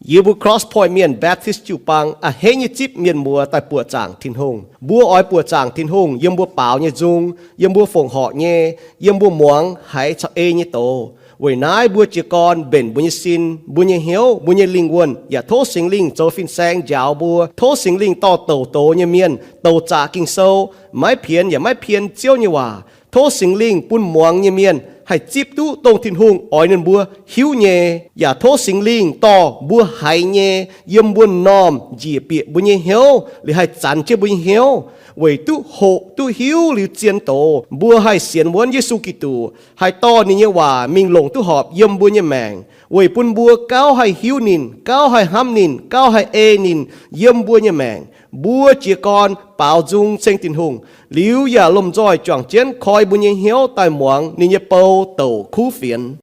Yie mbuo Cross Point Mienh Baptist jiu-baang a'hneiv nyei zipv mienh muoz daaih buoqc zaangc Tin-Hungh. Mbuo oix buoqc zaangc Tin-Hungh yiem mbuo baaux nyei nzung, yiem mbuo fongc horc nyei, yiem mbuo muangx haiz caux ei nyei doz. Weic naaiv mbuo jiez gorn mbenc mbuo nyei sin, mbuo nyei hnyouv, mbuo nyei lingh wuonh, yaac tov Singx Lingh zoux fin-saeng njaaux mbuo. Tov Singx Lingh dorh douc doz nyei mienh, douc zaqc Ging-Sou, maiv pienx yaac maiv pien Ziouv nyei waac. Tov Singx Lingh bun muangx nyei mienh haih zipv duqv dongh Tin-Hungh oix ninh mbuo hiuv nyei, yaac tov Singx Lingh dorh mbuo haiz nyei yiem mbuo m'normh njiec bieqc mbuo nyei hnyouv, liuz haih zanx jienv mbuo nyei hnyouv, weic duqv hoqc duqv hiuv liuz zien doz, mbuo haih sienx wuonv Yesu Giduc, haih dorh ninh nyei waac mingh longc duqv horpc yiem mbuo nyei maengc, weic bun mbuo gauh haih hiuv ninh, gauh haih hnamv ninh, gauh haih ei ninh yiem mbuo nyei maengc. Mbuo jiez gorn baaux nzung ceng Tin-Hungh, liuz yaac lomh nzoih juangc jienv koi mbuo nyei hnyouv daaih muangx ninh nyei bou douc kuv fienx.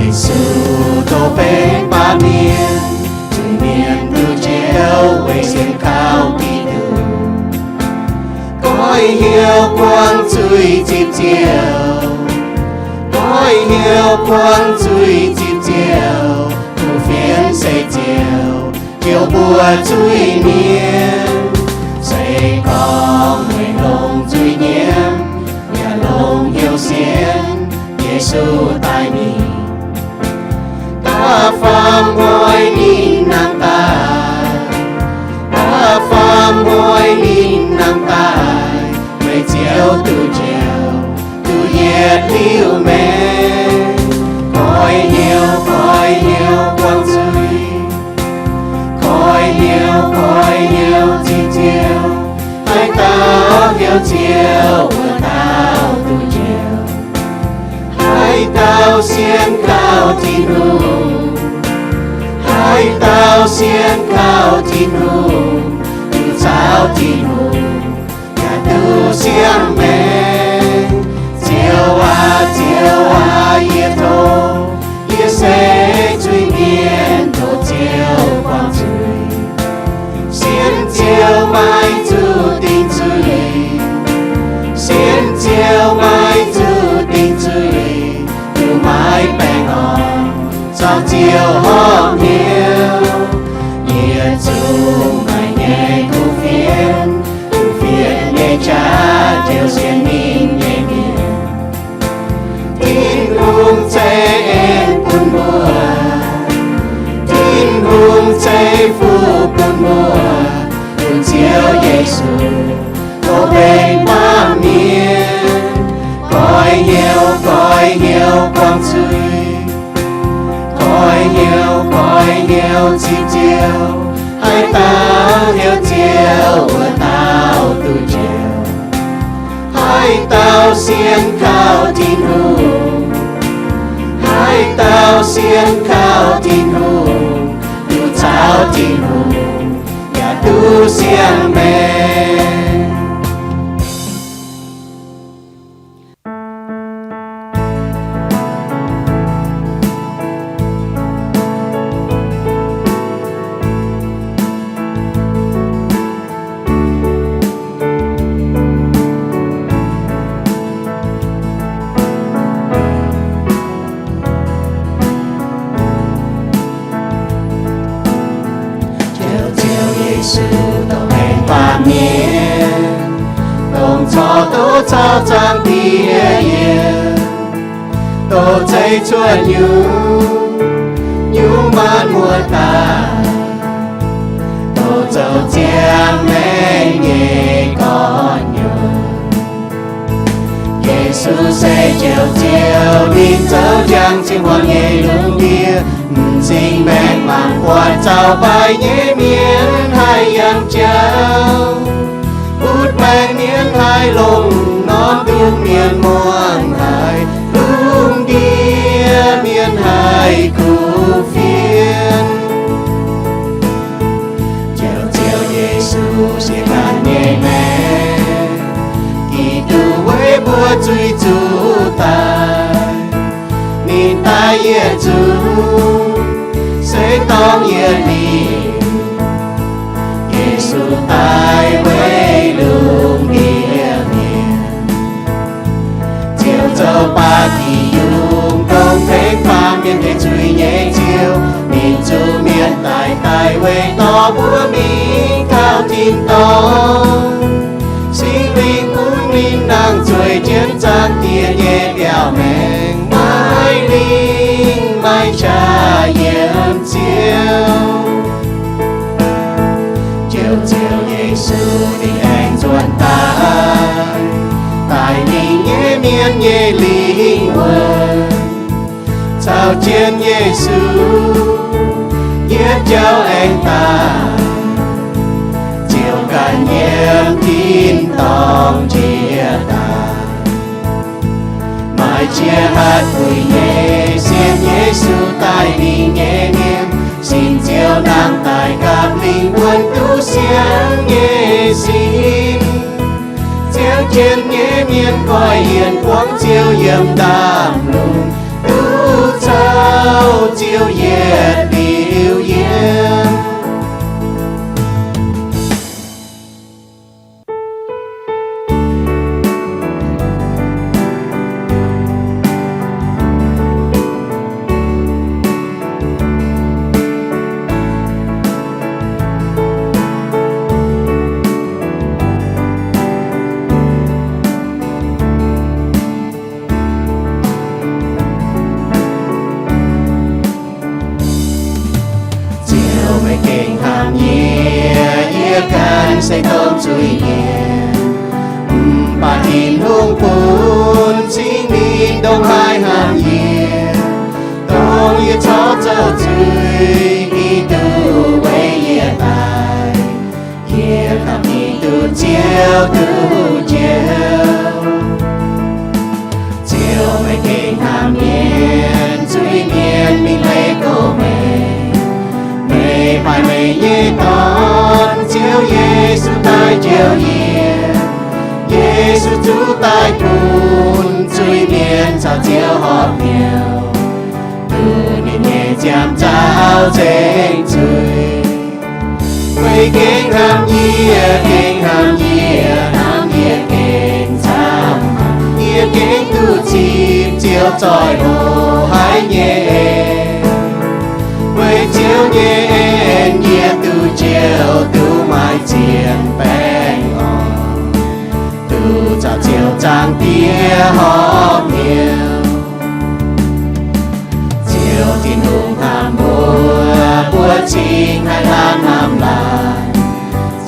Yesu dongh benx baamh mienh, zuiz-mienh nduqc Ziouv weic sienx kaux Giduc. Goiv hnyouv buangv zuiz zipv Ziouc, goiv hnyouv buangv zuiz zipv Ziouc, kuv fienx se Ziouc, Ziouc mbuoqc zuiz-mienh. Se gorngv meih longc zuiz nyiemv, yaac longc hnyouv sienx, Yesu daaih mingh. Da'faam hnoi ninh nangh daaih, da'faam hnoi ninh nangh daaih, meih Ziouv duqv njoux, duqv yietc liuz meih. Goiv hnyouv, goiv hnyouv buangv zuiz, goiv hnyouv, goiv hnyouv zipv Ziouc, haaix dauh hnyouv Ziouv, wuov dauh duqv njoux. Haaix dauh sienx kaux Tin-Hungh, haaix dauh sienx kaux Tin-Hungh, duqv caux Tin-Hungh, yaac duqv siang maengc. Ziouv aac, Ziouv aac, yie tov, yie se zuiz-mienh, tov Ziouv buangv zuiz. Sienx Ziouv maiv zuqc dingc zuiz, sienx Ziouv maiv zuqc dingc zuiz, yaac maiv baengh orn caux Ziouv horpc hnyouv. Yietc zungv maaih nyei kuv fienx, kuv fienx nyei jaax ziouc sienx ninh nyei mienh. Tin-Hungh ceix en bun mbuo, Tin-Hungh ceix fuqv bun mbuo, bun Ziouv Yesu dongh benx baamh mienh, goiv hnyouv, goiv hnyouv buangv zuiz, goiv hnyouv, goiv hnyouv zipv Ziouv, haaix dauh hnyouv Ziouv, wuov dauh duqv njoux. Haaix dauh sienx kaux Tin-Hungh, haaix dauh sienx kaux Tin-Hungh, duqv caux Tin-Hungh, yaac duqv siang maengc. Ziouv, Ziouv Yesu, dongh mengh baamh mienh, dongh corc duqv caux Zaangc Diex yiem, dongh zeiv cuotv nyungc, nyungc maanc muoz-doic, dongh zoux ziangh maengc nyei gorn-nyouz. Yesu se Njoux Ziouv, ninh zoux njang cing-mbuo nyei lungh ndiev, m'zing maengc mangc buatc zaux mbaih nyei mienh haih yangh jauv, butv maengc mienh haih longc norm nduqc, mienh muangh haih lungh ndiev, mienh haih kuv fienx. Njoux Ziouv Yesu, sienx ganh nyei maengc, Giduc weic mbuo zuiz zuqc daaih. Ninh daaih yietc zungv se dorng yietc liuz. Yesu daaih weic lungh ndiev mienh, ziouc zoux baac diuc yungz, dongh tengx baamh mienh tengx zuiz nyei Ziouv. Ninh zuqc mienh daic, daaih weic dorh mbuo mingh taux tin-dorngh. Singx Lingh bun ninh nangh zueiz jienv zaangc Diex nyei mbiaauc maengx, maiv lingh maiv qaqv yiem Ziouv. Njoux Ziouv Yesu ninh aengx nzuonx daaih, daaih ninh nyei mienh nyei lingh wuonh. Caux jienv Yesu yietc jauv aengx daaih, ziouc ganh yiem tin-dorngh njiec daaih. Maaih qiex hatc puix nyei sienx Yesu daaih mingh nyei mienh, sin Ziouv nangh daaih gapv lingh wuonh duqv siang nyei sin. Ziouv jienv nyei mienh goiv yienc buangv Ziouv yiem ndaamv-lungh, duqv caux Ziouv yietc liuz yiem. Ziouv, meih gengh hnamv yie, yie ganh se dongh zuiz-mienh. Mv baac Tin-Hungh bun Singx Lingh ndongc haaix hnamv yie, dongh yie corc zoux zuiz, Giduc weic yie daic, yie dapv Giduc Ziouv duqv njoux. Ziouv, meih gengh hnamv mienh, zuiz-mienh mingh leiz gorngv meih. Meih paaiv meih nyei Dorn, Ziouv Yesu, daaih njoux yie. Yesu zuqc daaih bun zuiz-mienh caux Ziouv horpc hnyouv, duqv ninh nyei ziangh nzauh nzengc zuiz. Meih gengh hnamv yie, gengh hnamv yie, hnamv yie gengh camv haic. Yie gengh duqv zipv Ziouv zoih hlo haic nyei en. Weic Ziouv nyei en yie duqv njoux, duqv maaih zien baengh orn, duqv caux Ziouv Zaangc Diex horpc hnyouv. Ziouv Tin-Hungh hnamv mbuo, mbuo cingx haih laanh hnamv laanh.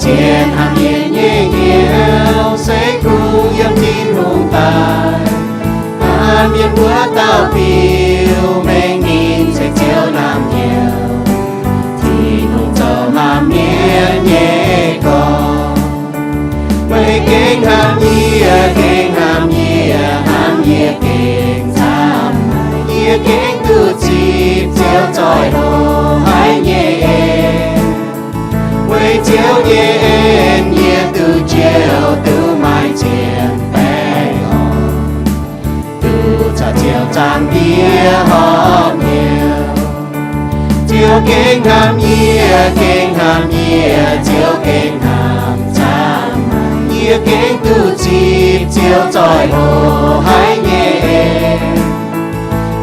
Zien hnamv yie nyei hnyouv se kungx yiem Tin-Hungh daaih. Hnamv yie mbuo dauh biux mengh ninh se Ziouv naamh nyouz, Tin-Hungh zoux hnamv mienh nyei gorx. Meih gengh hnamv yie, gengh hnamv yie, hnamv yie gengh camv haic. Yie gengh duqv zipv Ziouv zoih hlo haic nyei en. Weic Ziouv nyei en yie duqv njoux, duqv maaih zien baengh orn, duqv caux Ziouv Zaangc Diex horpc hnyouv. Ziouv gengh hnamv yie, gengh hnamv yie, Ziouv gengh hnamv camv haic. Yie gengh duqv zipv Ziouv zoih hlo haic nyei en.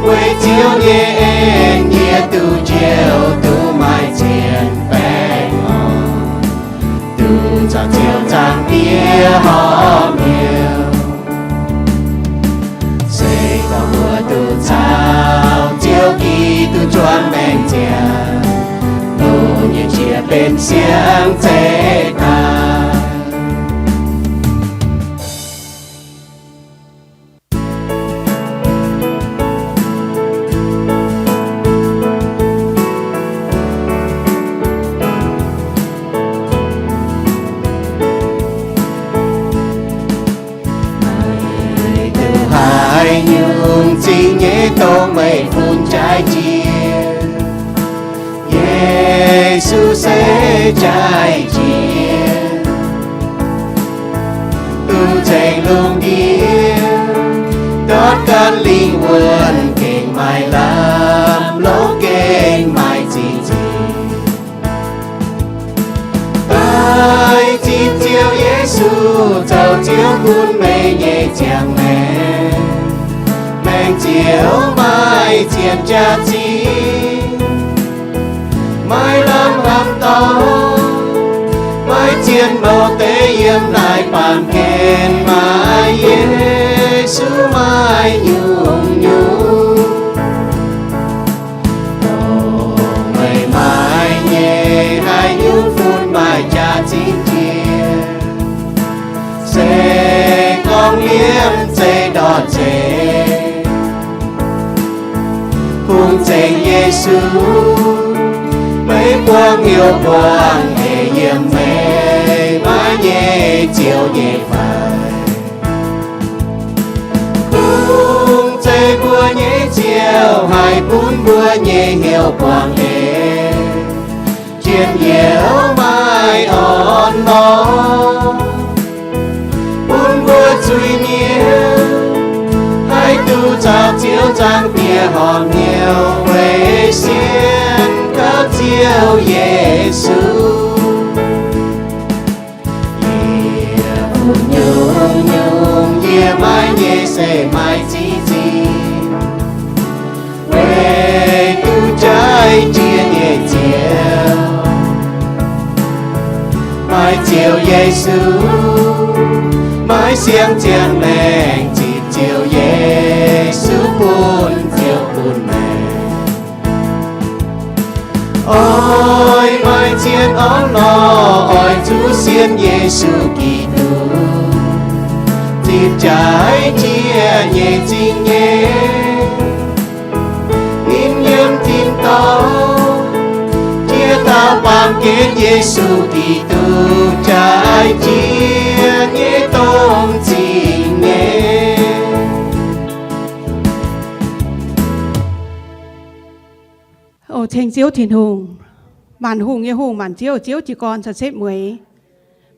Weic Ziouv nyei en yie duqv njoux, duqv maaih zien baengh orn, duqv caux Ziouv Zaangc Diex horpc hnyouv. Se gorngv mbuo duqv caux Ziouv Giduc juangc maengc ziangh, loz-nyieqc jiex benx siang-zeix daaih. Meih duqv haaix nyungc zingh nyei dongh meih fun jaaix jiex. Yesu se jaaix jiex, duqv ceng lungh ndiev. Lingh wuonh gengh maaih lamh, lov gengh maaih zingh zingh. Daaih zipv Ziouv Yesu zoux Ziouv gunv meih nyei ziangh maengc. Maengc Ziouv maaih zien jaax-zinh, maaih lamh hnamv dorngx, maaih zien mouc deix yiem naaiv baamh gen, maaih Yesu maaih nyungc-nyungc. Dongh meih maaih nyei haaix nyungc fun maaih jaax-zinh jiex, se gorngv liemh zeih ndortv nzengc. Kungx ceng Yesu, meih buangh hnyouv buangh eix yiem meih maaih nyei Ziouv nyei fai? Kungx zeiz mbuo nyei Ziouv haih bun mbuo nyei hnyouv buangh eix, njien-youh maaih orn-lorqc, bun mbuo zuiz-mienh haih duqv caux Ziouv Zaangc Diex horpc hnyouv weic sienx kaux Ziouv Yesu. Yie nyungc-nyungc yie maaih nyei se maaih zingh zingh, weic duqv jaaix jiex nyei Ziouv, maaih Ziouv Yesu, maaih siang-ziangh maengc zipv Ziouv Yesu bun Ziouv bun maengc. Oix maaih zien orn-lorqc oix zuqc sienx Yesu Giduc, zipv jaaix jiex nyei zingh nyeic. Ninh yiem tin-dorngh jiex taux baamh gen, Yesu Giduc jaaix jiex nyei domh zingh nyeic. O ceng Ziouv Tin-Hungh, maanc hungh nyei Hungh, maanc ziouv, Ziouv jiez gorn caux setv mueiz.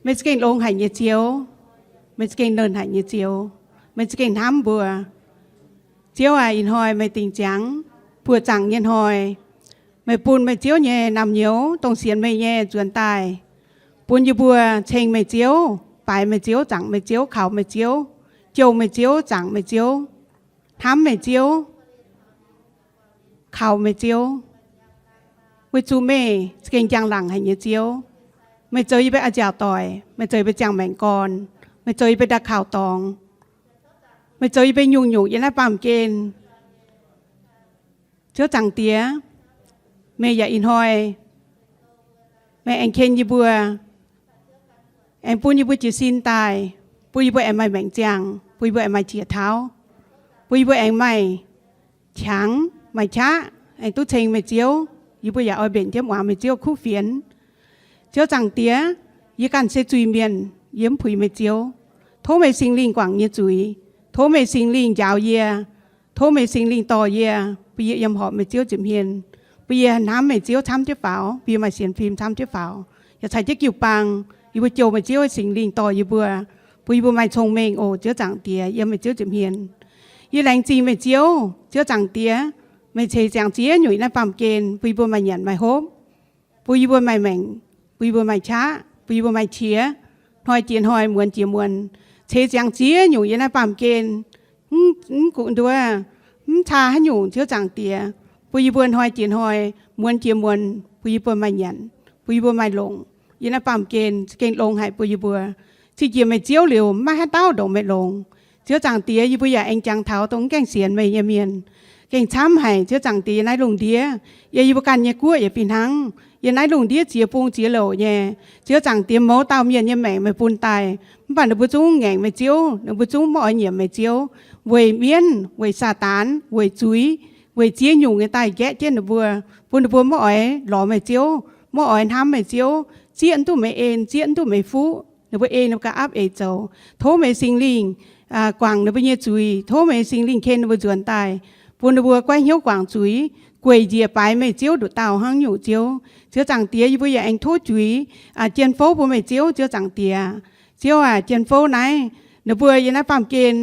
Meih za'gengh longx haic nyei Ziouv. Meih za'gengh nernh haic nyei Ziouv. Meih za'gengh hnamv mbuo. Ziouv aac, ih hnoi meih dingc ziangx buoqc zaangc nyei hnoi, meih bun meih Ziouv nyei naamh nyouz dongh sienx meih nyei nzuonx daaih, bun yie mbuo ceng meih Ziouv, baaix meih Ziouv, zaangc meih Ziouv, kaux meih Ziouv, jouh meih Ziouv, zaangc meih Ziouv, hnamv meih Ziouv, kaux meih Ziouv, weic zuqc meih za'gengh njang-laangc haic nyei Ziouv. Meih zoux yie mbuo a'nziaauc doic, meih zoux yie mbuo ziangh maengc gorn, meih zoux yie mbuo ndau kaux dorngx, meih zoux yie mbuo nyungc-nyungc yiem naaiv baamh gen. Ziouv Zaangc Diex, meih yaac ih hnoi meih aengx ken yie mbuo, aengx bun yie mbuo jiez sin daaih, bun yie mbuo aengx maaih maengc ziangh, bun yie mbuo aengx maaih qiex tauv, bun yie mbuo aengx maaih qangx maaih qaqv, aengx duqv ceng meih Ziouv. Yie mbuo yaac oix mbenc jienv muangx meih Ziouv kuv fienx. Ziouv Zaangc Diex, yie ganh se zuiz-mienh, yie mv puix meih Ziouv. Tov meih Singx Lingh guangc yie nyei zuiz. Tov meih Singx Lingh njaaux yie. Tov meih Singx Lingh dorh yie, bun yie yiem horpc meih Ziouv nza'hmien, bun yie hnamv meih Ziouv camv jienv faaux, bun yie maaih sienx fim camv jienv faaux, yaac caux jienv jiu-baang, yie mbuo jouh meih Ziouv, Singx Lingh dorh yie mbuo, bun yie mbuo maaih cong-mengh oc. Ziouv Zaangc Diex, yiem meih Ziouv nza'hmien, yie laengz zingh meih Ziouv. Ziouv Zaangc Diex, meih ceix ziangx ziex nyungc yiem naaiv baamh gen bun yie mbuo maaih nyanc maaih hopv, bun yie mbuo maaih maengc, bun yie mbuo maaih qaqv, bun yie mbuo maaih qiex, hnoi jiex hnoi, muonz jiex muonz. Ceix ziangx ziex nyungc yiem naaiv baamh gen, mv guqc nduov, mv caa haaix nyungc, Ziouv Zaangc Diex, bun yie mbuo hnoi jiex hnoi, muonz jiex muonz, bun yie mbuo maaih nyanc, bun yie mbuo maaih longc. Yiem naaiv baamh gen za'gengh longx haic bun yie mbuo. Cing njiec meih Ziouv liuz, mv maaih haaix dauh ndongc meih longx. Ziouv Zaangc Diex, yie mbuo yaac aengx jangx taux dongh mv gaengh sienx meih nyei mienh gengh camv haic. Ziouv Zaangc Diex, yiem naaiv lungh ndiev, yiem yie mbuo ganh nyei guoqv yaac fih hnangv, yiem naaiv lungh ndiev ziex bung ziex louc nyei. Ziouv Zaangc Diex, mouz dauh mienh nyei maengc meih bun daaih, mv baac ninh mbuo zungv ngaengc meih Ziouv, ninh mbuo zungv maiv oix nyiemc meih Ziouv, weic mienv, weic Saadaan, weic zuiz, weic ziex nyungc nyei daaih nqaeqv jienv ninh mbuo, bun ninh mbuo maiv oix lorz meih Ziouv, maiv oix hnamv meih Ziouv, zieqv mv duqv meih en, zieqv mv duqv meih fuqv. Ninh mbuo ei ninh mbuo gauh aapv eix zoux. Tov meih Singx Lingh guangc ninh mbuo nyei zuiz. Tov meih Singx Lingh ken ninh mbuo nzuonx daaih, bun ninh mbuo goiv hnyouv guangc zuiz, gueic njiec baaix meih Ziouv nduqc dauh hnangv nyungc Ziouv. Ziouv Zaangc Diex, yie mbuo yaac aengx tov juix, jien fouv bun meih Ziouv. Ziouv Zaangc Diex, Ziouv aac, jien fouv naaiv, ninh mbuo yiem naaiv baamh gen,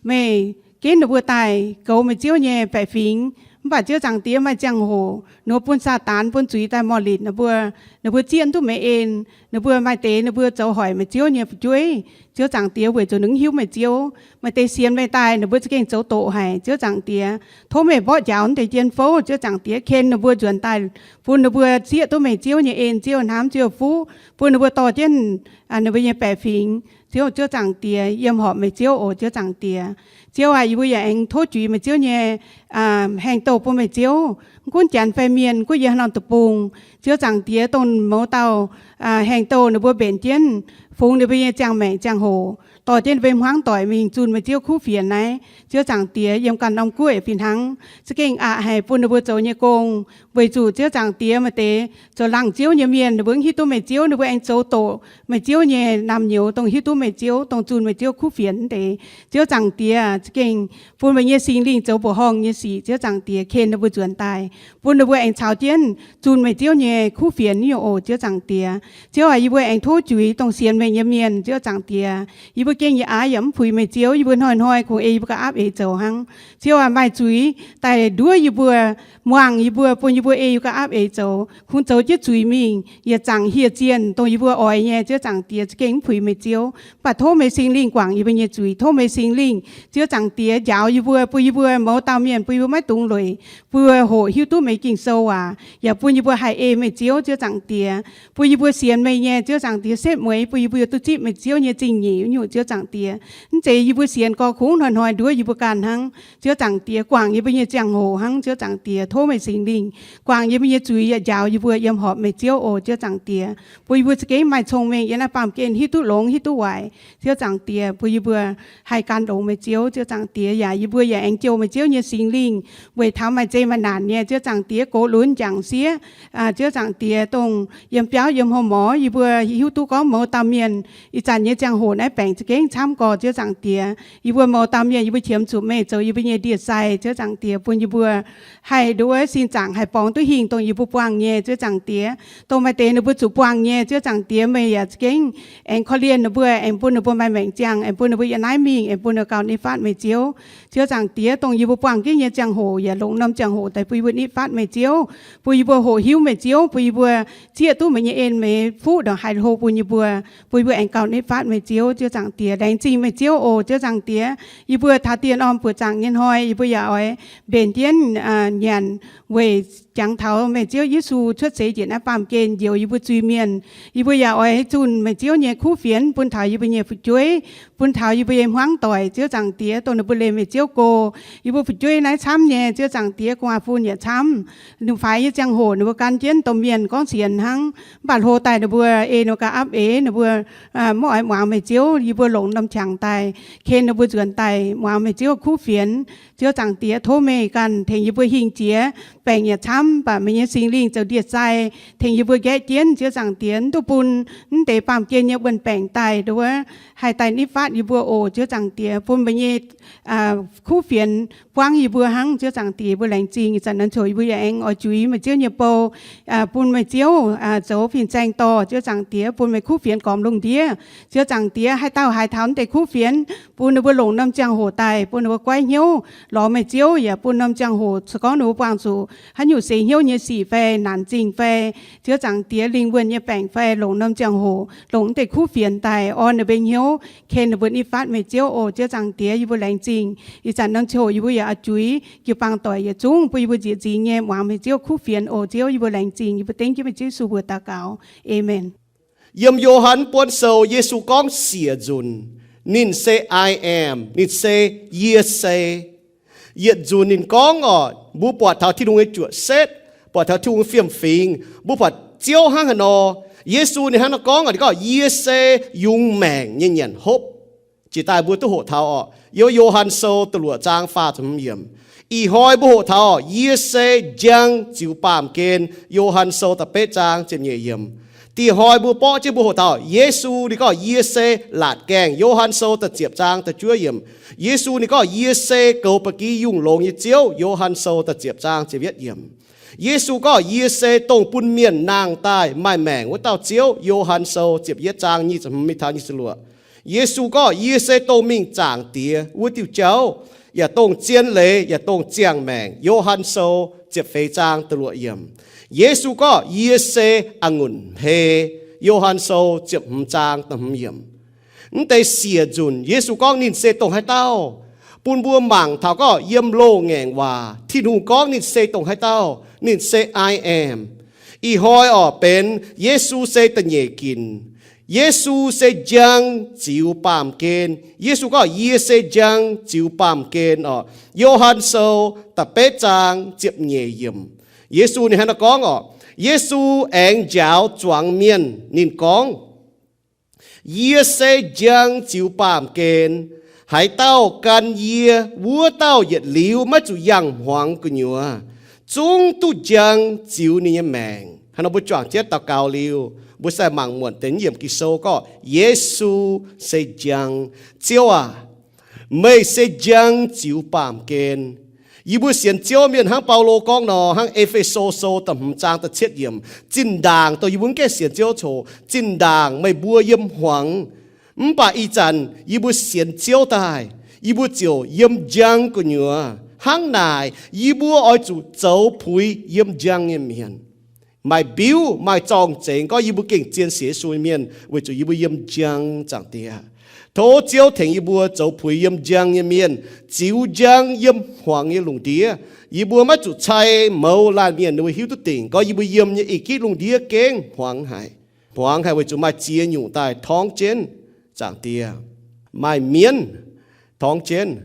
meih ginv ninh mbuo daaih goux meih Ziouv nyei baeqc fingx. Mv baac Ziouv Zaangc Diex, maaih ziangh hoc ninh mbuo bun Saadaan bun zuiz daaih mor-litc ninh mbuo, ninh mbuo zieqv duqv meih en. Ninh mbuo maaih deix ninh mbuo zoux hoic meih Ziouv nyei fu'jueiv, Ziouv Zaangc Diex, weic zuqc ninh mv hiuv meih Ziouv. Maaih deix sienx meih daaih ninh mbuo za'gengh zoux doqc haic, Ziouv Zaangc Diex. Tov meih mborqv njaaux naaiv deix jien fouv, Ziouv Zaangc Diex, ken ninh mbuo nzuonx daaih, bun ninh mbuo zieqv duqv meih Ziouv nyei en, Ziouv hnamv, Ziouv fuqv, bun ninh mbuo dorh jienv ninh mbuo nyei baeqc fingx, Ziouv, Ziouv Zaangc Diex, yiem horpc meih Ziouv oc, Ziouv Zaangc Diex. Ziouv aac, yie mbuo yaac aengx tov juix meih Ziouv nyei haengh douh bun meih Ziouv. Mv gunv janx fai mienh, gunv yiem haaix norm deic-bung, Ziouv Zaangc Diex, dongh mouz dauh haengh douh ninh mbuo mbenc jienv, fungx ninh mbuo nyei ziangh maengc ziangh hoc, dorh jienv ninh mbuo hmuangv doic mingh zunh meih Ziouv kuv fienx naaiv, Ziouv Zaangc Diex, yiem ganh norm guoqv fih hnangv, za'gengh aqc haic bun ninh mbuo zoux nyei gong, weic zuqc Ziouv Zaangc Diex, maaih deix zoux laangz ziouv nyei mienh, ninh mbuo mv hiuv duqv meih Ziouv, ninh mbuo aengx zoux doqc meih Ziouv nyei naamh nyouz, dongh hiuv duqv meih Ziouv, dongh zunh meih Ziouv kuv fienx naaiv deix. Ziouv Zaangc Diex, za'gengh bun meih nyei Singx Lingh zoux mbuoqc horngh nyei sic, Ziouv Zaangc Diex, ken ninh mbuo nzuonx daaih, bun ninh mbuo aengx caux jienv zunh meih Ziouv nyei kuv fienx nyei oc, Ziouv Zaangc Diex. Ziouv aac, yie mbuo aengx tov juix dongh sienx meih nyei mienh, Ziouv Zaangc Diex. Yie mbuo gengh yaac aav yaac mv puix meih Ziouv, yie mbuo hnoi-hnoi kungx ei yie mbuo ga'aapv eix zoux hnangv. Ziouv aac, maaih zuiz daaih nduov yie mbuo, muangx yie mbuo, bun yie mbuo ei yie mbuo ga'aapv eix zoux, kungx zoux jienv zuiz mingh, yietc zaangc hieh zienh dongh yie mbuo oix nyei, Ziouv Zaangc Diex, za'gengh mv puix meih Ziouv. Mv baac tov meih Singx Lingh guangc yie mbuo nyei zuiz, tov meih Singx Lingh, Ziouv Zaangc Diex, njaaux yie mbuo, bun yie mbuo mouz dauh mienh, bun yie mbuo maiv dungx lueic, bun yie mbuo hoqc hiuv duqv meih Ging-Sou waac, yaac bun yie mbuo haih ei meih Ziouv, Ziouv Zaangc Diex, bun yie mbuo sienx meih nyei, Ziouv Zaangc Diex, setv mueiz, bun yie mbuo duqv zipv meih Ziouv nyei zingh nyeic nyungc, Ziouv Zaangc Diex. Mv zeiz yie mbuo sienx gorx kungx hnoi-hnoi nduov yie mbuo ganh hnangv, Ziouv Zaangc Diex, guangc yie mbuo nyei ziangh hoc hnangv, Ziouv Zaangc Diex. Tov meih Singx Lingh guangc yie mbuo nyei zuiz yaac njaaux yie mbuo yiem horpc meih Ziouv oc, Ziouv Zaangc Diex, bun yie mbuo za'gengh maaih cong-mengh yiem naaiv baamh gen hiuv duqv longx hiuv duqv waaic, Ziouv Zaangc Diex, bun yie mbuo haih gan longx meih Ziouv, Ziouv Zaangc Diex. Yaac yie mbuo yaac aengx jouh meih Ziouv nyei Singx Lingh weic taux maaih zeqc maaih naanc nyei, Ziouv Zaangc Diex, gox lunx njangc sieqv, Ziouv Zaangc Diex, dongh yiem biauv yiem hlo morz yie mbuo hiuv duqv gorngv mouz dauh mienh ih zanc nyei ziangh hoc naaiv baengc za'gengh camv gorx, Ziouv Zaangc Diex. Yie mbuo mouz dauh mienh yie mbuo qiemx zuqc meih zoux yie mbuo nyei ndie-sai, Ziouv Zaangc Diex, bun yie mbuo haih nduov sin zaangc haih borngz duqv hingh dongh yie mbuo buangh nyei, Ziouv Zaangc Diex. Dongh maaih deix ninh mbuo zuqc buangh nyei, Ziouv Zaangc Diex, meih yaac za'gengh aengx korv-lienh ninh mbuo, aengx bun ninh mbuo maaih maengc ziangh, aengx bun ninh mbuo yiem naaiv mingh, aengx bun ninh gauh nitv fatv meih Ziouv. Ziouv Zaangc Diex, dongh yie mbuo buangh jienv nyei ziangh hoc yaac longc norm ziangh hoc daaih bun yie mbuo nitv fatv meih Ziouv, bun yie mbuo hoqc hiuv meih Ziouv, bun yie mbuo zieqv duqv meih nyei en, meih fuqv ndongc haaix hlo bun yie mbuo, bun yie mbuo aengx gauh nitv fatv meih Ziouv, Ziouv Zaangc Diex. Laengz zingh meih Ziouv oc, Ziouv Zaangc Diex. Yie mbuo taux dieh norm buoqc zaangc nyei hnoi yie mbuo yaac oix mbenc jienv nyanc weic jangx taux meih Ziouv Yesu cuotv seix njiec naaiv baamh gen njoux yie mbuo zuiz-mienh. Yie mbuo yaac oix zunh meih Ziouv nyei kuv fienx bun taux yie mbuo nyei fu'jueiv, bun taux yie mbuo nyei hmuangv doic, Ziouv Zaangc Diex, dongh ninh mbuo leih meih Ziouv go. Yie mbuo fu'jueiv naaiv camv nyei, Ziouv Zaangc Diex, gu'nguaaz-fun yaac camv. Ninh faix nyei ziangh hoc ninh mbuo gan jienv domh mienh gorngv sienx hnangv, mv baac hlo daaih ninh mbuo ei ninh mbuo ga'aapv eix, ninh mbuo mv oix muangx meih Ziouv. Yie mbuo longc norm qangx daaih ken ninh mbuo nzuonx daaih muangx meih Ziouv kuv fienx. Ziouv Zaangc Diex, tov meih ganh tengx yie mbuo hingh jiex. Baengc yaac camv, mv baac meih nyei Singx Lingh zoux ndie-sai tengx yie mbuo nqaeqv jienv, Ziouv Zaangc Diex, mv dungx bun mv deix baamh gen nyei wuon-baengc daaih nduov, haih daaih nitv fatv yie mbuo oc, Ziouv Zaangc Diex, bun meih nyei kuv fienx buangv yie mbuo hnangv, Ziouv Zaangc Diex. Yie mbuo laengz zingh. Ih zanc naaiv coc yie mbuo yaac aengx oix juix meih Ziouv nyei bou, bun meih Ziouv zoux fin-saeng dorh, Ziouv Zaangc Diex, bun meih kuv fienx gormx lungh ndiev. Ziouv Zaangc Diex, haaix dauh haiz taux naaiv deix kuv fienx, bun ninh mbuo longc norm ziangh hoc daaih bun ninh mbuo goiv hnyouv lorz meih Ziouv, yaac bun norm ziangh hoc se gorngv ninh mbuo buangh zuqc haaix nyungc seix hnyouv nyei sic fai naanc zingh fai, Ziouv Zaangc Diex, lingh wuonh nyei baengc fai, longc norm ziangh hoc longc naaiv deix kuv fienx daaih orn ninh mbuo hnyouv, ken ninh mbuo nitv fatv meih Ziouv oc, Ziouv Zaangc Diex. Yie mbuo laengz zingh. Ih zanc norm ziangh hoc yie mbuo yaac oix juix jiu-baang doic yietc zungv bun yie mbuo nzieqc nzingx nyei muangx meih Ziouv kuv fienx oc, Ziouv. Yie mbuo laengz zingh, yie mbuo dengv jienv meih Ziouv Yesu mbuox daux gaux. Aamen. Yiem Yo^han buonv sou Yesu gorngv siec nzunc, ninh se I am, ninh se yie se. Yietc nzunc ninh gorngv oc, mbuo buatc taux Tin-Hungh nyei juoqc setv, buatc taux Tin-Hungh fiem-fingx, mbuo buatc Ziouv hnangv haaix nor. Yesu ninh hnangv nor gorngv oc, ninh gorngv, Yie se yungz maengc nyei nyanc hopv. Jiex daaih mbuo duqv hoqc taux oc, yiem Yo^han Sou da'luoqc zaang faah ziepc hmz yiemc. Ih hnoi mbuo hoqc taux, Yie se njang ziux baamh gen, Yo^han Sou da'betv zaang ziepc nyeic yiemc. Dih hnoi mbuo borqv jienv mbuo hoqc taux Yesu ninh gorngv, Yie se laatc gaengh, Yo^han Sou da'ziepc zaang da'juov yiemc. Yesu ninh gorngv, Yie se goux ba'gi yungh longx nyei Ziouv, Yo^han Sou da'ziepc zaang ziepc yietv yiemc. Yesu gorngv, Yie se dongh bun mienh nangh daaih maaih maengc wuov dauh Ziouv, Yo^han Sou ziepc yietv zaang nyic ziepc hmz mingh taux nyic ziepc luoqc. Yesu gorngv, Yie se dongh mingh Zaangc Diex wuov diuh jauv. yaac dongh zien leiz, yaac dongh ziangh maengc. Yo^han Sou ziepc feix zaang da'luoqc yiemc. Yesu gorngv, Yie se a'ngunc hmei. Yo^han Sou ziepc hmz zaang da'hmz yiemc. Mv deix siec nzunc Yesu gorngv ninh se dongh haaix dauh, bun mbuo mangc taux gorngv yiem loz-ngaengc waac Tin-Hungh gorngv ninh se dongh haaix dauh. Ninh se I am. Ih hnoi orqc benx Yesu se da'nyeic ginc. Yesu se njang ziux baamh gen. Yesu gorngv, Yie se njang ziux baamh gen orqc. Yo^han Sou da'betv zaang ziepc nyeic yiemc. Yesu ninh hnangv naaiv gorngv orqc. Yesu aengx njaaux zuangx mienh. Ninh gorngv, Yie se njang ziux baamh gen. Haaix dauh gan yie, wuov dauh yietc liuz maiv zuqc yangh hmuangx gu'nyuoz, zungv duqv njang ziux ninh nyei maengc. Hnangv nor mbuo juangc jienv daux gaux liuz, mbuo sai mangc muonc deix yiemc Ging-Sou gorngv, Yesu se njang. Ziouv aac, meih se njang ziux baamh gen. Yie mbuo sienx Ziouv mienh hnangv Baulo gorngv nor, hnangv E^fe^so Sou da'hmz zaang da'cietv yiemc, zinh ndaangc dongh yie mbuo mv gaengh sienx Ziouv coc, zinh ndaangc meih mbuo yiem hmuangx. Mv baac ih zanc yie mbuo sienx Ziouv daaih, yie mbuo ziouc yiem njang gu'nyuoz. Hnangv naaic, yie mbuo oix zuqc zoux puix yiem njang nyei mienh. Maaih mbiuv, maaih zorng-zengx gorngv yie mbuo gengh zien sienx Yesu nyei mienh weic zuqc yie mbuo yiem njang, Zaangc Diex. Tov Ziouv tengx yie mbuo zoux puix yiem njang nyei mienh, ziux njang yiem hmuangx nyei lungh ndiev. Yie mbuo maiv zuqc cai mouz laanh mienh ninh mbuo hiuv duqv dingc gorngv yie mbuo yiem nyei ih gitv lungh ndiev gengh hmuangx haic. Hmuangx haic weic zuqc maaih ziex nyungc daaih torngv jienv, Zaangc Diex. Maaih mienv torngv jienv,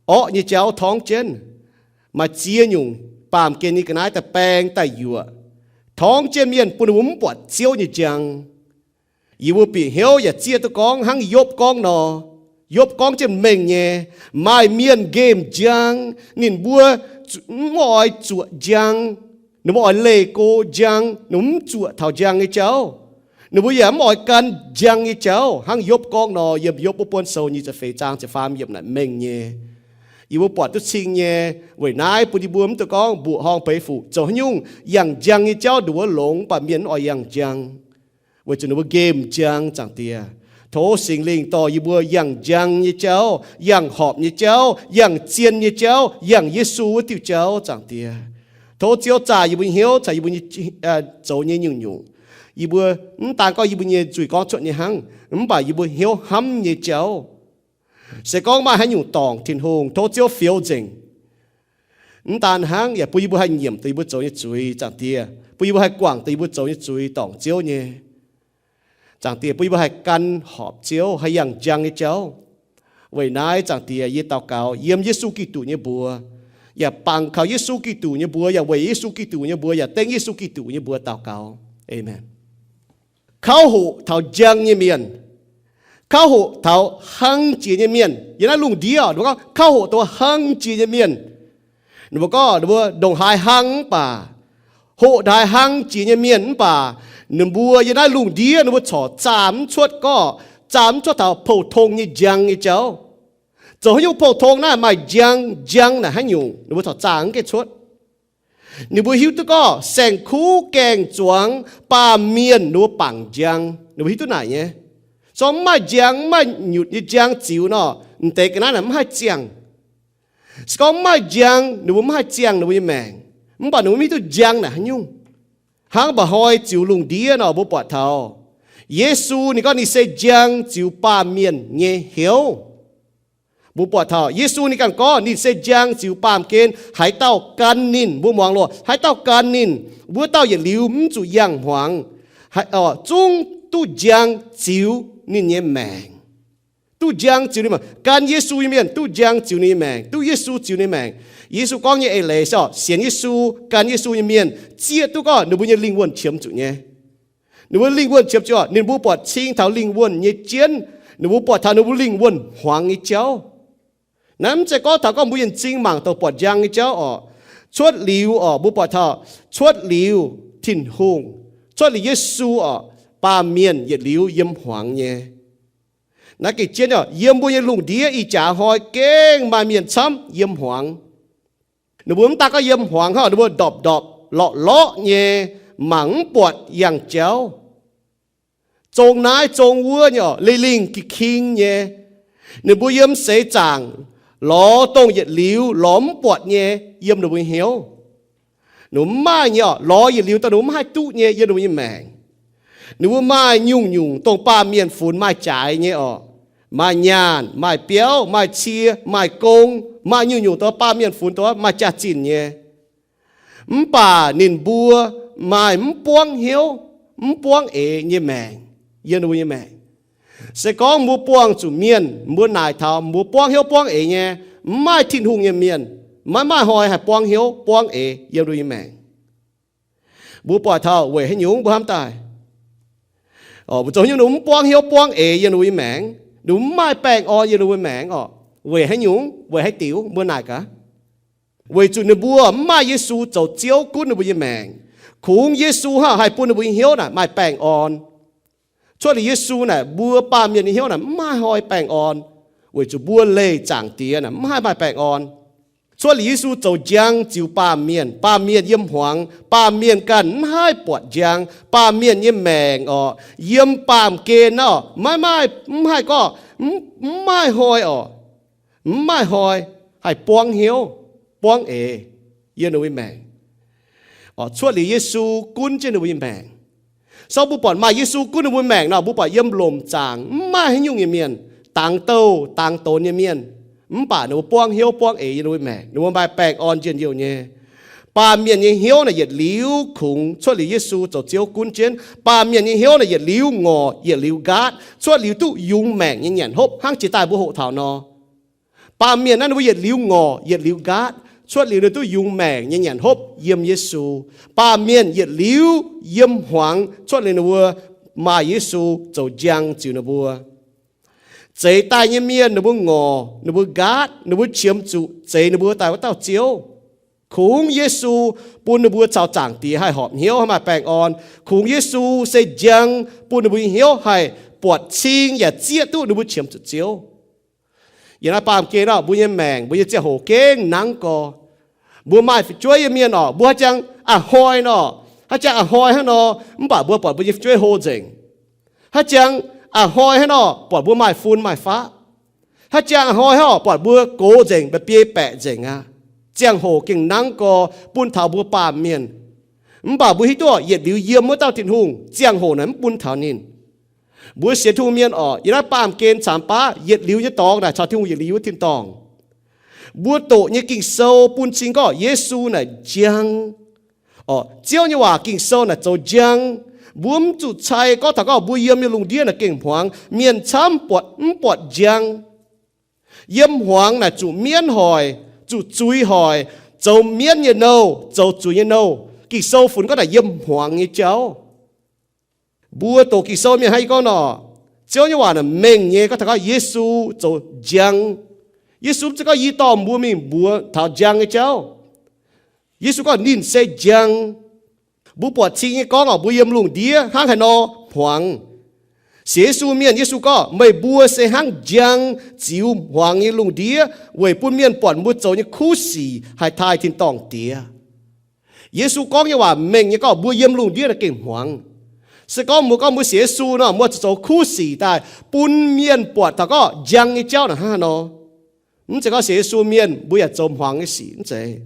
orqv nyei jauv torngv jienv, maaih ziex nyungc baamh gen nyei ga'naaiv daaih baeng daaih yuoqc, torngv jienv mienh bun ninh mbuo mv buatc Ziouv nyei njang. Yie mbuo bieqc hnyouv yaac zieqv duqv gorngv hnangv Yopv gorngv nor, Yopv gorngv jienv mengh nyei, maaih mienh nqemh njang, ninh mbuo mv oix zuoqc njang, ninh mbuo oix leih go njang, ninh mbuo mv zuoqc taux njang nyei jauv. Ninh mbuo yaac mv oix gan njang nyei jauv, hnangv Yopv gorngv nor, yiem Yopv wuov buonv sou nyic ziepc feix zaang ziepc faam yiemc naaic mengh nyei. Yie mbuo buatc duqv cing nyei. Weic naaiv bun yie mbuo mv dungx gorngv mbuoqc horngh beiz fuc zoux haaix nyungc yangh njang nyei jauv ndongc wuov longx, mv baac mienh mv oix yangh njang, weic zuqc ninh mbuo nqemh njang, Zaangc Diex. Tov Singx Lingh dorh yie mbuo yangh njang nyei jauv, yangh horpc nyei jauv, yangh zien nyei jauv, yangh Yesu wuov diuh jauv, Zaangc Diex. Tov Ziouv zaah yie mbuo nyei hnyouv caux yie mbuo nyei, zoux nyei nyungc-nyungc. Yie mbuo mv daan gorngv yie mbuo nyei nzuih gorngv cuotv nyei hnangv, mv baac yie mbuo hnyouv hnamv nyei jauv, se gorngv maaih haaix nyungc dorngc Tin-Hungh, tov Ziouv fioux nzengc. Mv daan hnangv, yaac bun yie mbuo haih nyiemc deix yie mbuo zoux nyei zuiz, Zaangc Diex, bun yie mbuo haih guangc deix yie mbuo zoux nyei zuiz dorngc Ziouv nyei. Zaangc Diex, bun yie mbuo haih gan horpc Ziouv, haih yangh njang nyei jauv. Weic naaiv, Zaangc Diex, yie daux gaux yiem Yesu Giduc nyei mbuox, yaac bangc kaux Yesu Giduc nyei mbuox, yaac weic Yesu Giduc nyei mbuox, yaac dengv Yesu Giduc nyei mbuox daux gaux. Aamen. Kauv hoqc taux njang nyei mienh, kauv hoqc taux hlang jiex nyei mienh. Yiem naaiv lungh ndiev ninh mbuo gorngv kauv hoqc taux hlang jiex nyei mienh, ninh mbuo gorngv ninh mbuo ndongc haaix hlang mv baac, hoqc ndongc haaix hlang jiex nyei mienh mv baac, ninh mbuo yiem naaiv lungh ndiev ninh mbuo corc zaah mv cuotv gorngv, zaah mv cuotv taux pou-tong nyei njang nyei jauv. Zoux haaix nyungc pou-tong naaiv maaih njang, njang naaic haaix nyungc ninh mbuo corc zaah mv gaengh cuotv. Ninh mbuo hiuv duqv gorngv saeng-kuv gaeng-zuangx baamh mienh ninh mbuo bangc njang, ninh mbuo hiuv duqv naaic nyei. Se gorngv mv maaih njang, mv maaih nyutc nyei njang ziux nor, m'deix ga'naaiv naaic mv haih ziangh. Se gorngv mv maaih njang, ninh mbuo mv haih ziangh ninh mbuo nyei maengc, mv baac ninh mbuo mv hiuv duqv njang naaic haaix nyungc. Hnangv mba'hnoi ziux lungh ndiev nor mbuo buatc taux Yesu ninh gorngv ninh se njang ziux baamh mienh nyei hnyouv. Mbuo buatc taux Yesu ninh ganh gorngv ninh se njang ziux baamh gen. Haaix dauh gan ninh, mbuo muangx loh, haaix dauh gan ninh, wuov dauh yietc liuz mv zuqc yangh hmuangx, zungv duqv njang ziux ninh nyei maengc. Duqv njang ziux ninh maengc. Gan Yesu nyei mienh duqv njang ziux ninh nyei maengc, duqv Yesu ziux ninh maengc. Yesu gorngv nyei eix leiz se sienx Yesu, gan Yesu nyei mienh zieqv duqv gorngv ninh mbuo nyei lingh wuonh qiemx zuqc nyei. Ninh mbuo lingh wuonh qiemx zuqc, ninh mbuo buatc cing taux lingh wuonh nyei jienv, ninh mbuo buatc taux ninh mbuo lingh wuonh hmuangx nyei jauv. Naaiv mv zeiz gorngv taux gorngv mbuo yienh cing mangc dongh buatc njang nyei jauv orqc. Cuotv liuz orqc, mbuo buatc taux cuotv liuz Tin-Hungh, cuotv liuz Yesu orqc, baamh mienh yietc liuz yiem hmuangx nyei. Naaiv gengh jienv orqc, yiem mbuo nyei lungh ndiev ih jaax hnoi gengh maaih mienh camv yiem hmuangx. Ninh mbuo mv daan gorngv yiem hmuangx hnangv, ninh mbuo ndorpc-ndorpc lorqc-lorqc nyei, mangc mv buatc yangh jauv, zong naaiv zong wuov nyei orqc, lingh-lingh ging-king nyei. Ninh mbuo yiem seix zaangc Lorz dongh yietc liuz lorz mv buatc nyei yiem ninh mbuo nyei hnyouv. Ninh mbuo mv maaih nyei orqc, lorz yietc liuz dongh ninh mbuo mv haih duqv nyei yiem ninh mbuo nyei maengc. Ninh mbuo maaih nyungc-nyungc dongh baamh mienh funx maaih jaaix nyei orqc. Maaih nyaanh, maaih biauv, maaih cie, maaih gong, maaih nyungc-nyungc dongh baamh mienh funx dongh maaih jaax-zinh nyei. Mv baac ninh mbuo maaih mv buangv hnyouv, mv buangv eix nyei maengc yiem ninh mbuo nyei maengc. Se gorngv mbuo buangh zuqc mienh, mbuo naaic taux mbuo buangv hnyouv buangv eix nyei, mv maaih Tin-Hungh nyei mienh maiv maaih hnoi haih buangv hnyouv buangv eix yiem ninh mbuo nyei maengc. Mbuo buatc taux weic haaix nyungc mbuo hnamv daaih, mbuo zoux haaix nyungc ninh mbuo mv buangv hnyouv buangv eix yiem ninh mbuo nyei maengc, ninh mbuo mv maaih baengh orn yiem ninh mbuo maengc orqc? Weic haaix nyungc? Weic haaix diuc? Mbuo naaic gaax. Weic zuqc ninh mbuo mv maaih Yesu zoux Ziouv gunv ninh mbuo nyei maengc. Kungx Yesu hnangv haih bun ninh mbuo nyei hnyouv naaic maaih baengh orn. Cuotv liuz Yesu naaic mbuo baamh mienh nyei hnyouv naaic mv maaih hnoi baengh orn, weic zuqc mbuo leih Zaangc Diex naaic mv haih maaih baengh orn. Cuotv liuz Yesu zoux njang ziux baamh mienh, baamh mienh yiem hmuangx, baamh mienh ganh mv haih buatc njang, baamh mienh nyei maengc orqc, yiem baamh gen orqc, maiv maaih, mv haih gorngv, mv maaih hnoi orqc, mv maaih hnoi haih buangv hnyouv, buangv eix yiem ninh mbuo nyei maengc. Cuotv liuz Yesu gunv jienv ninh mbuo nyei maengc. So mbuo buatc maaih Yesu gunv ninh mbuo maengc nor, mbuo buatc yiem lomc zaangc mv maaih haaix nyungc nyei mienh, dangx douh dangx donx nyei mienh, mv baac ninh mbuo buangv hnyouv buangv eix yiem ninh mbuo maengc, ninh mbuo maaih baengh orn njien-youh nyei. Baamh mienh nyei hnyouv naaic yietc liuz kungx cuotv liuz Yesu zoux Ziouv gunv jienv. Baamh mienh nyei hnyouv naaic yietc liuz ngorc yietc liuz nqaatv, cuotv liuz duqv yungz maengc nyei nyanc hopv hnangv jiex daaih mbuo hoqc taux nor. Baamh mienh naaiv ninh mbuo yietc liuz ngorc yietc liuz nqaatv, cuotv liuz ninh duqv yungz maengc nyei nyanc hopv yiem Yesu. Baamh mienh yietc liuz yiem hmuangx, cuotv liuz ninh mbuo maaih Yesu zoux njang ziux ninh mbuo. Zeix daaih nyei mienh ninh mbuo ngorc, ninh mbuo nqaatv, ninh mbuo qiemx zuqc zeix ninh mbuo daaih wuov dauh Ziouv. Kungx Yesu bun ninh mbuo caux Zaangc Diex haih horpc hnyouv, haih maaih baengh orn. Kungx Yesu se njang bun ninh mbuo nyei hnyouv haih buatc cing yaac zieqv duqv ninh mbuo qiemx zuqc Ziouv. Yiem naaiv baamh gen orqc, mbuo nyei maengc, mbuo nyei ziangh hoc gengh nangv gorx. Mbuo maaih fu'jueiv nyei mienh orqc, mbuo haaix jangx a'hnoi nor, haaix jangx a'hnoi hnangv nor, mv baac mbuo buatc mbuo nyei fu'jueiv hlo nzengc. Haaix jangx a'hnoi hnangv nor, buatc mbuo maaih fun maaih faqv. Haaix jangx a'hnoi hnangv orqc, buatc mbuo gox nzengc, mba'biei baeqc nzengc aqv. Ziangh hoc gengh nangv gorx bun taux mbuo baamh mienh. Mv baac mbuo hiuv duqv orqc, yietc liuz yiem wuov dauh Tin-Hungh, ziangh hoc naaic mv bun taux ninh. Mbuo sienx Tin-Hungh mienh orqc, yiem naaiv baamh gen camx baav yietc liuz nyei dorngx naaic caux Tin-Hungh yietc liuz wuov tin-dorngh. Mbuo doqc nyei Ging-Sou bun cing gorngv Yesu naaic njang. Orqc, Ziouv nyei waac Ging-Sou naaic zoux njang. Mbuo mv zuqc cai gorngv taux gorngv mbuo yiem nyei lungh ndiev naaic gengh hmuangx, mienh camv buatc mv buatc njang. Yiem hmuangx naaic zuqc mienv hoic, zuqc zuiz hoic, zoux mienv nyei nouh, zoux zuiz nyei nouh. Ging-Sou funx gorngv naaic yiem hmuangx nyei jauv. Mbuo doqc Ging-Sou mienh hnangv yie gorngv nor, Ziouv nyei waac naaic mengh nyei gorngv taux gorngv Yesu zoux njang. Yesu mv zeiz gorngv yie dorh mbuo mingh mbuox taux njang nyei jauv. Yesu gorngv ninh se njang. Mbuo buatc cing nyei gorngv orqc, mbuo yiem lungh ndiev hnangv haaix nor hmuangx. Sienx Yesu mienh, Yesu gorngv, meih mbuo se hnangv njang ziux hmuangx nyei lungh ndiev, weic bun mienh buatc mbuo zoux nyei kuv sic haih taaih tin-dorngh diex. Yesu gorngv nyei waac mengh nyei gorngv mbuo yiem lungh ndiev naaic gengh hmuangx. Se gorngv mbuo gorngv mbuo sienx Yesu nor, mbuo zuqc zoux kuv sic daaih bun mienh buatc taux gorngv njang nyei jauv naaic hnangv haaix nor. Mv zeiz gorngv sienx Yesu mienh mbuo yaac zoux hmuangx nyei sic, mv zeiz.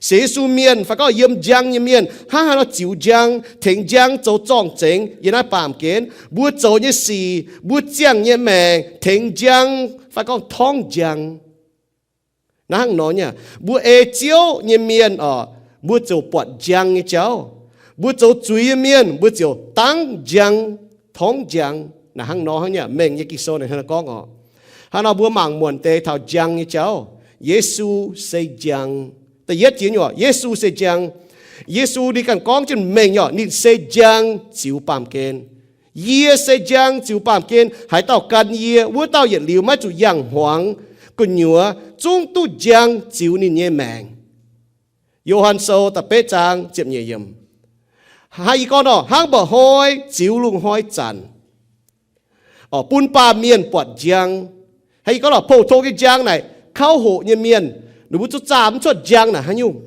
Sienx Yesu mienh fai gorngv yiem njang nyei mienh hnangv haaix nor ziux njang, tengx njang zoux zorng-zengx yiem naaiv baamh gen. Mbuo zoux nyei sic, mbuo ziangh nyei maengc tengx njang fai gorngv torngv njang. Naaiv hnangv nor nyei, mbuo ei Ziouv nyei mienh orqc, mbuo ziouc buatc njang nyei jauv. Mbuo zoux zuiz nyei mienh, mbuo ziouc dangv njang, torngv njang. Naaiv hnangv nor hnangv nyei, mengh nyei Ging-Sou naaic hnangv nor gorngv orqc. Hnangv nor mbuo mangc muonc deix taux njang nyei jauv. Yesu se njang. Da'yietv jiex nyei orqc, Yesu se njang. Yesu ninh ganh gorngv jienv mengh nyei orqc, ninh se njang ziux baamh gen. Yie se njang ziux baamh gen. Haaix dauh gan yie, wuov dauh yietc liuz maiv zuqc yangh hmuangx, gu'nyuoz zungv duqv njang ziux ninh nyei maengc. Yo^han Sou da'betv zaang ziepc nyeic yiemc. Hnangv yie gorngv nor, hnangv mba'hnoi ziux lungh hnoi zanc orqc, bun baamh mienh buatc njang. Hnangv yie gorngv nor, pou-tong nyei njang naaic, kauv hoqc nyei mienh, ninh mbuo zuqc zaah mv cuotv njang naaic haaix nyungc.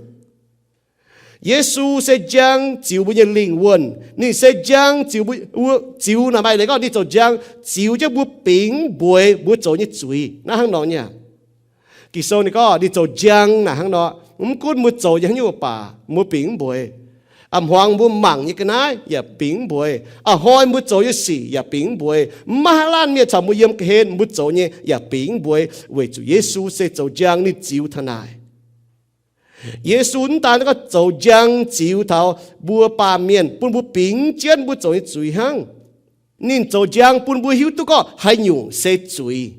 Yesu se njang ziux mbuo nyei lingh wuonh. Ninh se njang ziux mbuo, ziux naaic maaih leiz gorngv ninh zoux njang ziux jienv mbuo bingx mbueix mbuo zoux nyei zuiz. Naaiv hnangv nor nyei aqv. Ging-Sou ninh gorngv ninh zoux njang naaic hnangv nor, mv gunv mbuo zoux nyei haaix nyungc baac mbuo bingx mv mbueiz. A'hmuangx mbuo mangc nyei ga'naaiv yaac bingx mv mbueiz. A'hnoi mbuo zoux nyei sic yaac bingx mv mbueiz. Mv maaih haaix laanh mienh caux mbuo yiem ga'hlen, mbuo zoux nyei yaac bingx mv mbueiz, weic zuqc Yesu se zoux njang ninh ziux taux naaic. Yesu mv daan gorngv zoux njang ziux taux mbuo baamh mienh, bun mbuo bingx jienv mbuo zoux nyei zuiz hnangv. Ninh zoux njang bun mbuo hiuv duqv gorngv haaix nyungc se zuiz.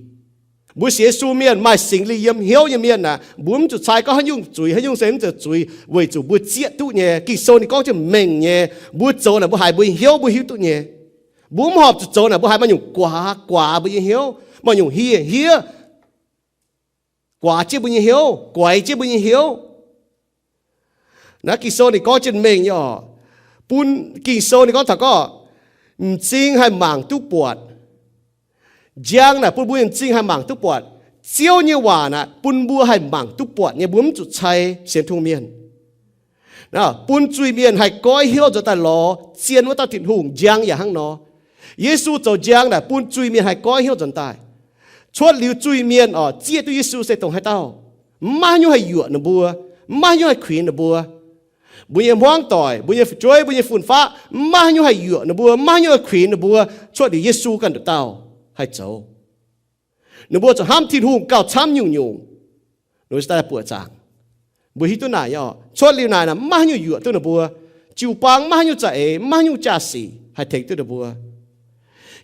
Mbuo sienx Yesu mienh maaih Singx Lingh yiem hnyouv nyei mienh aah, mbuo mv zuqc cai gorngv haaix nyungc zuiz, haaix nyungc se mv zeiz zuiz, weic zuqc mbuo zieqv duqv nyei. Ging-Sou ninh gorngv jienv mengh nyei, mbuo zoux naaic mbuo haiz mbuo nyei hnyouv, mbuo hiuv duqv nyei. Mbuo mv horpc zuqc zoux naaic mbuo haiz maaih nyungc guaax guaax mbuo nyei hnyouv, maaih nyungc hie hiev guaax jienv mbuo nyei hnyouv, guaix jienv mbuo nyei hnyouv. Naaiv Ging-Sou ninh gorngv jienv mengh nyei oc. Bun Ging-Sou ninh gorngv taux gorngv m'zing haih mangc duqv buatc. Njang naaic bun mbuo m'zing haih mangc duqv buatc. Ziouv nyei waac naaic bun mbuo haih mangc duqv buatc nyei, mbuo mv zuqc cai sienx tungh mienh. Bun zuiz-mienh haih goiv hnyouv nzuonx daaih lorz zien wuov dauh Tin-Hungh. Njang yaac hnangv nor. Yesu zoux njang naaic bun zuiz-mienh haih goiv hnyouv nzuonx daaih. Cuotv liuz zuiz-mienh oc, zieqv duqv Yesu se dongh haaix dauh. Mv maaih haaix nyungc haih yuoqc ninh mbuo, mv maaih haaix nyungc haih kuinx ninh mbuo. Mbuo nyei hmuangv doic, mbuo nyei fu'jueiv, mbuo nyei fun-faqv, mv maaih haaix nyungc haih yuoqc ninh mbuo, mv maaih haaix nyungc haih kuinx ninh mbuo. Cuotv liuz Yesu ganh nduqc dauh haih zoux. Ninh mbuo zuqc hnamv Tin-Hungh gauh camv nyungc-nyungc. Ninh mbuo daaih buoqc zaangc. Mbuo hiuv duqv naaic nyei oc. Cuotv liuz naaic naaic mv maaih haaix nyungc yuoqc duqv ninh mbuo. Jiu-baang mv maaih haaix nyungc za'eix, mv maaih haaix nyungc jaa-sic haih tengx duqv ninh mbuo.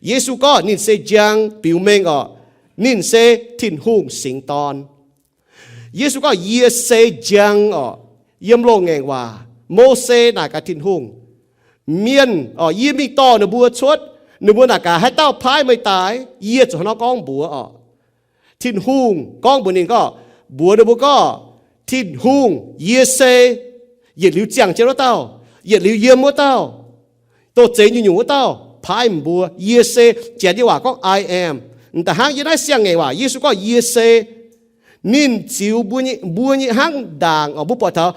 Yesu gorngv ninh se njang biux mengh oc, ninh se Tin-Hungh Singx Dorn. Yesu gorngv, yie se njang oc. Yiem loz-ngaengc waac, Mose naaic gaax Tin-Hungh, mienh oc, yie mingh dorh ninh mbuo cuotv, ninh mbuo naaic gaax, haaix dauh paaiv meih daaih? Yie zuqc hnangv nor gorngv mbuox oc. Tin-Hungh gorngv mbuox ninh gorngv, mbuox ninh mbuo gorngv, Tin-Hungh, yie se yietc liuz ziangh jienv wuov dauh, yietc liuz yiem wuov dauh, doh zeiz nyungc-nyungc wuov dauh paaiv meih mbuo. Yie se, Janx nyei waac gorngv I am. M'daaih hnangv yie naaiv siang-ngaengc waac, Yesu gorngv, yie se. Ninh ziux mbuo nyei, mbuo nyei hnangv ndaangc oc. Mbuo buatc taux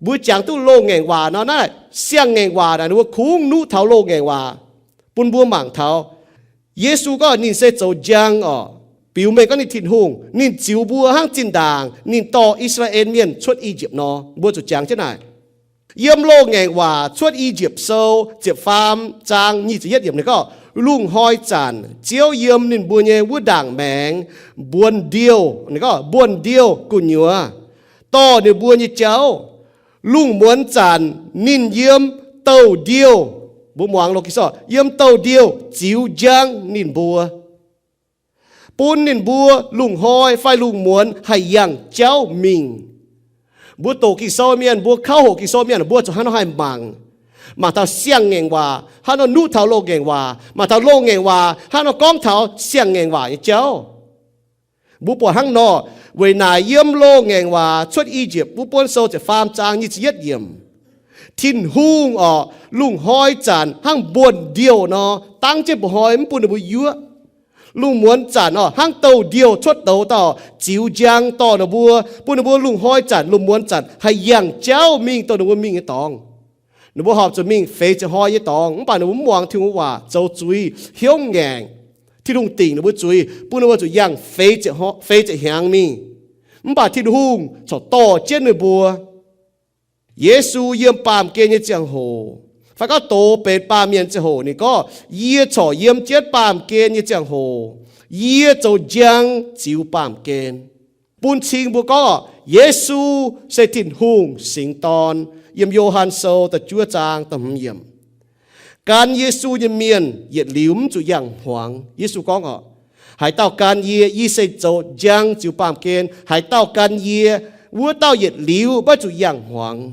mbuo jangx duqv loz-ngaengc waac nor, naaiv siang-ngaengc waac naaic ninh mbuo kungx nuqv taux loz-ngaengc waac bun mbuo mangc taux. Yesu gorngv ninh se zoux njang oc, biux mengh gorngv ninh Tin-Hungh, ninh ziux mbuo hnangv zinh ndaangc ninh dorh I^saa^laa^en Mienh cuotv I^yipv nor. Mbuo zuqc jangx jienv naaic. Yiem Loz-Ngaengc Waac Cuotv I^yipv Sou ziepc faam zaang nyic ziepc yietv yiemc ninh gorngv, lungh hnoi zanc Ziouv yiem ninh mbuo nyei wuov ndaangc maengx mbuonx ndiouh, ninh gorngv mbuonx ndiouh gu'nyuoz dorh ninh mbuo nyei jauv. Lungh muonz zanc ninh yiem douh ndiouh, mbuo muangx loz-ging sou, yiem douh ndiouh ziux njang ninh mbuo, bun ninh mbuo lungh hnoi fai lungh muonz haih yangh jauv mingh. Mbuo doqc Ging-Sou mienh, mbuo kauv hoqc Ging-Sou mienh, mbuo zuqc hnangv nor haih mangc. Mangc taux siang-ngaengc waac hnangv nor nuqv taux loz-ngaengc waac, mangc taux loz-ngaengc waac hnangv nor gorngv taux siang-ngaengc waac nyei jauv. Mbuo buatc hnangv nor, weic naaic yiem Loz-Ngaengc Waac Cuotv I^yipv wuov buonv sou ziepc faam zaang nyic ziepc yietv yiemc, Tin-Hungh oc, lungh hnoi zanc hnangv mbuonx ndiouh nor dangv jienv mba'hnoi mv bun ninh mbuo yuoqv. Lungh muonz zanc oc, hnangv douh ndiouh cuotv douz dauh ziux njang dorh ninh mbuo, bun ninh mbuo lungh hnoi zanc lungh muonz zanc haih yangh jauv mingh douh ninh mbuo mingh nyei dorngx. Ninh mbuo horpc zuqc mingh feix ziepc hnoi nyei dorngx, mv baac ninh mbuo mv muangx Tin-Hungh waac, zoux zuiz, hnyouv ngaengc. Tin-Hungh dingc ninh mbuo zuiz, bun ninh mbuo zuqc yangh feix ziepc hnyangx mingh. Mv baac Tin-Hungh corc dorh jienv ninh mbuo. Yesu yiem baamh gen nyei ziangh hoc, fai gorngv doz benx baamh mienh ziangh hoc, ninh gorngv, yie corc yiem jienv baamh gen nyei ziangh hoc, yie zoux njang ziux baamh gen, bun cing mbuo gorngv Yesu se Tin-Hungh Singx Dorn. Yiem Yo^han Sou da'juov zaang da'hmz yiemc. Gan Yesu nyei mienh yietc liuz mv zuqc yangh hmuangx. Yesu gorngv oc, haaix dauh gan yie, yie se zoux njang ziux baamh gen. Haaix dauh gan yie, wuov dauh yietc liuz maiv zuqc yangh hmuangx.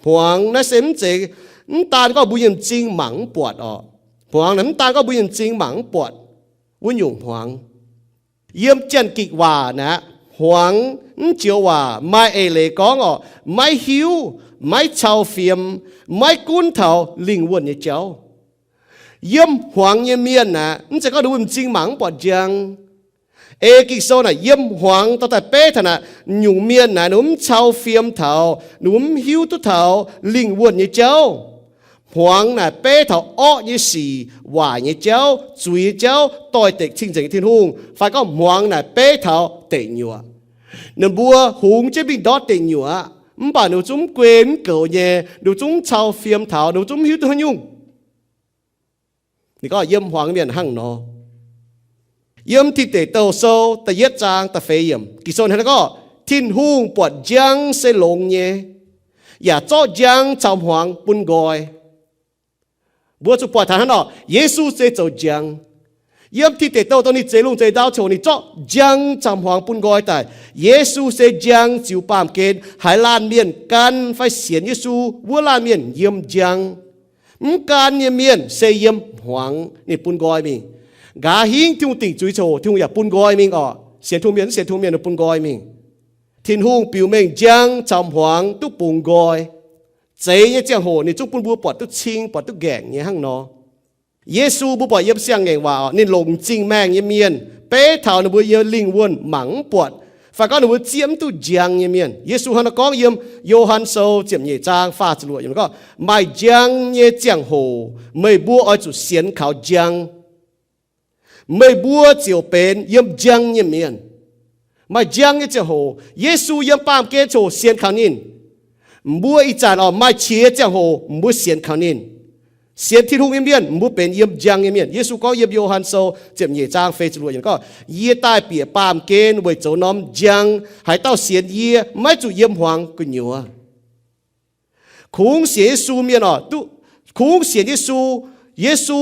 Hmuangx naaiv se mv zeiz, mv daan gorngv mbuo nyei m'zing mangc mv buatc oc. Hmuangx naaiv mv daan gorngv mbuo nyei m'zing mangc mv buatc wuov nyungc hmuangx. Yiem Janx-Gikc waac naaic, hmuangx mv joux waac maaih eix leiz gorngv oc, maiv hiuv, maiv cau fiem, maiv gunv taux lingh wuonh nyei jauv. Yiem hmuangx nyei mienh naaic, mv zeiz gorngv ninh mbuo m'zing mangc mv buatc njang. Ei Ging-Sou naaic, yiem hmuangx dorh daaih beiv taux naaic, nyungc mienh naaic ninh mbuo mv cau fiem taux, ninh mbuo mv hiuv duqv taux lingh wuonh nyei jauv. Hmuangx naaic beiv taux orqv nyei sic, waaic nyei jauv, zuiz nyei jauv, doix-dekc cing-nzengc Tin-Hungh, fai gorngv hmuangx naaic beiv taux deic nyuoqc. Ninh mbuo hungx jienv mingh ndortv deic nyuoqc aqv, mv baac ninh mbuo zungv mv guei mv goux nyei, ninh mbuo zungv mv cau fiem taux, ninh mbuo zungv mv hiuv duqv haaix nyungc. Ninh gorngv yiem hmuangx mienh hnangv nor. Yiem Tin Deic Douh Sou da'yietv zaang da'feix yiemc, Ging-Sou hnangv naaiv gorngv, Tin-Hungh buatc njang se longx nyei, yaac zorqv njang caux hmuangx bun nqoi. Mbuo zuqc buatc taux hnangv nor, Yesu se zoux njang. Yiem Tin Deic Douh dongh ninh zeix lungh zeix ndau ziangh hoc ninh zorqv njang caux hmuangx bun nqoi daaih. Yesu se njang ziux baamh gen haaix laanh mienh gan fai sienx Yesu wuov laanh mienh yiem njang. Mv gan nyei mienh se yiem hmuangx ninh bun nqoi mingh. Nqa'haav hingv Tin-Hungh dingc zuiz ziangh hoc Tin-Hungh yaac bun nqoi mingh orqc. Sienx Tin-Hungh mienh mv sienx Tin-Hungh mienh ninh bun nqoi mingh. Tin-Hungh biux mengh njang caux hmuangx duqv bungx nqoi. Zeiz nyei ziangh hoc ninh zungv bun mbuo buatc duqv cing, buatc duqv nqaengc nyei hnangv nor. Yesu mbuo buatc yiem Siang-Ngaengc Waac, ninh longc m'zing maengh nyei mienh beiv taux ninh mbuo nyei lingh wuonh mangc mv buatc, fai gorngv ninh mbuo zieqv mv duqv njang nyei mienh. Yesu hnangv naaiv gorngv yiem Yo^han Sou ziepc nyeic zaang faah ziepc luoqc yiemc gorngv, Maaih njang nyei ziangh hoc meih mbuo oix zuqc sienx kaux njang. Meih mbuo ziouc benx yiem njang nyei mienh. Maaih njang nyei ziangh hoc, Yesu yiem baamh gen ziouc sienx kaux ninh. Mbuo ih zanc oc maaih qiex ziangh hoc mbuo sienx kaux ninh. Sienx Tin-Hungh nyei mienh, mbuo benx yiem njang nyei mienh. Yesu gorngv yiem Yo^han Sou ziepc nyeic zaang feix ziepc luoqc yiemc gorngv, Yie daaih bieqc baamh gen weic zoux norm njang. Haaix dauh sienx yie maiv zuqc yiem hmuangx gu'nyuoz. Kungx sienx Yesu mienh oc, duqv, kungx sienx Yesu, Yesu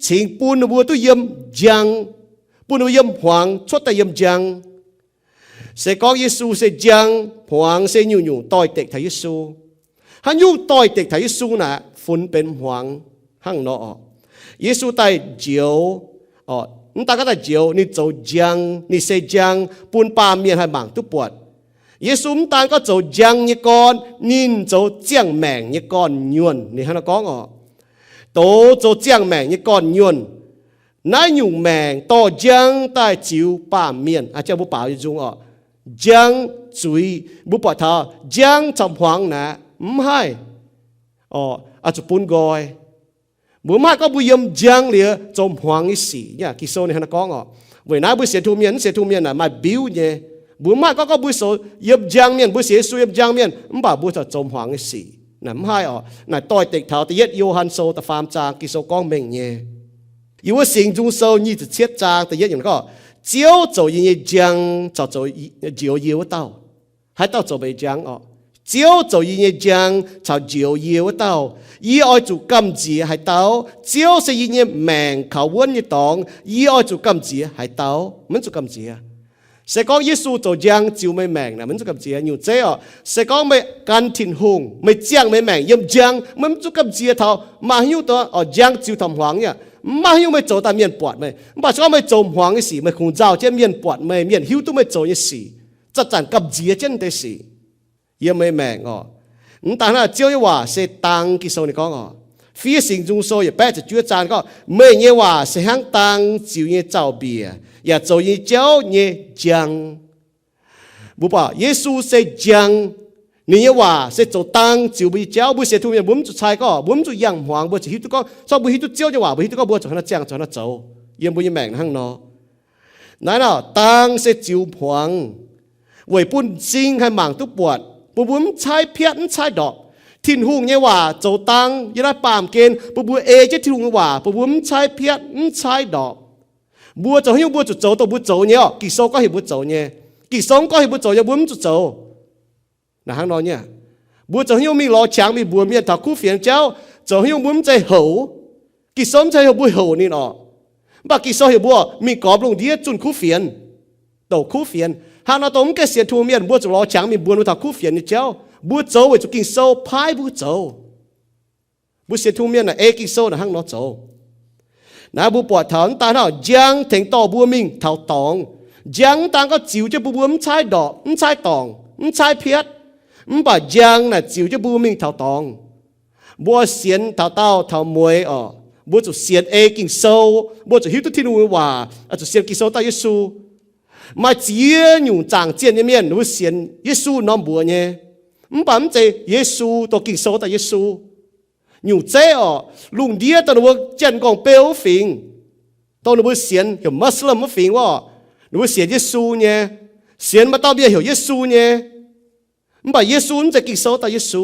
cingx bun ninh mbuo duqv yiem njang, bun ninh mbuo yiem hmuangx cuotv daaih yiem njang. Se gorngv Yesu se njang, hmuangx se nyungc-nyungc doix-dekc taux Yesu. Haaix nyungc doix-dekc taux Yesu naaic, funx benx hmuangx hnangv nor oc. Yesu daaih njoux, mv daan gorngv daaih njoux, ninh zoux njang, ninh se njang bun baamh mienh haih mangc duqv buatc. Yesu mv daan gorngv zoux njang nyei gorn, ninh zoux ziangh maengc nyei gorn-nyuonh. Ninh hnangv naaiv gorngv oc, Douz zoux ziangh maengc nyei gorn-nyuonh. Naaiv nyungc maengc dorh njang daaih ziux baamh mienh. Aa, mbuo baaux nyei nzung oc, njang zuiz, mbuo buatc taux njang caux hmuangx naaic mv haih oc, oix zuqc bun nqoi. Mbuo mv haih gorngv mbuo yiem njang liuz zoux hmuangx nyei sic. Ging-Sou ninh hnangv naaiv gorngv oc. Weic naaiv mbuo sienx Tin-Hungh mienh, mv sienx Tin-Hungh mienh naaic maaih mbiuv nyei. Mbuo mv haih gorngv, gorngv mbuo zoux yiem njang mienh, mbuo sienx Yesu yiem njang mienh, mv baac mbuo zoux hmuangx nyei sic naaic mv haih oc. Naaic doix-dekc taux da'yietv Yo^han Sou da'faam zaang Ging-Sou gorngv mengh nyei. Yie wuov Singx Nzung Sou nyic ziepc cietv zaang da'yietv yiemc gorngv, Ziouv zoux yie nyei njang caux zoux njoux yie wuov dauh. Haaix dauh zoux meih njang oc? Ziouv zoux yie nyei njang caux njoux yie wuov dauh. Yie oix zuqc gamh nziex haaix dauh? Ziouv se yie nyei maengc kaux wuonv nyei dorngx. Yie oix zuqc gamh nziex haaix dauh? Maiv zuqc gamh nziex. Se gorngv Yesu zoux njang ziux meih maengc naaic, maiv zuqc gamh nziex. Nyungc zeiv oc, se gorngv meih gan Tin-Hungh, meih ziangh meih maengc yiem njang, meih mv zuqc gamh nziex taux maaih haaix nyungc oix njang ziux taux hmuangx nyei. Mv maaih haaix nyungc meih zoux daaih mienh buatc meih. Mv baac se gorngv meih zoux hmuangx nyei sic, meih kungx nzauh jienv mienh buatc meih, mienh hiuv duqv meih zoux nyei sic, zanc-zanc gamh nziex jienv deix sic yiem meih maengc oc. Mv daan hnangv, Ziouv nyei waac se dang. Ging-Sou ninh gorngv oc, fiev Singx Nzung Sou yietc baeqv ziepc juov zaang gorngv, Meih nyei waac se hnangv dang ziux nyei zaux-mbiec, yaac zoux nyei jauv nyei njang. Mbuo buatc Yesu se njang, ninh nyei waac se zoux dang ziux mbuo nyei jauv. Mbuo sienx Tin-Hungh mienh mbuo mv zuqc cai gorngv, mbuo mv zuqc yangh hmuangx, mbuo zuqc hiuv duqv gorngv, se gorngv mbuo hiuv duqv Ziouv nyei waac, mbuo hiuv duqv gorngv mbuo zuqc hnangv naaiv ziangh, zuqc hnangv naaiv zoux yiem mbuo nyei maengc hnangv nor. Naaiv nor dang se ziux hmuangx, weic bun m'zing haih mangc duqv buatc, bun mbuo mv caaiv piatv mv caaiv ndorpc. Tin-Hungh nyei waac zoux dang yiem naaiv baamh gen, bun mbuo ei jienv Tin-Hungh nyei waac, bun mbuo mv caaiv piatv mv caaiv ndorpc. Mbuo zoux haaix nyungc mbuo zuqc zoux dongh mbuo zoux nyei oc. Ging-Sou gorngv heuc mbuo zoux nyei. Ging-Sou mv gorngv heuc mbuo zoux nyei, mbuo mv zuqc zoux. Naaic hnangv nor nyei. Mbuo zoux haaix nyungc mingh lorz qangx mingh mbuox mienh taux kuv fienx jauv, zoux haaix nyungc mbuo mv zeiz houc. Ging-Sou mv zeiz heuc mbuo houc ninh oc. Mv baac Ging-Sou heuc mbuo mingh gormx lungh ndiev zunh kuv fienx, douc kuv fienx. Hnangv nor dongh mv gaengh sienx Tin-Hungh mienh mbuo zuqc lorz qangx mingh mbuox mbuo taux kuv fienx nyei jauv. Mbuo zoux weic zuqc Ging-Sou paaiv mbuo zoux. Mbuo sienx Tin-Hungh mienh naaic ei Ging-Sou naaic hnangv nor zoux. Naaiv mbuo buatc taux mv daan hnangv njang tengx dorh mbuo mingh taux dorngx. Njang mv daan gorngv ziux jienv bun mbuo mv caaiv ndorpc, mv caaiv dorngc, mv caaiv piatv, mv baac njang naaic ziux jienv mbuo mingh taux dorngx. Mbuo sienx taux daauh taux mueiz oc, mbuo zuqc sienx ei Ging-Sou, mbuo zuqc hiuv duqv Tin-Hungh nyei waac, zuqc sienx Ging-Sou dauh Yesu. Maaih ziex nyungc zaangc zienh nyei mienh ninh mbuo sienx Yesu norm mbuox nyei, mv baac mv zeiz Yesu dongh Ging-Sou dauh Yesu. Nyungc zeiv oc, lungh ndiev dongh ninh mbuo Janx-Nqorngv-Beu wuov fingx, dongh ninh mbuo sienx heuc Muslim wuov fingx wuov, ninh mbuo sienx Yesu nyei. Sienx maaih dauh mienh heuc Yesu nyei, mv baac Yesu mv zeiz Ging-Sou dauh Yesu.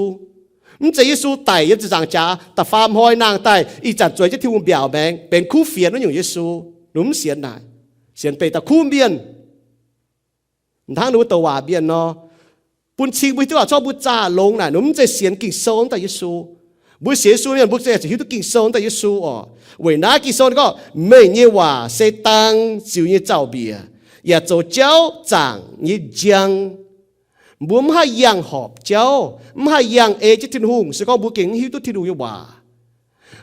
Mv zeiz Yesu daic yiem ziepc nzaangc jaax da'faam hnoi nangh daaih ih zanc zueiz jienv Tin-Hungh mbiaauc maengx benx kuv fienx wuov nyungc Yesu. Ninh mv sienx naaic. Sienx benx dauh kuv mienh, hnangv ninh mbuo douc waac mienh nor. Bun cing mbuo hiuv duqv aac, zorqv mbuo zaah longx naaic, ninh mv zeiz sienx Ging-Sou wuov dauh Yesu. Mbuo sienx Yesu mienh, mbuo ziouc hiuv duqv Ging-Sou wuov dauh Yesu oc. Weic naaiv Ging-Sou ninh gorngv, meih nyei waac se dang ziux nyei zaux-mbiec, yaac zoux jauv zaangc nyei njang. Mbuo mv haih yangh horpc jauv, mv haih yangh ei jienv Tin-Hungh, se gorngv mbuo gengh mv hiuv duqv Tin-Hungh nyei waac.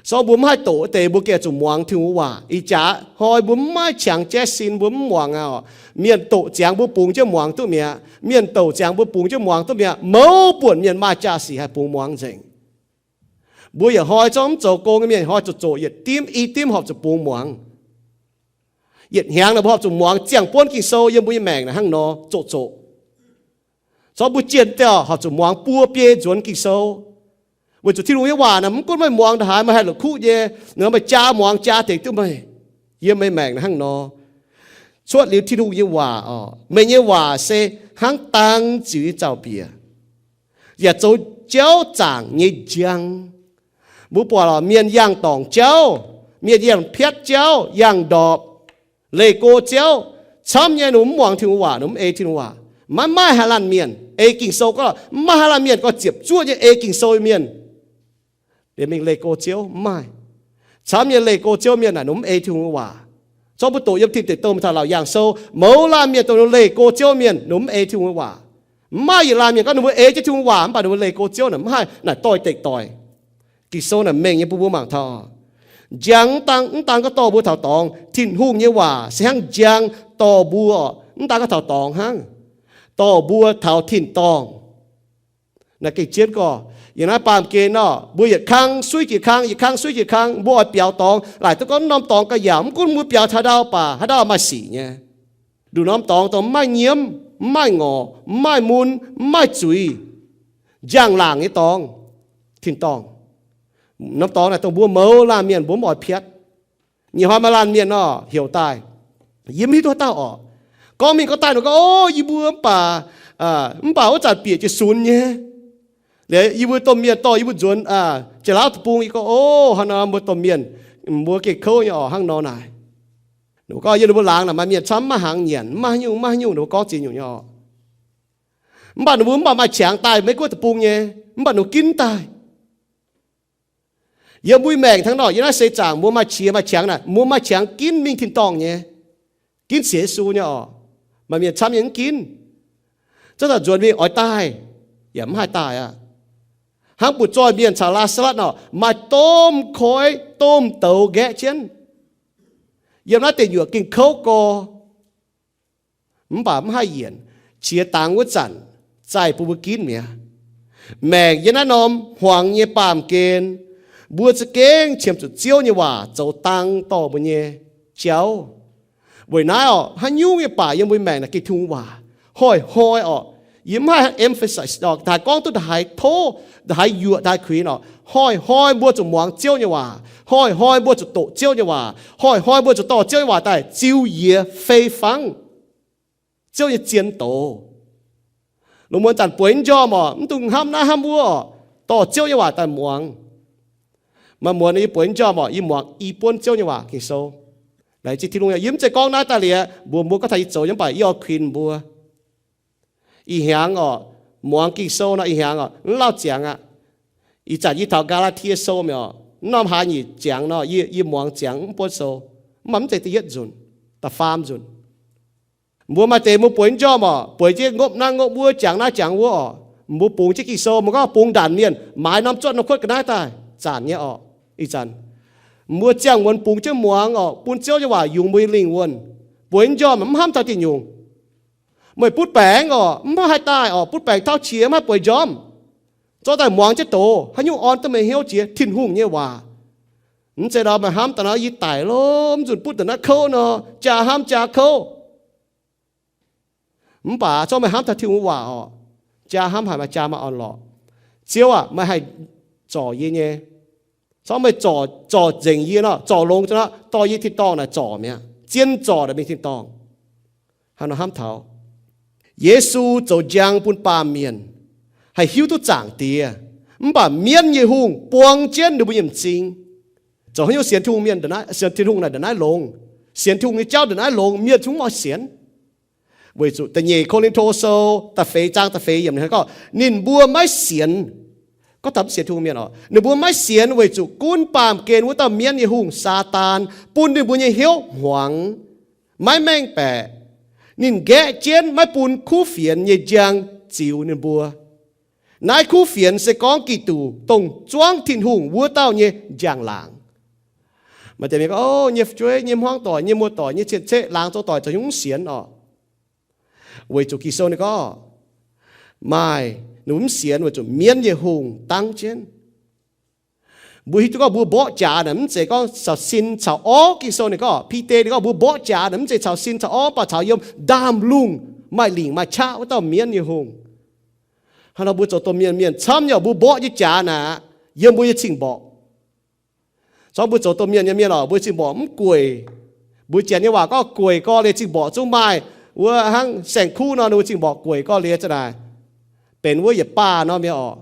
So mbuo mv haih doqc wuov deix, mbuo gengh zuqc muangx Tin-Hungh waac. Ih jaax hnoi mbuo mv maaih qangx jaiv sin, mbuo mv muangx aqv. Mienh doqc ziangx mbuo bungx jienv muangx duqv mi'aqv. Mienh douc ziangx mbuo bungx jienv muangx duqv mi'aqv. Mouz buonc mienh maaih jaa-sic haih bungx muangx nzengc. Mbuo yietc hnoi zorqv mv zoux gong nyei mienh, hnoi zoqc zoqc yietc dimv i dimv horpc zuqc bungx muangx. Yietc hnyangx naaic mbuo horpc zuqc muangx ziangh buonv Ging-Sou yiem mbuo nyei maengc naaic hnangv nor zoqc zoqc. Zorqv mbuo jienh dauh horpc zuqc muangx buo biei nzuonx Ging-Sou. Weic zuqc Tin-Hungh nyei waac naaic mv gunv meih muangx ndongc haaix, meih haih la'kuqv nyei, ninh meih jaa muangx jaa dengx duqv meih. Yiem meih maengc naaic hnangv nor. Cuotv liuz Tin-Hungh nyei waac oc, meih nyei waac se hnangv dang ziux nyei zaux-mbiec, yaac zoux jauv zaangc nyei njang. Mbuo buatc oc, mienh yangh dorngc jauv, mienh yangh piatv jauv, yangh ndorpc, leih go ziouv, camv nyei ninh mv muangx Tin-Hungh waac, ninh mv ei Tin-Hungh waac. Maiv maaih haaix laanh mienh ei Ging-Sou gorngv, mv maaih haaix laanh mienh gorngv ziepc zuoqv nyei ei Ging-Sou mienh liemh mingh leih go ziouv, mv maaih. Camv nyei leih go ziouv mienh naaic ninh mv ei Tin-Hungh waac. Zorqv mbuo doqc yiem Tin Deic Douh taux Laauc Yaangh Sou, mouz laanh mienh dongh ninh leih go ziouv mienh ninh mv ei Tin-Hungh waac. Mv maaih yietc laanh mienh gorngv ninh mbuo ei jienv Tin-Hungh waac mv baac ninh mbuo leih go ziouv naaic mv haih naaic doix-dekc doic. Ging-Sou naaic mengh nyei bun mbuo mangc taux. Njang mv daan, mv daan gorngv dorh mbuo taux dorngx. Tin-Hungh nyei waac se hnangv njang dorh mbuo, mv daan gorngv taux dorngx hnangv, dorh mbuo taux tin-dorngh. Naaiv gengh jienv gorx, yiem naaiv baamh gen nor, mbuo yietc kang suiv jiex kang, yietc kang suiv jiex kang, mbuo oix biaux dorngx, laaic duqv gorngv norm dorngx ga'yaauc, mv gunv mbuo biaux taux haaix ndau baac haaix ndau maaih sic nyei. Nduqc norm dorngx dongh mv maaih nyiemv, mv maaih ngorc, mv maaih mun, mv maaih zuiz, njang-laangc nyei dorngx, tin-dorngh. Norm dorngx naaic dongh mbuo mouz laanh mienh mbuo mv oix piatv. Nyei hnoi maaih laanh mienh nor heuc daaih, yie mv hiuv duqv haaix dauh orqc. Gorngv mingh gorngv daaih nor gorngv, o, yie mbuo mv baac, mv baac wuov zanc bieqc jiez sunx nyei. Liuz yie mbuo domh mienh dorh yie mbuo nzuonx Janx-Laauv deic-bung, yie gorngv, o, hnangv nor mbuo domh mienh, mbuo gengh kouv nyei orqc, hnangv nor naaic. Ninh mbuo gorngv yiem ninh mbuo laangz naaic maaih mienh camv mv maaih hnaangx nyanc, mv maaih haaix nyungc, ninh mbuo gorngv ziex nyungc nyei orqc. Mv baac ninh mbuo mv baac maaih qangx daaih Meiv-Guoqv deic-bung nyei, mv baac ninh mbuo ginv daaih. Yiem mbuo maengc hnangv nor, yiem naaiv seix zaangc mbuo maaih qiex maaih qangx naaic, mbuo maaih qangx ginv mingh tin-dorngh nyei, ginv sienx Yesu nyei orqc. Maaih mienh camv nyei mv ginv, zanc-zanc nzuonx mingh oix daaih, yaac mv haih daaih aqv. Hnangv butv-zoih mienh caux Laa^saa^latv nor, maaih domh koiv domh douz nqaeqv jienv yiem naaiv deic nyuoqc gengh kouv gorx. Mv baac mv haih yienc, qiex dangx wuov zanc zaih bun mbuo ginv mi'aqv. Maengc yiem naaiv norm hmuangx nyei baamh gen, mbuo za'gengh qiemx zuqc Ziouv nyei waac zoux dang dorh mbuo nyei jauv. Weic naaiv orqc, haaix nyungc nyei baac yiem mbuo maengc naaic gengh Tin-Hungh waac. Hnoi-hnoi orqc, yie mv haih emphasize orqc, da'haaix gorngv duqv da'haaix tov, da'haaix yuoqc, da'haaix kuinx orqc, hnoi-hnoi mbuo zuqc muangx Ziouv nyei waac. Hnoi-hnoi mbuo zuqc doqc Ziouv nyei waac. Hnoi-hnoi mbuo zuqc dorh Ziouv nyei waac daaih ziux yie fei fangv Ziouv nyei zien doz. Lungh muonz zanc bueix njormh orqc, mv dungx hnamv naaiv hnamv wuov orqc, dorh Ziouv nyei waac daaih muangx. Maaih muonz yie bueix njormh orqc, yie muangx i buonv Ziouv nyei waac Ging-Sou. Laengz zingh Tin-Hungh, yie mv zeiz gorngv naaiv daaih liuz mbuox mbuo gorngv taux yie zoux nyei, mv baac yie oix kuinx mbuo. Ih hnyangx orqc, muangx Ging-Sou nor, ih hnyangx orqc, mv lauh ziangx aqv. Ih zanc yie taux Gaa^laa^tie Sou mi'aqv orqc, mv norm hlaax nyeic ziangx nor, yie, yie muangx ziangx mv buonv sou, mv baac mv zeiz da'yietv nzunc, da'faam nzunc. Mbuo maaih deix mbuo bueix njormh orqc, bueix jienv ngopv naaiv ngopv wuov, jangx naaiv jangx wuov orqc, mbuo bungx jienv Ging-Sou, mbuo gorngv bungx ndaanc mienh maaiz norm zuotv norm kuotv ga'naaiv daaih, zanc nyei orqc. Ih zanc mbuo ziangh muonz bungx jienv muangx orqc, bun Ziouv nyei waac yungz mbuo nyei lingh wuonh. Bueix njormh mv hnamv taux diuh nyungc. Meih butv baengc orqc, mv haih daaih orqc, butv baengc tauv qiex mv haih bueix njormh. Zorqv daaih muangx jienv doz, haaix nyungc orn duqv meih hnyouv jiex Tin-Hungh nyei waac. Mv zeiz nor meih hnamv daaih nor yie daic lo, mv nzunc butv da'naaiv kouv nor, jaa hnamv jaa kouv. Mv baac zorqv meih hnamv taux Tin-Hungh waac orqc, jaa hnamv haic, maaih jaa maaih orn-lorqc. Ziouv aah, meih haih zorc yie nyei. Zorqv meih zorc, zorc nzengc yie nor, zorc longx nor, dorh yie tin-dorngh naaic zorc mi'aqv. Zien zorc naaic mingh tin-dorngh. Hnangv nor hnamv taux. Yesu zoux njang bun baamh mienh haih hiuv duqv Zaangc Diex, mv baac mienv nyei hungh buang jienv ninh mbuo nyei m'zing. Zoux haaix nyungc sienx Tin-Hungh mienh, sienx Tin-Hungh naaic ndongc naaiv longx, sienx Tin-Hungh nyei jauv ndongc naaiv longx, mienh zungv maiv sienx. Weic zuqc da'nyeic Ko^lin^to Sou da'feix zaang da'feix yiemc ninh gorngv, ninh mbuo maiv sienx. Gorngv taux mv sienx Tin-Hungh mienh oc, ninh mbuo maiv sienx weic zuqc gunv baamh gen wuov dauh mienv nyei hungh, Saadaan, bun ninh mbuo nyei hnyouv hmuangx, maiv mengh baeqc. Ninh nqaeqv jienv maiv bun kuv fienx nyei njang ziux ninh mbuo. Naaiv kuv fienx se gorngv Giduc, dongh zuangv Tin-Hungh wuov dauh nyei njang-laangc. Maaih deix mienh gorngv, O, nyei fu'jueiv, nyei hmuangv doic, nyei muoz-doic, nyei cien-ceqv, laangz zoux doic caux hnyouv mv sienx oc. Weic zuqc Ging-Sou ninh gorngv, maaih, ninh mbuo mv sienx weic zuqc mienv nyei hungh dangv jienv. Mbuo hiuv duqv gorngv mbuo mborqv jaax naaic mv zeiz gorngv caux sin caux orv. Ging-Sou ninh gorngv, Bide ninh gorngv mbuo mborqv jaax naaic mv zeiz caux sin caux orv, mv baac caux yiem ndaamv-lungh maaih lingc maaih qaqv wuov dauh mienv nyei hungh. Hnangv nor mbuo zoux domh mienh mienh camv nyei oc, mbuo mborqv nyei jaax naaic yiem mbuo nyei cing-mborqc. Corc mbuo zoux domh mienh nyei mienh oc, mbuo cing-mborqc mv gueic. Mbuo Janx nyei waac gorngv gueic gorx-liex cing-mborqc zungv maaih. Wuov hnangv saeng-kuv nor, ninh mbuo cing-mborqc gueic gorx-liex za'naaic, benx wuov yietc baah nor mi'aqv oc.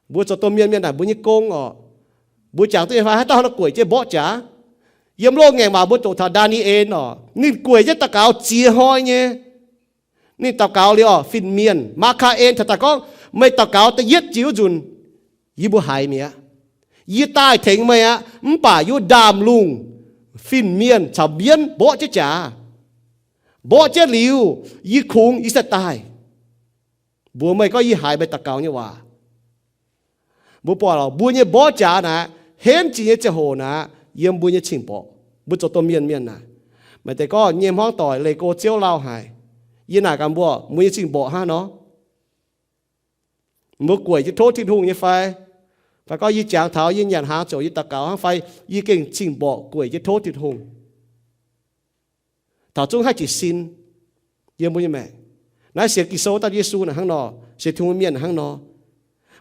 Mbuo zoux domh mienh mienh naaic mbuo nyei gong oc. Mbuo jangx duqv nyei fai haaix dauh nor gueic jienv mborqv jaax? Yiem loz-ngaengc waac mbuo doqc taux Ndaa^ni^en oc, ninh gueic jienv daux gaux ziex hnoi nyei. Ninh daux gaux liuz oc, fin-mienh, Maa^kaa^en taux daaih gorngv, meih daux gaux da'yietv jiex wuov nzunc, yie mbuo haiz mi'aqv. Yie daaih tengx meih aqv. Mv baac yiem ndaamv-lungh fin-mienh caux mbienv mborqv jienv jaax. Mborqv jienv liuz, yie kungx yie sai daaih mbuox meih gorngv yie haiz meih daux gaux nyei waac. Mbuo buatc oc, mbuo nyei mborqv jaax naaic, henv jiex nyei ziangh hoc naaic, yiem mbuo nyei cing-mborqc. Mbuo zoux domh mienh mienh naaic, maaih deix gorngv nyei hmuangv doic leih go Ziouv lauh haic. Yie naaic gaax mbuo, mbuo nyei cing-mborqc hnangv nor, mbuo gueic jienv tov Tin-Hungh nyei fai? Fai gorngv yie jangx taux yie nyanc hnaangx ziouc yie daux gaux hnangv fai yie gengh cing-mborqc gueic jienv tov Tin-Hungh? Taux zungv haih jiez sin yiem mbuo nyei maengc. Naaiv sienx Ging-Sou dauh Yesu naaic hnangv nor, sienx Tin-Hungh mienh hnangv nor.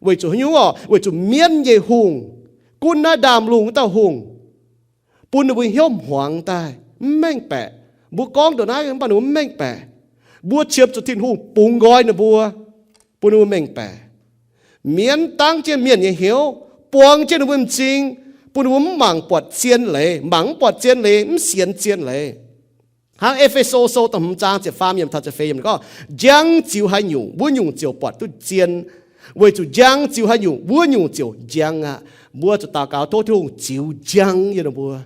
Weic zuqc haaix nyungc oc? Weic zuqc mienv nyei hungh, gunv naaiv ndaamv-lungh wuov dauh hungh, bun ninh mbuo hnyouv hmuangx daaih, mv mengh baeqc. Mbuo gorngv ndongc naaiv mv baac ninh mbuo mv mengh baeqc. Mbuo qiemx zuqc Tin-Hungh bungx nqoi ninh mbuo, bun ninh mbuo mengh baeqc. Mienv dangv jienv mienh nyei hnyouv, buang jienv ninh mbuo m'zing, bun ninh mbuo mv mangc buatc zien leiz, mangc mv buatc zien leiz, mv sienx zien leiz. Hnangv E^fe^so Sou da'hmz zaang ziepc faam yiemc taux ziepc feix yiemc gorngv, njang ziux haaix nyungc, wuov nyungc ziouc buatc duqv zien. Weic zuqc njang ziux haaix nyungc, wuov nyungc ziouc njang aqv. Mbuo zuqc daux gaux tov Tin-Hungh ziux njang yiem ninh mbuo.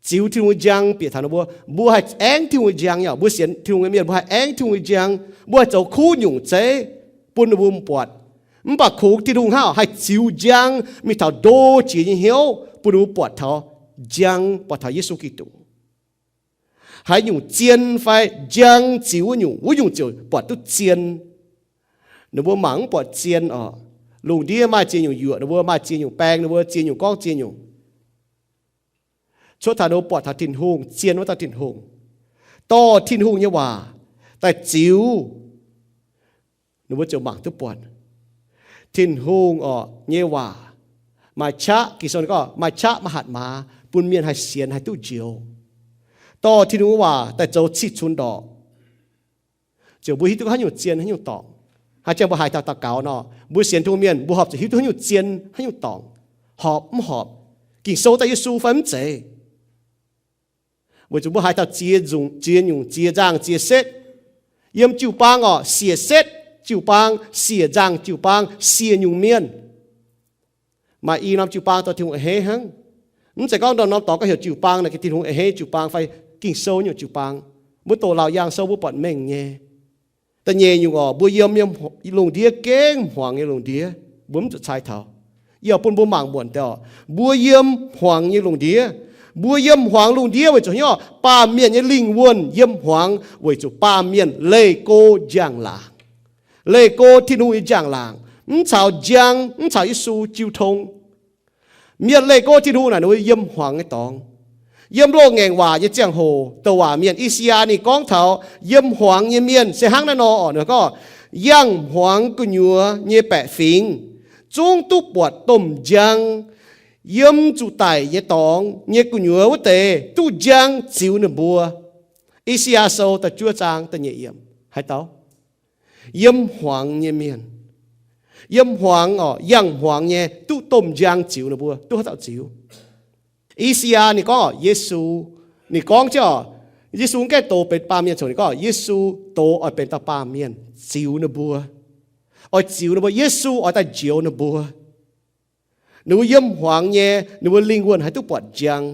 Ziux Tin-Hungh njang bieqc taux ninh mbuo. Mbuo haih aengv Tin-Hungh njang nyei. Mbuo sienx Tin-Hungh nyei mienh, mbuo haih aengv Tin-Hungh njang. Mbuo haih zoux kuv nyungc zeiv bun ninh mbuo buatc. Mv baac kungx Tin-Hungh hnangv haih ziux njang mingh taux ndo jiex nyei hnyouv, bun ninh mbuo buatc taux njang, buatc taux Yesu Giduc. Haaix nyungc zien fai njang ziux wuov nyungc, wuov nyungc ziouc buatc duqv zien. Ninh mbuo mangc mv buatc zien oc. Lungh ndiev maaih ziex nyungc yuoqc ninh mbuo, maaih ziex nyungc baeng ninh mbuo, ziex nyungc gorngv ziex nyungc. Cuotv taux ninh mbuo buatc taux Tin-Hungh, zien wuov dauh Tin-Hungh, dorh Tin-Hungh nyei waac daaih ziux, ninh mbuo ziouc mangc duqv buatc. Tin-Hungh oc nyei waac maaih qaqv, Ging-Sou gorngv maaih qaqv, maaih hatc maaz, bun mienh haih sienx, haih duqv njoux. Dorh Tin-Hungh nyei waac daaih zoux cih cunx ndorqc, ziouc mbuo hiuv duqv haaix nyungc zien, haaix nyungc dorngc. Haaix jangx mbuo haaix dauh daux gaux nor, mbuo sienx Tin-Hungh mienh, mbuo horpc zuqc hiuv duqv haaix nyungc zien, haaix nyungc dorngc, horpc mv horpc, Ging-Sou daaih Yesu fai mv zeiz. Weic zuqc mbuo haaix dauh ziex nyungc, ziex nyungc, ziex nzangh, ziex setv. Yiem jiu-baang oc, siec setv jiu-baang, siec nzangh jiu-baang, siec nyungc mienh. Maaih i norm jiu-baang dorh Tin-Hungh a'hneiv hnangv. Mv zeiz gorngv norm-norm dorngx gorngv heuc jiu-baang naaic gengh Tin-Hungh a'hneiv jiu-baang fai Ging-Sou nyungc jiu-baang. Mbuo doqc Laauc Yaangh Sou mbuo buatc mengh nyei. Da'nyeic nyungc oc, mbuo yiem, yiem lungh ndiev gengh hmuangx nyei lungh ndiev, mbuo mv zuqc cai taux. Yie oix bun mbuo mangc muonc deix oc, mbuo yiem hmuangx nyei lungh ndiev. Mbuo yiem hmuangx lungh ndiev weic zuqc haaix nyungc? Baamh mienh nyei lingh wuonh yiem hmuangx weic zuqc baamh mienh leih go njang-laangc, leih go Tin-Hungh nyei njang-laangc, mv caux njang, mv caux Yesu jiu tong. Mienh leih go Tin-Hungh naaic ninh mbuo yiem hmuangx nyei dorngx. Yiem loz-ngaengc waac nyei ziangh hoc, douc waac mienh I^saa^yaa ninh gorngv taux yiem hmuangx nyei mienh se hnangv naaiv nor oc. Ninh gorngv, yangh hmuangx gu'nyuoz nyei baeqc fingx zungv duqv buatc domh njang. Yiem zuqc daic nyei dorngx nyei gu'nyuoz wuov deix duqv njang ziux ninh mbuo. I^saa^yaa Sou da'juov zaang da'nyeic yiemc. Haaix dauh? Yiem hmuangx nyei mienh. Yiem hmuangx orqc, yangh hmuangx nyei, duqv domh njang ziux ninh mbuo, duqv haaix dauh ziux? I^saa^yaa ninh gorngv orqc, Yesu, ninh gorngv jienv orqc, Yesu mv gaengh doz benx baamh mienh coc, ninh gorngv Yesu doz oix benx dauh baamh mienh ziux ninh mbuo. Oix ziux ninh mbuo, Yesu oix daaih njoux ninh mbuo. Ninh mbuo yiem hmuangx nyei, ninh mbuo lingh wuonh haih duqv buatc njang.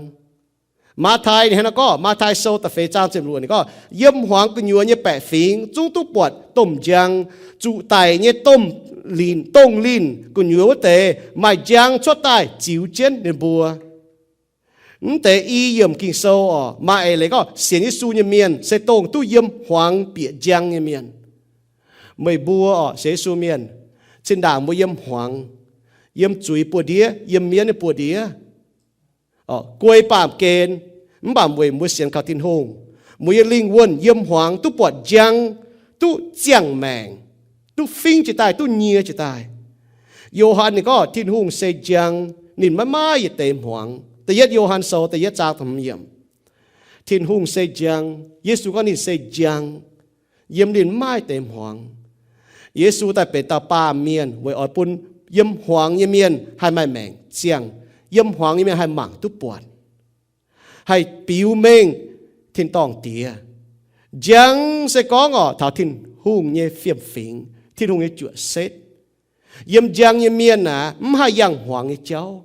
Matv^tai ninh hnangv naaiv gorngv, Matv^tai Sou da'feix zaang ziepc luoqc ninh gorngv, yiem hmuangx gu'nyuoz nyei baeqc fingx zungv duqv buatc domh njang. Zuqc daic nyei domh linh, dongh linh gu'nyuoz wuov deix maaih njang cuotv daaih ziux jienv ninh mbuo. Mv deix i yiemc Ging-Sou orqc, maaih eix leiz gorngv sienx Yesu nyei mienh se dongh duqv yiem hmuangx bieqc njang nyei mienh. Meih mbuo orqc, sienx Yesu mienh, zinh ndaangc mbuo yiem hmuangx, yiem zuiz buoz-ndiev, yiem mienv nyei buoz-ndiev, guei baamh gen, mv baac weic mbuo sienx kaux Tin-Hungh, mbuo nyei lingh wuonh yiem hmuangx duqv buatc njang, duqv ziangh maengc, duqv fingv jiez daaih, duqv nyie jiez daaih. Yo^han ninh gorngv Tin-Hungh se njang, ninh maiv maaih yietc deix hmuangx. Da'yietv Yo^han Sou da'yietv zaang da'hmz yiemc. Tin-Hungh se njang. Yesu gorngv ninh se njang. Yiem ninh maiv maaih deix hmuangx. Yesu daaih benx dauh baamh mienh weic oix bun yiem hmuangx nyei mienh haih maaih maengc ziangh, yiem hmuangx nyei mienh haih mangc duqv buatc, haih biux mengh tin-dorngh Diex. Njang se gorngv orqc, taux Tin-Hungh nyei fiem-fingx, Tin-Hungh nyei juoqc setv. Yiem njang nyei mienh aeqv, mv haih yangh hmuangx nyei jauv.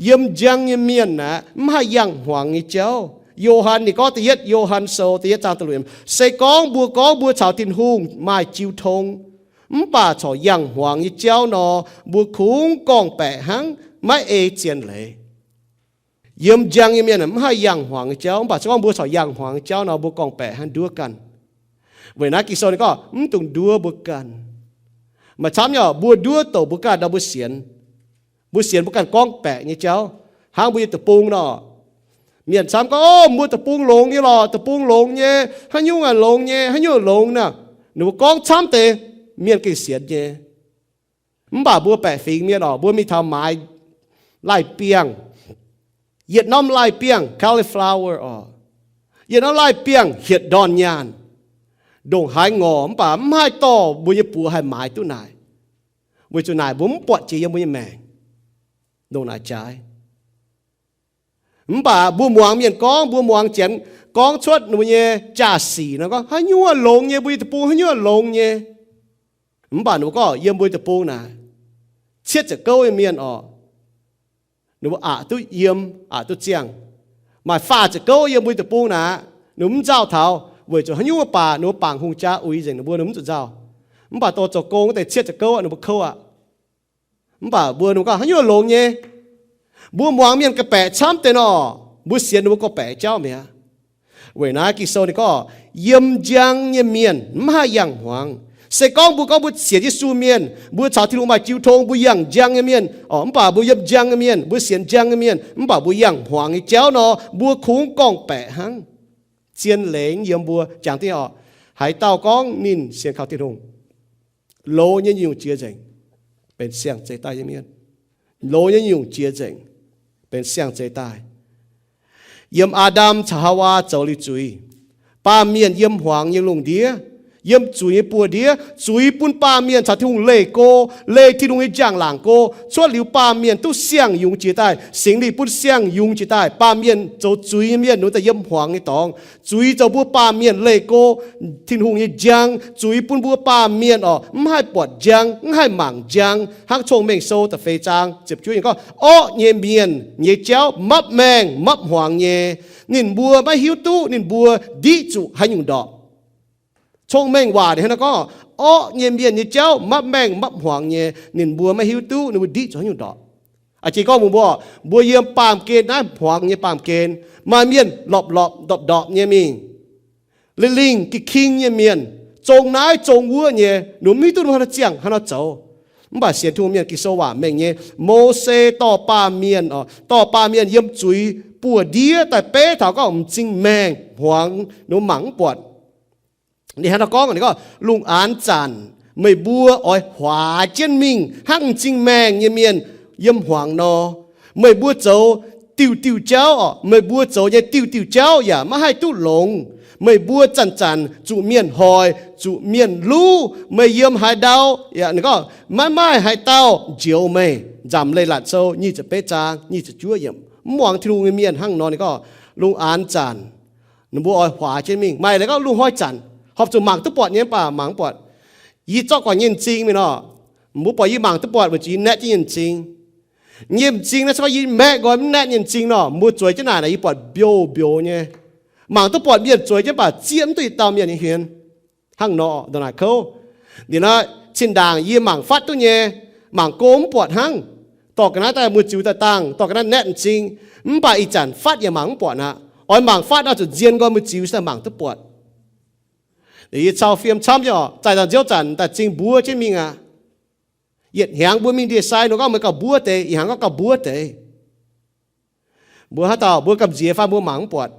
Yiem njang nyei mienh aeqv, mv haih yangh hmuangx nyei jauv. Yo^han ninh gorngv, da'yietv Yo^han Sou da'yietv zaang da'luoqc, se gorngv mbuo gorngv mbuo caux Tin-Hungh maaih jiu tong, mv baac corc yangh hmuangx nyei jauv nor, mbuo kungx gorngv-baeqc hnangv, maiv ei zien leiz. Yiem njang nyei mienh mv haih yangh hmuangx nyei jauv, mv baac se gorngv mbuo corc yangh hmuangx nyei jauv nor, mbuo gorngv-baeqc hnangv nduov ganh. Weic naaiv Ging-Sou ninh gorngv mv dungx nduov mbuo ganh. Maaih camv nyei orqc, mbuo nduov douc mbuo ganh nor mbuo sienx. Mbuo sienx mbuo ganh gorngv-baeqc nyei jauv, hnangv mbuo nyei deic-bung nor. Mienh camv gorngv, O, mbuo deic-bung longx nyei lorqc, deic-bung longx nyei, haaix nyungc longx nyei, haaix nyungc longx naaic. Ninh mbuo gorngv camv deix, mienh gengh sienx nyei. Mv baac mbuo baeqc fingx mienh orqc, mbuo mingh taux maaiz laih biangh, yietc norm laih biangh cauliflower orqc, yietc norm laih biangh hietc ndorn nyaanh, ndongc haaix ngorc mv baac mv haih dorh mbuo nyei buoz haih maaiz duqv naaic, weic zuqc naaic mbuo mv buatc jiex yiem mbuo nyei maengc, ndongc naaic jaaix. Mv baac mbuo muangx mienh gorngv, mbuo muangx Janx gorngv cuotv ninh mbuo nyei jaa-sic nor gorngv, Haaix nyungc longx nyei, mbuo nyei deic-bung haaix nyungc longx nyei. Mv baac ninh mbuo gorngv yiem mbuo nyei deic-bung naaic, cietv ziepc gouv nyei mienh orqc, ninh mbuo aqc duqv yiem, aqc duqv ziangh. Maaih faah ziepc gouv yiem mbuo nyei deic-bung naaic, ninh mbuo mv nzauh taux, weic zuqc haaix nyungc baac ninh mbuo bangc hungh jaa uix nzengc ninh mbuo, ninh mbuo mv zuqc nzauh. Mv baac dorh zoux gong wuov deix cietv ziepc gouv ninh mbuo kouv aqv. Mv baac mbuo ninh mbuo gorngv, Haaix nyungc longx nyei? Mbuo muangx mienh ga'baeqc camv deix nor, mbuo sienx ninh mbuo gorngv-baeqc jauv mi'aqv. Weic naaiv Ging-Sou ninh gorngv, Yiem njang nyei mienh mv haih yangh hmuangx. Se gorngv mbuo gorngv mbuo sienx Yesu mienh, mbuo caux Tin-Hungh maaih jiu tong, mbuo yangh njang nyei mienh orqc, mv baac mbuo yiem njang nyei mienh, mbuo sienx njang nyei mienh, mv baac mbuo yangh hmuangx nyei jauv nor, mbuo kungx gorngv-baeqc hnangv. Zien leiz yiem mbuo jangx dingc orqc, haaix dauh gorngv ninh sienx kaux Tin-Hungh, loz nyei nyungc jiex nzengc, benx siang-zeix daaih nyei mienh. Loz nyei nyungc jiex nzengc, benx siang-zeix daaih. Yiem Aa^ndam caux Haawaa zoux liuz zuiz, baamh mienh yiem hmuangx nyei lungh ndiev, yiem zuiz nyei buoz-ndiev, zuiz bun baamh mienh caux Tin-Hungh leih go, leih Tin-Hungh nyei njang-laangc go. Cuotv liuz baamh mienh duqv siang-yungz jiex daaih, Singx Lingh bun siang-yungz jiex daaih. Baamh mienh zoux zuiz nyei mienh, ninh daaih yiem hmuangx nyei dorngx. Zuiz zoux mbuo baamh mienh leih go Tin-Hungh nyei njang. Zuiz bun mbuo baamh mienh orqc, mv haih buatc njang, mv haih mangc njang. Hnangv Cong-Mengh Sou da'feix zaang ziepc juov gorngv, Orqv nyei mienh nyei jauv mapv maengh mapv hmuangx nyei. Ninh mbuo maiv hiuv duqv ninh mbuo ndiqv zuqc haaix nyungc ndorpc. Cong-Mengh Waac ninh hnangv naaiv gorngv, Orqv nyei mienh nyei jauv mapv maengh mapv hmuangx nyei. Ninh mbuo maiv hiuv duqv ninh mbuo ndiqv zuqc haaix nyungc ndorpc. A'jang gorngv mbuo, mbuo yiem baamh gen naaiv hmuangx nyei baamh gen, maaih mienh lorpc-lorpc ndorpc-ndorpc nyei mingh. Lingh lingh ging-king nyei mienh, zong naaiv zong wuov nyei, ninh mbuo mv hiuv duqv ninh mbuo haaix nor ziangh haaix nor zoux. Mv baac sienx Tin-Hungh mienh Ging-Sou waac mengh nyei, Mose dorh baamh mienh, dorh baamh mienh yiem zuiz buoz-ndiev daaih beiv taux gorngv m'zing maengh hmuangx ninh mbuo mangc mv buatc. Ninh hnangv naaiv gorngv, ninh gorngv, Lungh aanx zanc meih mbuo oix huaax jienv mingh hnangv m'zing maengh nyei mienh yiem hmuangx nor. Meih mbuo zoux diuh diuh jauv, meih mbuo zoux nyei diuh diuh jauv yaac maiv haih duqv longx. Meih mbuo zanc-zanc zuqc mienh hoic, zuqc mienh luv meih yiem haaix ndau, yaac ninh gorngv maiv maaih haaix dauh njoux meih. Nzamc Leiz-Latc Sou nyic ziepc betv zaang nyic ziepc juov yiemc. Mv muangx Tin-Hungh nyei mienh hnangv nor, ninh gorngv lungh aanx zanc ninh mbuo oix huaax jienv mingh. Maaih leiz gorngv lungh hnoi zanc horpc zuqc mangc duqv buatc nyei mv baac mangc mv buatc. Yie zorqv guangc nyei m'zing mingh nor, mbuo buatc yie mangc duqv buatc weic zuqc yie naetv jienv nyei m'zing. Nyei m'zing naaiv se gorngv yie maeqv nqoi mv naetv nyei m'zing nor, mbuo zueiz jienv naaic, yie buatc mbiouh mbiouh nyei. Mangc duqv buatc mienh zueiz jienv mv baac zieqv mv duqv yietc dauh mienh nyei hmien. Hnangv nor ndongc naaic kouv. Liuz nor, zinh ndaangc yie mangc fatv duqv nyei, mangc go mv buatc hnangv. Dorh ga'naaiv daaih mbuo ziux daaih dangh, dorh ga'naaiv naetv m'zing, mv baac ih zanc fatv yaac mangc mv buatc aqv. Oix mangc fatv nor zuqc nzien nqoi mbuo ziux daaih mangc duqv buatc. Yie cau fiem camv nyei oc, zaih daaih nziouv zanc daaih m'zing mbuov jienv mingh aqv. Yietc hnyangx mbuo mingh ndie-sai nor gorngv meih gauh mbuov deix, ih hnyangx gorngv gauh mbuov deix. Mbuo haaix dauh mbuo gamh nziex fai mbuo mangc mv buatc.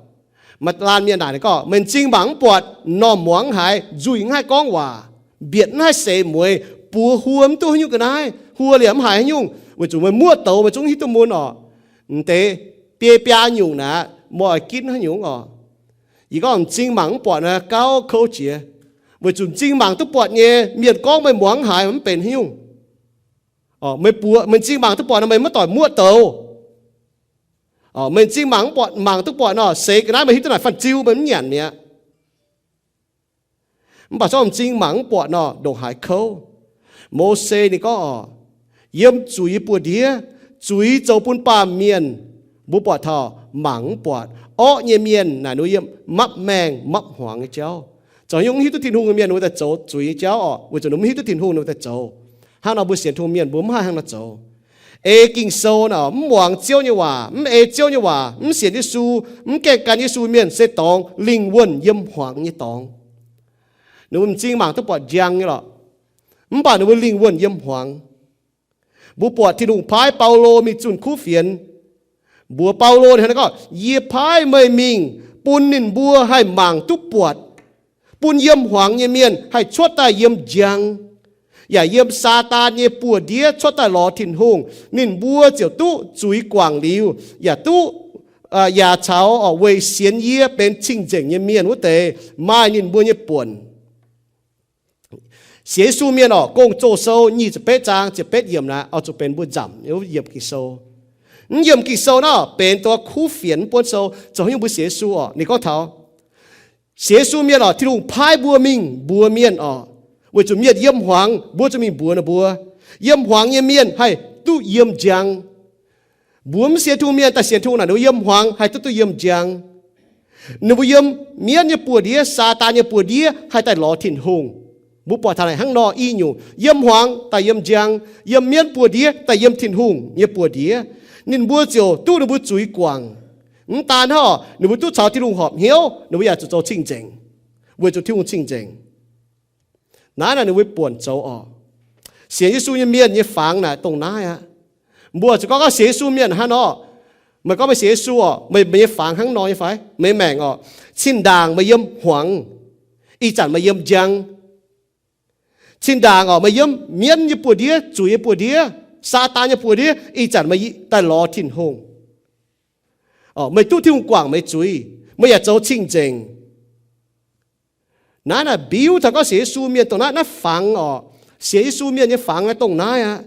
Maaih laanh mienh naaic ninh gorngv, meih m'zing mangc mv buatc, m'normh muangx mv haiz, nzuih mv haih gorngv waac, mbietc mv haih seix mueiz, buoz huo mv duqv haaix nyungc ga'naaiv, huo liemh mv haiz haaix nyungc, weic zuqc meih muoqv douz, meih zungv hiuv duqv mun oc. M'deix biei biaa nyungc naaic, meih oix ginv haaix nyungc oc. Yie gorngv m'zing mangc mv buatc naaiv gauh kouv jiex, weic zuqc m'zing mangc duqv buatc nyei mienh gorngv meih muangx mv haiz mv benx haaix nyungc. Meih m'zing mangc duqv buatc nor meih maiv doic muoqv douz. Meih m'zing mangc mv buatc, mangc duqv buatc nor seix ga'naaiv meih hiuv duqv naaic fan-ziu meih mv nyanc mi'aqv. Mv baac zorqv m'zing mangc mv buatc nor ndongc haaix kouv. Mose ninh gorngv oc, yiem zuiz buoz-ndiev, zuiz zoux bun baamh mienh, mbuo buatc taux mangc mv buatc. Orqv nyei mienh naaic ninh mbuo yiem mapv maengh mapv hmuangx nyei jauv. Zoux haaix nyungc mv hiuv duqv Tin-Hungh nyei mienh ninh mbuo daaih zoux zuiz nyei jauv oc, weic zuqc ninh mbuo mv hiuv duqv Tin-Hungh ninh mbuo daaih zoux. Hnangv nor mbuo sienx Tin-Hungh mienh mbuo mv haih hnangv nor zoux. Ei Ging-Sou nor, mv muangx Ziouv nyei waac, mv ei Ziouv nyei waac, mv sienx Yesu, mv gaengh gan Yesu mienh se dorngx lingh wuonh yiem hmuangx nyei dorngx. Ninh mbuo m'zing mangc duqv buatc njang nyei lorqc, mv baac ninh mbuo lingh wuonh yiem hmuangx. Mbuo buatc Tin-Hungh paaiv Baulo mingh zunh kuv fienx, mbuox Baulo ninh gorngv, yie paaiv meih mingh bun ninh mbuo haih mangc duqv buatc, bun yiem hmuangx nyei mienh haih cuotv daaih yiem njang, yaac yiem Saadaan nyei buoz-ndiev cuotv daaih lorz Tin-Hungh. Ninh mbuo ziouc duqv zuiz guangc liuz, yaac duqv, yaac caux weic sienx yie benx cing-nzengc nyei mienh wuov deix maaih ninh mbuo nyei buonc. Sienx Yesu mienh oc, Gong-Zoh Sou nyic ziepc betv zaang ziepc betv yiemc naaic oix zuqc benx mbuo nzamc yiemc Ging-Sou. Mv yiemc Ging-Sou naaic benx dongh kuv fienx mv buonv sou. Zoux haaix nyungc mbuo sienx Yesu oc, ninh gorngv taux sienx Yesu mienh oc, Tin-Hungh paaiv mbuo mingh mbuox mienh oc, weic zuqc mienh yiem hmuangx, mbuo zuqc mingh mbuox ninh mbuo. Yiem hmuangx nyei mienh haih duqv yiem njang. Mbuo mv sienx Tin-Hungh mienh daaih sienx Tin-Hungh naaic, ninh mbuo yiem hmuangx haih duqv duqv yiem njang. Ninh mbuo yiem mienv nyei buoz-ndiev, Saadaan nyei buoz-ndiev haih daaih lorz Tin-Hungh. Mbuo buatc taux naaic hnangv nor i nyungc, yiem hmuangx daaih yiem njang, yiem mienv buoz-ndiev daaih yiem Tin-Hungh nyei buoz-ndiev. Ninh mbuo ziouc duqv ninh mbuo zuiz guangc. Mv daan hnangv, ninh mbuo duqv caux Tin-Hungh horpc hnyouv, ninh mbuo yaac zuqc zoux cing-nzengc, weic zuqc Tin-Hungh cing-nzengc. Naaiv naaic ninh mbuo buonc zoux oc. Sienx Yesu nyei mienh nyei fangx naaic dongh naaiv aqv. Mbuo zuqc gorngv, gorngv sienx Yesu mienh hnangv nor, meih gorngv meih sienx Yesu oc, meih, meih nyei fangx hnangv nor nyei fai? Meih maengc oc, cin-ndaangc meih yiem hmuangx, ih zanc meih yiem njang. Cin-ndaangc oc, meih yiem mienv nyei buoz-ndiev, zuqc nyei buoz-ndiev, Saadaan nyei buoz-ndiev, ih zanc meih daaih lorz Tin-Hungh. Meih duqv Tin-Hungh guangc meih zuiz, meih yaac zoux cing-nzengc. Naaiv naaic mbiuv taux gorngv sienx Yesu mienh dongh naaiv, naaiv fangx oc. Sienx Yesu mienh nyei fangx naaiv dongh naaiv aqv.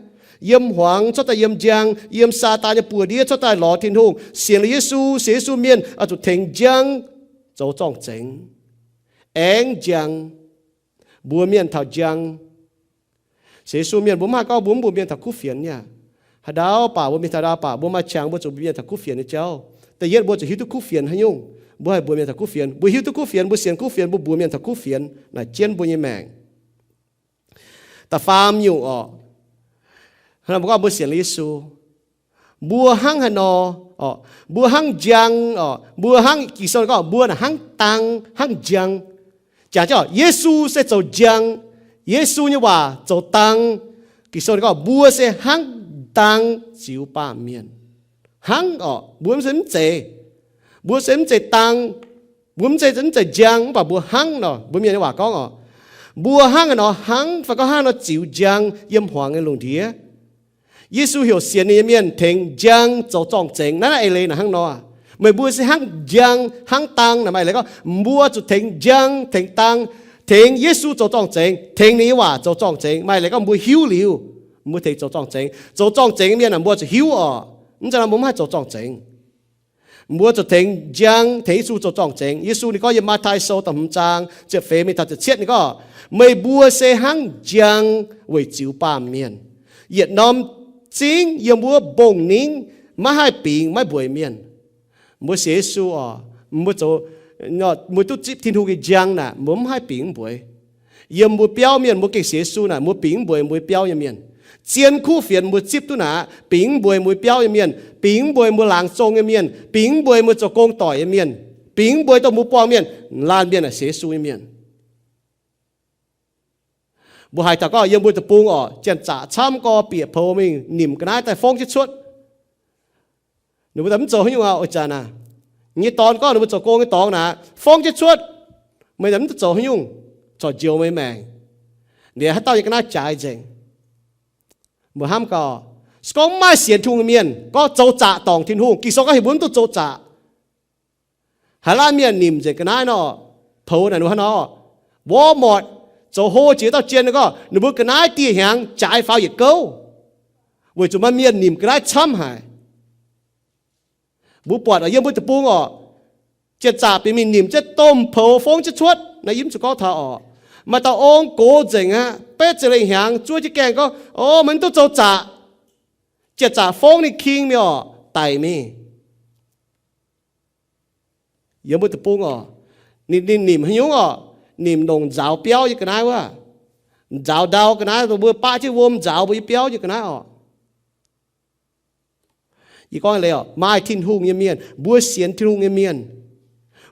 Yiem hmuangx cuotv daaih yiem njang, yiem Saadaan nyei buoz-ndiev cuotv daaih lorz Tin-Hungh. Sienx liuz Yesu, sienx Yesu mienh oix zuqc tengx njang zoux zorng-zengx, aengx njang, mbuox mienh taux njang. Sienx Yesu mienh mbuo mv haih gorngv mbuo mv mbuox mienh taux kuv fienx nyei. Haaix ndau baac mbuo mingh taux ndau baac mbuo maaih qangx mbuo zuqc mbuox mienh taux kuv fienx nyei jauv. Da'yietv mbuo zuqc hiuv duqv kuv fienx haaix nyungc. Mbuo haih mbuox mienh taux kuv fienx. Mbuo hiuv duqv kuv fienx, mbuo sienx kuv fienx, mbuo mbuox mienh taux kuv fienx naaic jienv mbuo nyei maengc. Da'faam nyungc oc, mbuo gorngv mbuo sienx liuz Yesu, mbuo hnangv haaix nor oc? Mbuo hnangv njang oc. Mbuo hnangv, Ging-Sou gorngv mbuo naaic hnangv dang, hnangv njang. Jangx jienv oc, Yesu se zoux njang, Yesu nyei waac zoux dang. Ging-Sou gorngv mbuo se hnangv dang ziux baamh mienh. Hnangv oc, mbuo mv se mv zeiz, mbuo se mv zeiz dang, mbuo mv zeiz, mv zeiz njang, mv baac mbuo hnangv nor, mbuo mienh nyei waac gorngv oc, mbuo hnangv haaix nor hnangv, fai gorngv hnangv nor ziux njang yiem hmuangx nyei lungh ndiev. Yesu heuc sienx ninh nyei mienh tengx njang zoux zorng-zengx. Naaiv naaiv eix leiz naaic hnangv nor, Meih mbuo se hnangv njang, hnangv dang naaic, maaih leiz gorngv mbuo zuqc tengx njang, tengx dang, tengx Yesu zoux zorng-zengx, tengx ninh nyei waac zoux zorng-zengx. Maaih leiz gorngv mbuo hiuv liuz, mbuo tengx zoux zorng-zengx. Zoux zorng-zengx mienh aah, mbuo zuqc hiuv oc. Mv zeiz nor mbuo mv haih zoux zorng-zengx. Mbuo zuqc tengx njang, tengx Yesu zoux zorng-zengx. Yesu ninh gorngv yiem Matv^taai Sou da'hmz zaang ziepc feix mingh taux ziepc cietv ninh gorngv, meih mbuo se hnangv njang weic ziux baamh mienh. Yietc norm zingv yiem wuov mbong-ningv maiv haih bingx maiv mbueiz mienh. Mbuo sienx Yesu oc, mbuo zoux, mbuo duqv zipv Tin-Hungh nyei njang naaic, mbuo mv haih bingx mv mbueiz. Yiem mbuo biauv mienh mbuo gengh sienx Yesu naaic, mbuo bingx mv mbueiz mbuo biauv nyei mienh. Zien kuv fienx mbuo zipv duqv naaic, bingx mv mbueiz mbuo biauv nyei mienh, bingx mv mbueiz mbuo laangz zong nyei mienh, bingx mv mbueiz mbuo zoux gong doic nyei mienh, bingx mv mbueiz dongh mbuo buangh mienh, laanh mienh naaic sienx Yesu nyei mienh. Mbuo haiz taux gorngv yiem mbuo deic-bung oc, janx-zaqc camv gorx bieqc poux mingh nimc ga'naaiv daaih fongv jienv cuotv. Ninh mbuo daaih mv zoux haaix nyungc aqv, oix zanc aac. Nyei dorn gorngv ninh mbuo zoux gong nyei dorngx naaic, fongv jienv cuotv. Meih daaih mv duqv zoux haaix nyungc, corc njoux meih maengc. Liuz haaix dauh nyei ga'naaiv jaaix nzengc. Mbuo hnamv gaax, se gorngv mv maaih sienx Tin-Hungh nyei mienh gorngv zoux zaqc dorngc Tin-Hungh, Ging-Sou gorngv heuc mbuo mv duqv zoux zaqc. Haaix laanh mienh nimc nzengc ga'naaiv nor, poux naaic ninh mbuo hnangv nor, Walmart zoux hlo jiex dauh jien gorngv ninh mbuo ga'naaiv dieh hnyangx jaaix faaux yietc gouv, weic zuqc maaih mienh nimc ga'naaiv camv haic. Mbuo buatc yiem mbuo deic-bung oc, janx-zaqc bieqc mingh nimc jienv domh poux fongv jienv cuotv. Naaiv yie mv zuqc gorngv taux oc. Maaih dauh ong gox nzengc aqv, betv ziepc lengh hnyangx zuov jienv gaengh gorngv, O, meih mv duqv zoux zaqc. Janx-zaqc fongv ninh king mingh oc, daic mingh. Yiem mbuo deic-bung oc, ninh, ninh nimc haaix nyungc oc? Nimc longc nzaaux biauv nyei ga'naaiv wuov. Nzaaux ndau ga'naaiv, mbuo baqv jienv wuom nzaaux mbuo nyei biauv nyei ga'naaiv oc. Yie gorngv leiz oc, maaih Tin-Hungh nyei mienh, mbuo sienx Tin-Hungh nyei mienh,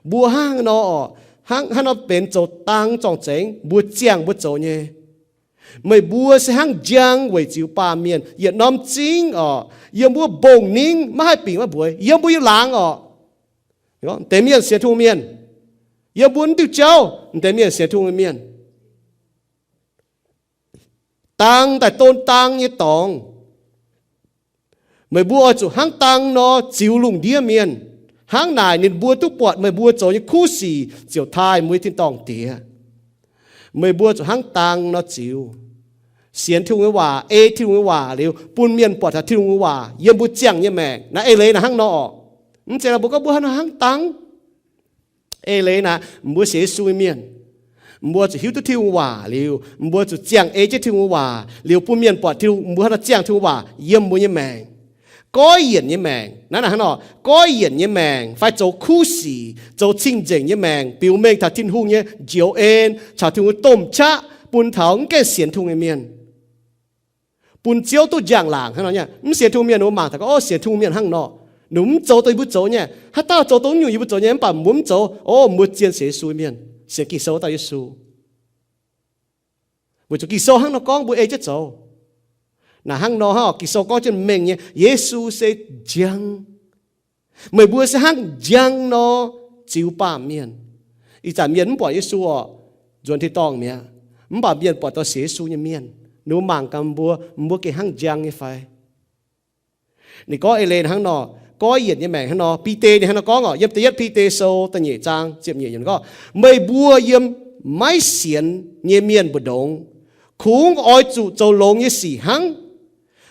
mbuo hnangv nor oc, hnangv, hnangv nor benx zoux dang zorng-zengx mbuo ziangh mbuo zoux nyei. Meih mbuo se hnangv njang weic ziux baamh mienh. Yietc norm zingv oc, yiem wuov mbong-ningv maiv haih bingx maiv mbueiz, yiem mbuo nyei laangz oc. Deix mienh sienx Tin-Hungh mienh, yiem mbuo mv diuh jauv, deix mienh sienx Tin-Hungh nyei mienh. Dang daaih don dang nyei dorngx. Meih mbuo oix zuqc hnangv dang nor ziux lungh ndiev mienh. Hnangv naaic ninh mbuo duqv buatc meih mbuo zoux nyei kuv sic ziouc taaih mbuo nyei tin-dorngh Diex. Meih mbuo zuqc hnangv dang nor ziux. Sienx Tin-Hungh nyei waac, ei Tin-Hungh nyei waac liuz bun mienh buatc taux Tin-Hungh nyei waac yiem mbuo ziangh nyei maengc. Naaiv eix leiz naaic hnangv nor oc. Mv zeiz mbuo gorngv mbuo hnangv nor hnangv dang. Eix leiz naaic, mbuo sienx Yesu nyei mienh, mbuo zuqc hiuv duqv Tin-Hungh waac liuz, mbuo zuqc ziangh ei jienv Tin-Hungh waac liuz bun mienh buatc Tin-Hungh, mbuo hnangv nor ziangh Tin-Hungh waac yiem mbuo nyei maengc. Goiv yienc nyei maengc, naaiv naaic hnangv nor, goiv yienc nyei maengc fai zoux kuv sic, zoux cing-nzengc nyei maengc, biux mengh taux Tin-Hungh nyei njoux en caux Tin-Hungh domh qaqv bun taux mv gaengh sienx Tin-Hungh nyei mienh. Bun Ziouv duqv njang-laangc hnangv nor nyei. Mv sienx Tin-Hungh mienh ninh mbuo mangc taux gorngv, o, sienx Tin-Hungh mienh hnangv nor, ninh mbuo mv zoux dongh yie mbuo zoux nyei, haaix dauh zoux dongh nyungc yie mbuo zoux nyei, mv baac mbuo mv zoux. O, mbuo zien sienx Yesu mienh, sienx Ging-Sou dauh Yesu. Weic zuqc Ging-Sou hnangv nor gorngv mbuo ei jienv zoux. Naaic hnangv nor hnangv oc, Ging-Sou gorngv jienv mengh nyei, Yesu se njang. Meih mbuo se hnangv njang nor ziux baamh mienh. Ih zanc mienh mv buatc Yesu oc, nzuonx tin-dorngh mi'aqv. Mv baac mienh buatc dongh sienx Yesu nyei mienh, ninh mbuo mangc gaax mbuo, mbuo gengh hnangv njang nyei fai? Ninh gorngv eix leiz hnangv nor, goiv yienc nyei maengc hnangv nor. Bide ninh hnangv nor gorngv oc, yiem da'yietv Bide Sou da'nyeic zaang ziepc nyeic yiemc gorngv, meih mbuo yiem maiv sienx nyei mienh mbu'ndongx kungx oix zuqc zoux longx nyei sic hnangv.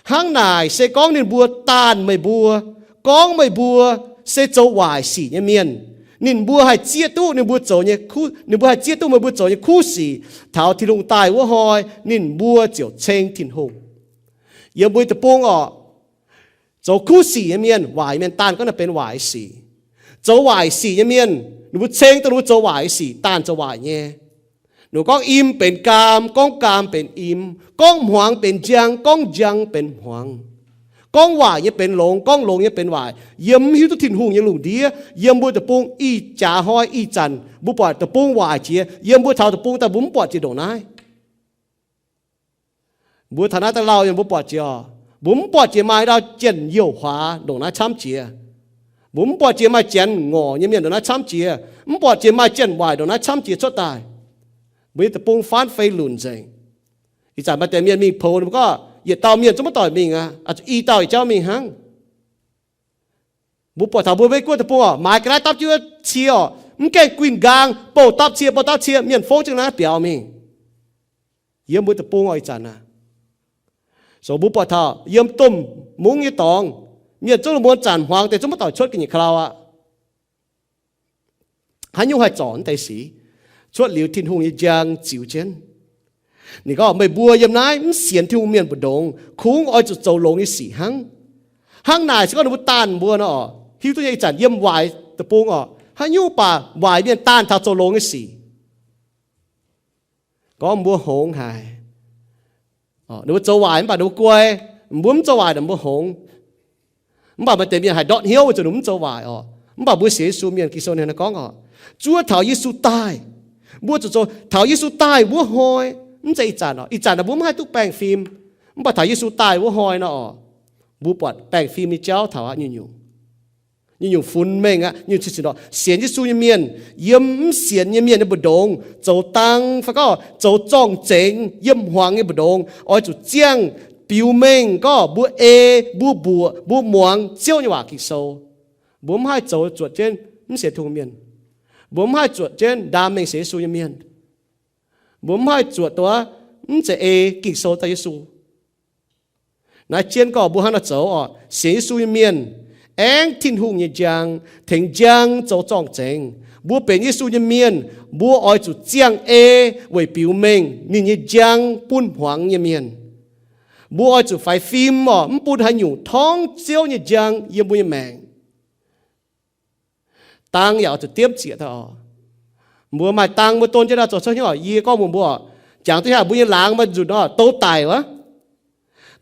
Hnangv naaic se gorngv ninh mbuo daanh meih mbuo, gorngv meih mbuo se zoux waaic sic nyei mienh, ninh mbuo haih zieqv duqv ninh mbuo zoux nyei, ninh mbuo haih zieqv duqv meih mbuo zoux nyei kuv sic taux Tin-Hungh daaih wuov hnoi, ninh mbuo ziouc ceng Tin-Hungh. Yiem mbuo deic-bung oc, zoux kuv sic nyei mienh, waaic mienh daanh gorngv naaiv benx waaic sic. Zoux waaic sic nyei mienh, ninh mbuo ceng dongh ninh mbuo zoux waaic sic, daanh zoux waaic nyei. Ninh gorngv im benx gaam, gorngv gaam benx im, gorngv hmuangx benx njang, gorngv njang benx hmuangx, gorngv waaic nyei benx longx, gorngv longx nyei benx waaic. Yiem mv hiuv duqv Tin-Hungh nyei lungh ndiev, yiem mbuo deic-bung ih jaax hnoi ih zanc mbuo buatc deic-bung waaic jiex, yiem mbuo taux deic-bung daaih mbuo mv buatc jiex ndongc naaiv. Mbuo taux naaiv daaih lauh, mbuo buatc jiex oc, mbuo mv buatc jiex maaih ndau jienh youh huaax ndongc naaiv camv jiex. Mbuo mv buatc jiex maaih janx ngorc nyei mienh ndongc naaiv camv jiex, mv buatc jiex maaih janx waaic ndongc naaiv camv jiex cuotv daaih. Mbuo nyei deic-bung faanv fei lunc nzengc. Ih zanc maaih deix mienh mingh poux ninh mbuo gorngv yietc dauh mienh zungv maiv doic mingh aqv, i dauh yietc jauv mingh hnangv. Mbuo buatc taux mbuo Meiv Guoqv deic-bung orqc, maaiz ga'naaiv dapv jienv cie orqc, mv gaengh guinh nqaang, bouh dapv cie, bouh dapv cie, mienh fongv jienv naaiv biaux mingh. Yiem mbuo deic-bung orqc, ih zanc aac, so mbuo buatc taux yiem domh mungv nyei dorngx, mienh zungv muonz zanc hmuangx deix zungv maiv doic cuotv ga'nyiec ka'lau aqv. Haaix nyungc haih zorc naaiv deix sic? Cuotv liuz Tin-Hungh nyei njang ziux jienv. Ninh gorngv, meih mbuo yiem naaiv mv sienx Tin-Hungh mienh mbu'ndongx kungx oix zuqc zoux longx nyei sic hnangv. Hnangv naaic se gorngv ninh mbuo daanh mbuo nor orqc, hiuv duqv nyei ih zanc yiem waaic deic-bung orqc, haaix nyungc baac waaic mienh daanh taux zoux longx nyei sic. Gorngv mbuo hngongx haic. Ninh mbuo zoux waaic mv baac ninh mbuo guai. Mbuo mv zoux waaic naaic mbuo hngongx. Mv baac maaih deix mienh haih ndortv hnyouv weic zuqc ninh mbuo mv zoux waaic orqc. Mv baac mbuo sienx Yesu mienh, Ging-Sou ninh gorngv orqc, zuov taux Yesu daaih, mbuo zuqc zoux taux Yesu daaih wuov hnoi. Mv zeiz ih zanc orqc. Ih zanc naaic mbuo mv haih duqv baengh fim. Mv baac taux Yesu daaih wuov hnoi nor orqc, mbuo buatc baengh fim nyei jauv taux aqv nyungc-nyungc. Nyungc-nyungc funx mengh aqv. Nyungc-nyungc cin-cin orqc, sienx Yesu nyei mienh, yiem mv sienx nyei mienh nyei mbu'ndongx zoux dang fai gorngv zoux zorng-zengx yiem hmuangx nyei mbu'ndongx, oix zuqc ziangh biux mengh gorngv mbuo ei, mbuo mbuoqc, mbuo muangx Ziouv nyei waac Ging-Sou. Mbuo mv haih zoux zuotc jienv mv sienx Tin-Hungh mienh. Mbuo mv haih zuotc jienv ndaam mengh sienx Yesu nyei mienh. Mbuo mv haih zuotc duqv mv zeiz ei Ging-Sou daaih Yesu. Naaiv jienv gorngv mbuo hnangv naaiv zoux orqc, sienx Yesu nyei mienh aengx Tin-Hungh nyei njang, tengx njang zoux zorng-zengx. Mbuo benx Yesu nyei mienh, mbuo oix zuqc ziangh ei weic biux mengh ninh nyei njang bun hmuangx nyei mienh. Mbuo oix zuqc faix fim orqc, mv bun haaix nyungc torngv Ziouv nyei njang yiem mbuo nyei maengc. Dang yaac oix zuqc diemv zieqc daaih orqc. Mbuo maaih dang mbuo don jienv daaih zoux cuotv hnyouv orqc. Yie gorngv mbuox mbuo orqc, jangx duqv haaix mbuo nyei laangz maaih nzunc orqc, douz daic wuov.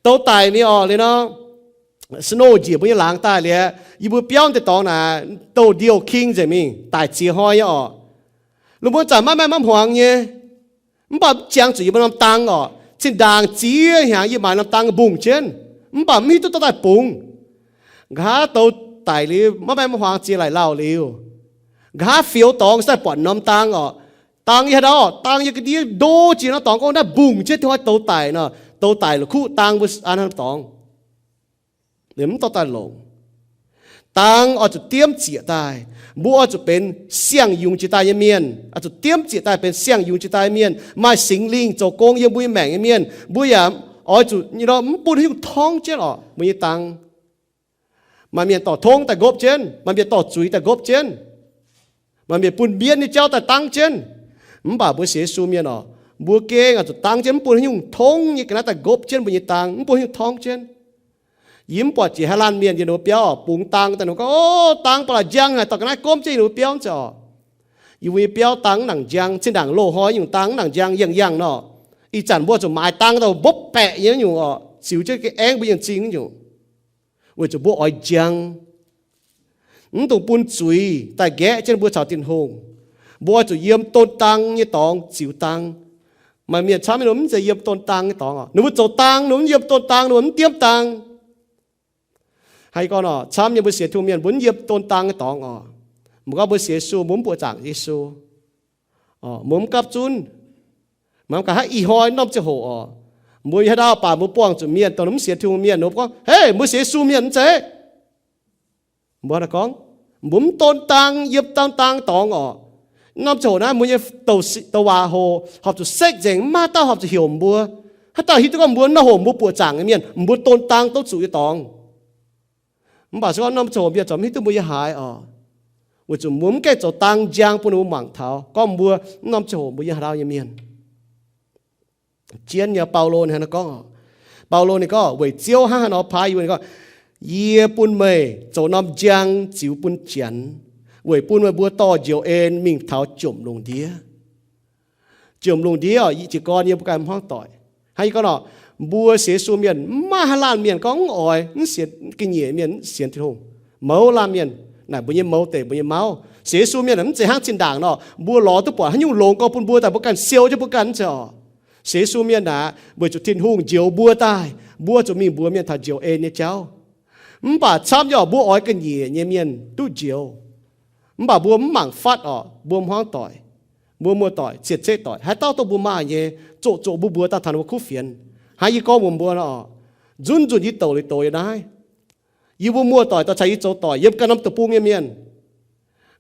Douz daic mingh orqc liuz nor, snow njiec mbuo nyei laangz daaih liuz, yie mbuo biauv deix dorngx naaic douz-ndiouh king nzengc mingh, daic ziex hnoi nyei orqc. Lungh mbuo zanc maiv maaih maiv hmuangx nyei. Mv baac mv jangx zuqc yie mbuo norm dang orqc, zinh ndaangc ziex hnyangx yie maaiz norm dang mbungh jienv, mv baac mv hiuv duqv dorh daaih bungx. Nqa'haav douz daic liuz maiv maaih maiv hmuangx ziex laaic lauh liuz, nqa'haav fioux dorngx se daaih buatc norm dang orqc. Dang yie haaix ndau orqc, dang yie ga'ndiev ndo jiex norm dorngx gorngv naaiv mbungh jienv hnoi douz daic nor, douz daic la'kuqv dang mbuo an norm dorngx. Liuz mv dorh daaih longc. Dang oix zuqc diemv zieqc daaih. Mbuo oix zuqc benx siang-yungz jiex daaih nyei mienh, oix zuqc diemv zieqc daaih benx siang-yungz jiex daaih nyei mienh, maaih Singx Lingh zoux gong yiem mbuo nyei maengc nyei mienh. Mbuo yaac oix zuqc nyei nor mv bun haaix nyungc torngv jienv orqc mbuo nyei dang. Maaih mienh dorh tongv daaih nqopv jienv, maaih mienh dorh zuiz daaih nqopv jienv, maaih mienh bun mienv nyei jauv daaih dangv jienv. Mv baac mbuo sienx Yesu mienh orqc, mbuo gengh oix zuqc dangv jienv mv bun haaix nyungc tongv nyei ga'naaiv daaih nqopv jienv mbuo nyei dang, mv bun haaix nyungc torngv jienv. Yie mv buatc jiex haaix laanh mienh yiem ninh mbuo biauv orqc, bungx dang daaih ninh gorngv, o, dang ba'laqc njang haic, dorh ga'naaiv gomv jienv yiem ninh mbuo biauv nzengc orqc. Yie mbuo nyei biauv dang mv nangc njang, zinh ndaangc loz-hnoi nyungc dang mv nangc njang, yangh yangh nor. Ih zanc mbuo zuqc maaiz dang daaih mbopv baeqc nyei nyungc orqc, ziux jienv ga'aengv mbuo yangh zingh nyungc. Weic zuqc mbuo oix njang, mv dungx bun zuiz daaih nqaeqv jienv mbuo caux Tin-Hungh. Mbuo oix zuqc yiem don dang nyei dorngx ziux dang. Maaih mienh camv nyei, ninh mbuo mv zeiz yiem don dang nyei dorngx orqc. Ninh mbuo zoux dang, ninh mbuo mv yiem don dang, ninh mbuo mv diemv dang. Haaix gorngv orqc, camv nyei mbuo sienx Tin-Hungh mienh mbuo mv yiem don dang nyei dorngx orqc. Mbuo gorngv mbuo sienx Yesu, mbuo mv buoqc zaangc Yesu, mbuo mv gapv zunv. Mangc gaax haiv ih hnoi norm ziangh hoc orqc, mbuo haaix ndau baac mbuo buangh zuqc mienh dongh mv sienx Tin-Hungh mienh, mbuo gorngv, hei, mbuo sienx Yesu mienh mv zeiz? Mbuo gorngv, mbuo mv don dang, yiem don dang dorngx orqc. Norm ziangh hoc naaiv mbuo nyei douc waac hoc horpc zuqc sekv nzengc, mv maaih dauh horpc zuqc heuc mbuo. Haaix dauh hiuv duqv gorngv mbuo nor hoc mbuo buoqc zaangc nyei mienh, mbuo don dang duqv zuqc nyei dorngx. Mv baac se gorngv norm ziangh hoc mienh zungv mv hiuv duqv mbuo yiem haaix orqc, weic zuqc mbuo mv gaengh zoux dang njang bun ninh mbuo mangc taux gorngv mbuo norm ziangh hoc mbuo yiem haaix dauh nyei mienh. Zien nyei, Baulo ninh hnangv naaiv gorngv orqc. Baulo ninh gorngv, weic Ziouv hnangv haaix nor paaiv yie, ninh gorngv, yie bun meih zoux norm njang ziux bun Janx, weic bun meih mbuo dorh njoux en mingh taux jomc lungh ndiev. Jomc lungh ndiev orqc, jiez gorn yie mbuo ganh hmuangv doic. Hnangv yie gorngv orqc, mbuo sienx Yesu mienh mv maaih haaix laanh mienh gorngv mv oix, mv sienx ga'nyiec mienh, mv sienx Tin-Hungh. Mouz laanh mienh naaic mbuo nyei mouz deic mbuo nyei mauv. Sienx Yesu mienh mv zeiz hnangv zinh ndaangc nor, mbuo lorz duqv buatc haaix nyungc longx gorngv bun mbuo daaih mbuo ganh siou jienv mbuo ganh, mv zeiz orqc. Sienx Yesu mienh naaic weic zuqc Tin-Hungh njoux mbuo daaih, mbuo zuqc mingh mbuox mienh taux njoux en nyei jauv. Mv baac camv nyei orqc, mbuo oix ga'nyiec nyei mienh duqv njoux. Mv baac mbuo mv mangc fatv orqc, mbuo hmuangv doic, mbuo muoz-doic, cien-ceqv doic, haaix dauh dongh mbuo maaih nyei, zoqc zoqc mbuo mbuox daaih taux ninh mbuo kuv fienx. Hnangv yie gorngv mbuox mbuo nor orqc, nzunc nzunc yie douc liuz doz yiem naaiv, Yie mbuo muoz-doic dorh caux yie zoux doic yiem ganh norm deic-bung nyei mienh.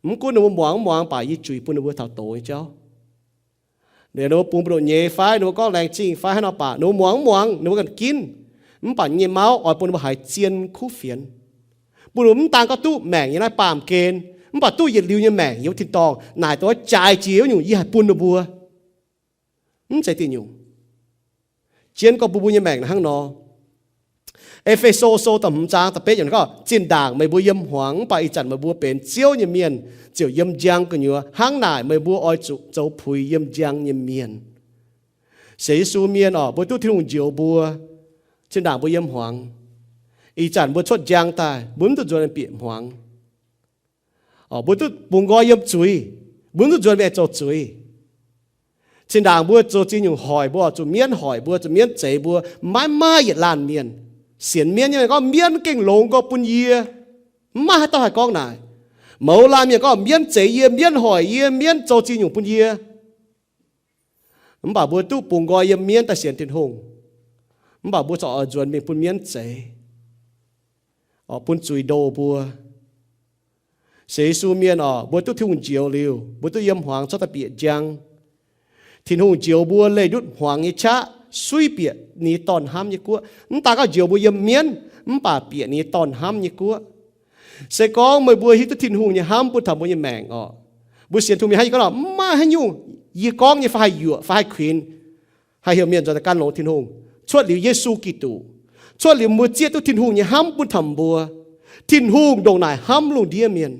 Mv gunv ninh mbuo muangx mv muangx, mv baac yie juix bun ninh mbuo taux doz nyei jauv. Ninh mbuo bungx mbu'ndongx nyei fai ninh mbuo gorngv laengz zingh fai haaix nor baac ninh mbuo muangx mv muangx ninh mbuo ganh ginv. Mv baac nyei mauv oix bun ninh mbuo haiz zien kuv fienx, bun ninh mbuo mv daan gorngv duqv maengc yiem naaiv baamh gen, mv baac duqv yietc liuz nyei maengc yiem wuov tin-dorngh naaic dongh jaaix jiex wuov nyungc yie haih bun ninh mbuo. Mv zeiz diuh nyungc. Jienv gorngv bun mbuo nyei maengc hnangv nor. E^fe^so sou da'hmz zaang da'betv yiemc gorngv, zinh ndaangc meih mbuo yiem hmuangx, mv baac ih zanc meih mbuo benx Ziouv nyei mienh, ziouc yiem njang gu'nyuoz. Hnangv naaic meih mbuo oix zuqc zoux puix yiem njang nyei mienh. Sienx Yesu mienh oc, mbuo duqv Tin-Hungh njoux mbuo. Zinh ndaangc mbuo yiem hmuangx, ih zanc mbuo cuotv njang daaih, mbuo mv duqv nzuonx bieqc hmuangx. Mbuo duqv bungx nqoi yiem zuiz, mbuo mv duqv nzuonx mingh zoux zuiz. Zinh ndaangc mbuo zoux ziex nyungc hoic mbuo, zuqc mienv hoic mbuo, zuqc mienv zeix mbuo, maiv maaih yietc laanh mienh sienx mienv nyei. Gorngv mienv gengh longx gorx bun yie, mv maaih haaix dauh haih gorngv naaic. Mouz laanh mienh gorngv mienv zeix yie, mienv hoic yie, mienv zoux ziex nyungc bun yie. Mv baac mbuo duqv bungx nqoi yiem mienv daaih sienx Tin-Hungh, mv baac mbuo corc oix nzuonx mingh bun mienv zeix, bun zuiz ndoh mbuo. Sienx Yesu mienh oc, mbuo duqv Tin-Hungh njoux liuz, mbuo duqv yiem hmuangx cuotv daaih bieqc njang. Tin-Hungh njoux mbuo leih ndutv hmuangx nyei qaqv suiv bieqc ninh nyei Dorn hnamv nyei guoqv. Mv daan gorngv njoux mbuo yiem mienv, mv baac bieqc ninh nyei Dorn hnamv nyei guoqv. Se gorngv meih mbuo hiuv duqv Tin-Hungh nyei hnamv bun taux mbuo nyei maengc oc, mbuo sienx Tin-Hungh mienh hnangv yie gorngv nor, mv maaih haaix nyungc yie gorngv nyei fai haih yuoqc fai haih kuinx, haih heuc mienh nzuonx daaih gan longx Tin-Hungh. Cuotv liuz Yesu Giduc, cuotv liuz mbuo zieqv duqv Tin-Hungh nyei hnamv bun taux mbuo. Tin-Hungh ndongc naaic hnamv lungh ndiev mienh,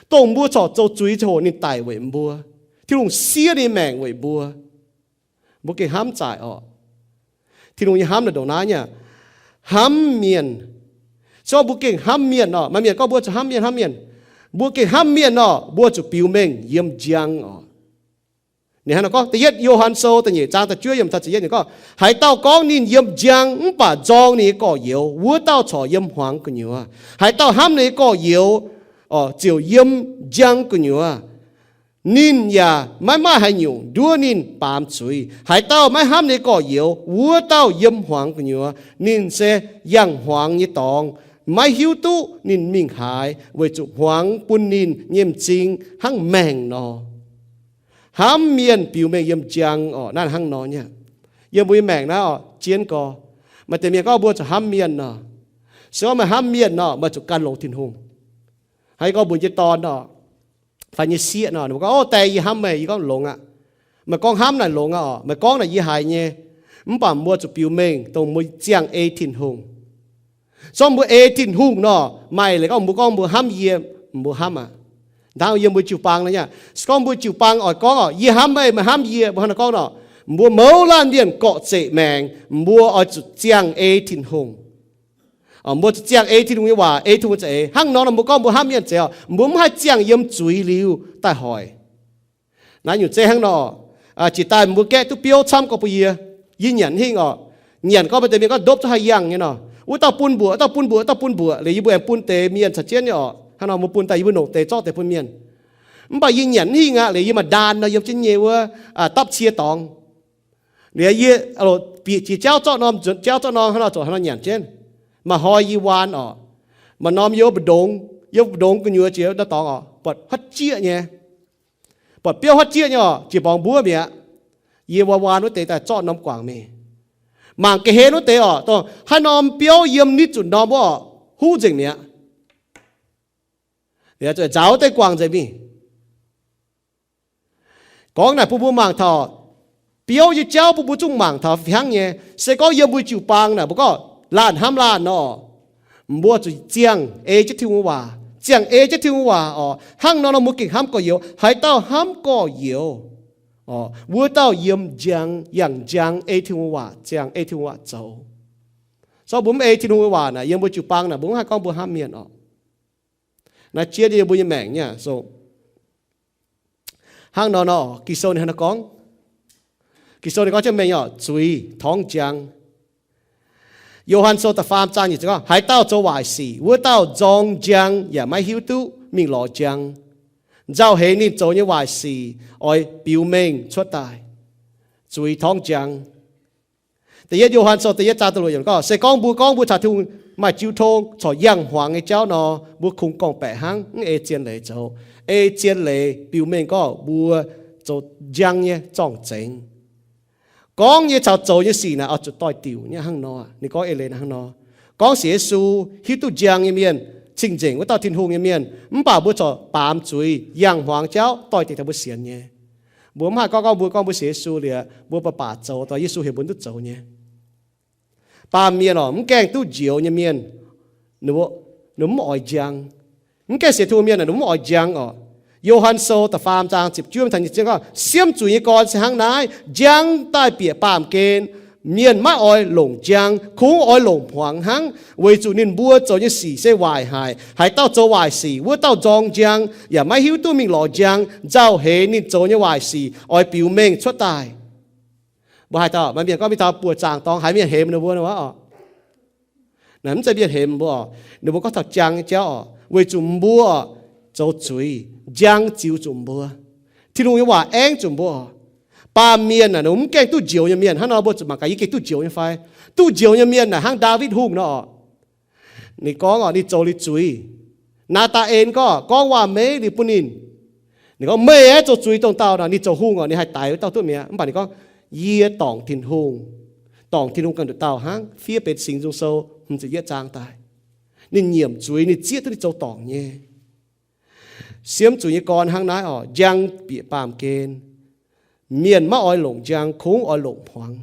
dongh mbuo corc zoux zuiz ziangh hoc ninh daic weic mbuo. Tin-Hungh siev ninh maengc weic mbuo. Mbuo gengh hnamv zaaic oc. Tin-Hungh nyei hnamv naaic ndongc naaiv nyei, hnamv mienh. Se gorngv mbuo gengh hnamv mienh nor, maaih mienh gorngv mbuo zuqc hnamv mienh, hnamv mienh. Mbuo gengh hnamv mienh nor, mbuo zuqc biux mengh yiem njang oc. Ninh hnangv naaiv gorngv, da'yietv Yo^han Sou da'nyeic zaang da'juov yiemc taux ziepc yietv ninh gorngv, haaix dauh gorngv ninh yiem njang mv baac nzorng ninh nyei gorx-youz, wuov dauh corc yiem hmuangx gu'nyuoz. Haaix dauh hnamv ninh nyei gorx-youz ziouc yiem njang gu'nyuoz. Ninh yaac maiv maaih haaix nyungc nduov ninh baamz zuiz. Haaix dauh maiv hnamv ninh nyei gorx-youz, wuov dauh yiem hmuangx gu'nyuoz. Ninh se yangh hmuangx nyei dorngx, maiv hiuv duqv ninh mingh haaix, weic zuqc hmuangx bun ninh nyei m'zing hnangv maengh nor. Hnamv mienh biux mengh yiem njang oc. Naaiv hnangv nor nyei. Yiem mbuo nyei maengc naaiv oc, jienv gorx, maaih deix mienh gorngv mbuo zuqc hnamv mienh nor. Se gorngv meih hnamv mienh nor, meih zuqc gan longx Tin-Hungh. Hnangv yie gorngv mbuox jienv dorn nor, fai nyei sieqv nor, ninh mbuo gorngv, O, die, yie hnamv meih. Yie gorngv, Longx aqv. Meih gorngv hnamv naaic longx aqv oc. Meih gorngv naaic yie haiz nyei. Mv baac mbuo zuqc biux mengh dongh mbuo ziangh ei Tin-Hungh. Se gorngv mbuo ei Tin-Hungh nor, maaih leiz gorngv mbuo gorngv mbuo hnamv yie, mbuo hnamv aqv. Hnangv yiem mbuo jiu-baang nor nyei. Se gorngv mbuo jiu-baang oix gorngv oc, Yie hnamv meih, meih hnamv yie, mbuo hnangv naaiv gorngv nor, mbuo mouz laanh mienh gorqv-zeqc maengx, mbuo oix zuqc ziangh ei Tin-Hungh. Mbuo zuqc ziangh ei Tin-Hungh nyei waac, ei Tin-Hungh nyei za'eix. Hnangv nor nor mbuo gorngv mbuo hnamv mienh zeiz oc, mbuo mv haih ziangh yiem zuiz liuz daaih hoic. Naaiv nyungc zeiv hnangv nor, jiex daaih mbuo gaeqv duqv biouv camv gorx bun yie, yie nyanc hingh oc. Nyanc gorngv maaih deix mienh gorngv ndopv zungv haih yangh nyei nor. Wuov dauh bun mbuoqc, wuov dauh bun mbuoqc, wuov dauh bun mbuoqc, liuz yie mbuo aengx bun deix mienh caux jienv nyei oc. Hnangv nor mbuo bun daaih yie mbuo longc deix zorqv deix bun mienh. Mv baac yie nyanc hingh aqv, liuz yie maaih ndaan nor yiem jienv nyei wuov dapv cie dorngx. Liuz yie bieqc jiex jauv zorqv norm, nzuonx jauv zorqv norm, hnangv nor zoux hnangv nor nyanc jienv. Maaih hnoi yie waan oc, maaih norm yiem mbu'ndongx, yiem mbu'ndongx gu'nyuoz jiex ndau dorngx oc, buatc huotv jieqv nyei. Buatc biouv huotv jieqv nyei oc, jiex mborngz mbuov mi'aqv. Yie waan waan wuov deix daaih zorqv norm guangc mingh. Mangc ga'hlen wuov deix oc, dongh haaix norm biouv yiem nitv zuqc norm wuov oc, huv nzengc mi'aqv. Liuz zuqc nzaaux deix guangc nzengc mingh. Gorngv naaic bun mbuo mangc taux, biouv nyei jauv bun mbuo zungv mangc taux fih hnangv nyei. Se gorngv yiem mbuo jiu-baang naaic mbuo gorngv laanh hnamv laanh nor, mbuo zuqc ziangh ei jienv Tin-Hungh waac, ziangh ei jienv Tin-Hungh waac oc. Hnangv nor nor mbuo gengh hnamv gorx-youz. Haaix dauh hnamv gorx-youz, wuov dauh yiem njang, yangh njang ei Tin-Hungh waac, ziangh ei Tin-Hungh waac zoux. Se gorngv mbuo mv ei Tin-Hungh nyei waac naaic, yiem mbuo jiu-baang naaic mbuo mv haih gorngv mbuo hnamv mienh oc. Naaiv jiex yiem mbuo nyei maengc nyei oc. Hnangv nor nor, Ging-Sou ninh hnangv naaiv gorngv. Ging-Sou ninh gorngv jienv mengh oc, zuiz torngv njang. Yo^han Sou da'faam zaang nyei gorngv, haaix dauh zoux waaic sic, wuov dauh nzorng njang yaac maiv hiuv duqv mingh lorz njang. Nzauh heix ninh zoux nyei waaic sic oix biux mengh cuotv daaih. Zuiz torngv njang. Da'yietv Yo^han Sou da'yietv zaang da'luoqc yiemc gorngv, se gorngv mbuo gorngv mbuo caux Tin-Hungh maaih jiu tong corc yangh hmuangx nyei jauv nor, mbuo kungx gorngv-baeqc hnangv, mv ei zien leiz zoux. Ei zien leiz biux mengh gorngv mbuo zoux njang nyei zorng-zengx. Gorngv nyei caux zoux nyei sic naaic oix zuqc doix-diuc nyei hnangv nor. Ninh gorngv eix leiz hnangv nor. Gorngv sienx Yesu, hiuv duqv njang nyei mienh, cing-nzengc wuov dauh Tin-Hungh nyei mienh, mv baac mbuo corc baamz zuiz yangh hmuangx jauv doix-diuc taux mbuo sienx nyei. Mbuo mv haih gorngv, gorngv mbuo, gorngv mbuo sienx Yesu liuz, mbuo baac baac zoux dongh Yesu heuc mbuo duqv zoux nyei. Baamh mienh oc, mv gaengh duqv njoux nyei mienh, ninh mbuo mv oix njang. Mv gaengh sienx Tin-Hungh mienh, ninh mbuo mv oix njang oc. Yo^han Sou da'faam zaang ziepc juov taux nyic ziepc gorngv, siemv zuiz nyei gorn se hnangv naaiv, njang daaih bieqc baamh gen. Mienh maiv oix longc njang, kungx oix longc hmuangx hnangv, weic zuqc ninh mbuo zoux nyei sic se waaic haic. Haaix dauh zoux waaic sic, wuov dauh nzorng njang, yaac maiv hiuv duqv mingh lorz njang nzauh heix ninh zoux nyei waaic sic oix biux mengh cuotv daaih. Mbuo haaix dauh, maaih mienh gorngv mingh taux buoqc zaangc dorngx, haiz mienh hemx ninh mbuo nor oc. Naaiv mv zeiz mienh hemx mbuo oc. Ninh mbuo gorngv taux njang nyei jauv oc, weic zuqc mbuo zoux zuiz, njang ziux zuqc mbuo. Tin-Hungh nyei waac aengv zuqc mbuo oc. Baamh mienh naaic, ninh mbuo mv gaengh duqv njoux nyei mienh. Hnangv nor mbuo zuqc mangc gaax, yie gengh duqv njoux nyei fai? Duqv njoux nyei mienh naaic hnangv Ndaawitv Hungh nor oc. Ninh gorngv oc, ninh zoux liuz zuiz. Naa^taa^en gorngv, gorngv waac-meiv liuz bun ninh. Ninh gorngv, meih aeqv, zoux zuiz dongh dauh nor. Ninh zoux hungh oc, ninh haih daix wuov dauh duqv mi'aqv. Mv baac ninh gorngv, yie dorngc Tin-Hungh, dorngc Tin-Hungh ganh nduqc dauh hnangv. Fiev benx Singx Nzung Sou hmz ziepc yietv zaang daaih. Ninh nyiemc zuiz, ninh zieqv duqv ninh zoux dorngc nyei. Siemv zuiz nyei gorn hnangv naaiv oc, njang bieqc baamh gen. Mienh maiv oix longc njang, kungx oix longc hmuangx.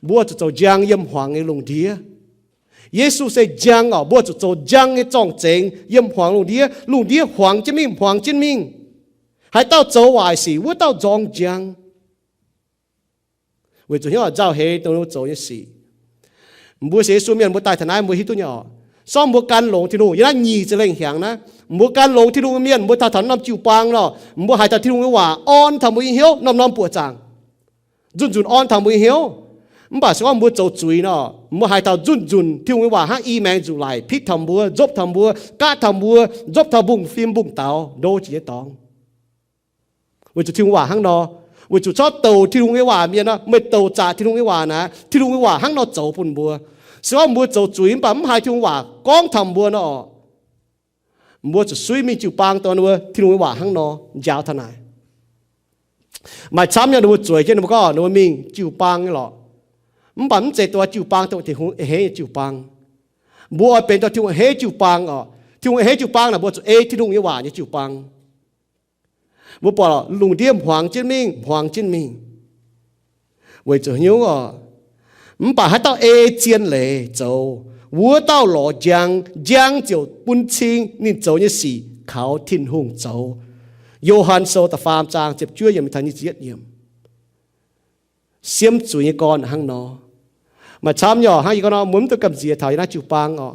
Mbuo zuqc zoux njang yiem hmuangx nyei lungh ndiev. Yesu se njang oc, mbuo zuqc zoux njang nyei zorng-zengx yiem hmuangx lungh ndiev. Lungh ndiev hmuangx jienv mingh, hmuangx jienv mingh. Haaix dauh zoux waaic sic, wuov dauh nzorng njang. Weic zuqc hnyouv nzauh heix dongh mbuo zoux nyei sic. Mbuo sienx Yesu mienh mbuo daaih taux naaiv mbuo hiuv duqv nyei oc. Sorng mbuo gan longx Tin-Hungh yiem naaiv nyic ziepc lengh hnyangx naaiv, mbuo gan longx Tin-Hungh nyei mienh, mbuo taux taux norm jiu-baang nor, mbuo haiz taux Tin-Hungh nyei waac orn taux mbuo nyei hnyouv norm-norm buoqc zaangc, nzunc-nzunc orn taux mbuo nyei hnyouv. Mv baac se gorngv mbuo zoux zuiz nor, mbuo haiz taux nzunc-nzunc Tin-Hungh nyei waac hnangv i maengx nzuqc laic pitv taux mbuo, nzopv taux mbuo, gaatv taux mbuo, nzopv taux mbungv-fim mbungv-daux, ndo jiex nyei dorngx. Weic zuqc Tin-Hungh waac hnangv nor, weic zuqc corc douc Tin-Hungh nyei waac mienh nor, meih douc zaqc Tin-Hungh nyei waac naaic, Tin-Hungh nyei waac hnangv nor zoux bun mbuo. Se gorngv mbuo zoux zuiz mv baac mv haiz Tin-Hungh waac gorngv taux mbuo nor, mbuo zuqc suiv mingh jiu-baang dongh wuov Tin-Hungh nyei waac hnangv nor njaaux taux naaic. Maaih camv nyei ninh mbuo zueiz jienv ninh mbuo gorngv ninh mbuo mingh jiu-baang nyei lorqc. Mv baac mv zeiz dongh jiu-baang dongh Tin-Hungh a'hneiv nyei jiu-baang. Mbuo oix benx dongh Tin-Hungh a'hneiv jiu-baang oc. Tin-Hungh a'hneiv jiu-baang naaic mbuo zuqc ei Tin-Hungh nyei waac nyei jiu-baang. Mbuo buatc lungh ndiev hmuangx jienv mingh, hmuangx jienv mingh. Weic zuqc hnyouv oc. Mv baac haaix dauh ei zien leiz zoux, wuov dauh lorz njang, njang ziouc bun cing ninh zoux nyei sic kaux Tin-Hungh zoux. Yo^han Sou da'faam zaang ziepc juov yiemc taux nyic ziepc yietv yiemc. Siemv zuiz nyei gorn hnangv nor. Maaih camv nyei oc, hnangv yie gorngv nor, mbuo mv dungx gamh nziex taux yiem naaiv jiu-baang oc.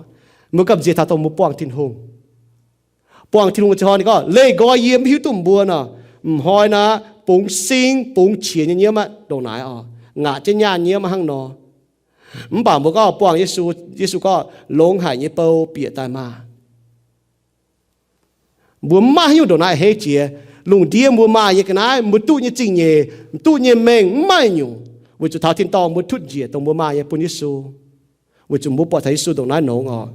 Mbuo gamh nziex taux dongh mbuo buangh Tin-Hungh. Buangh Tin-Hungh ziangh hoc ninh gorngv, leih nqoi yie mv hiuv duqv mbuo nor, m'hnoi naaic bungx sing bungx qiex nyei nyiemv aqv, ndongc naaic oc, ngaqc jienv nyaanh nyiemv aqv hnangv nor. Mv baac mbuo gorngv buangh Yesu, Yesu gorngv, longx haic nyei bou bieqc daaih maah! Mbuo mv maaih haaix nyungc ndongc naaiv a'hneiv jiex. Lungh ndiev mbuo maaih nyei ga'naaiv, mbuo duqv nyei zingh nyeic, duqv nyei mengh mv maaih nyungc, weic zuqc taux tin-dorngh mbuo tutv njiec dongh mbuo maaih nyei bun Yesu. Weic zuqc mbuo buatc taux Yesu ndongc naaiv nongx oc.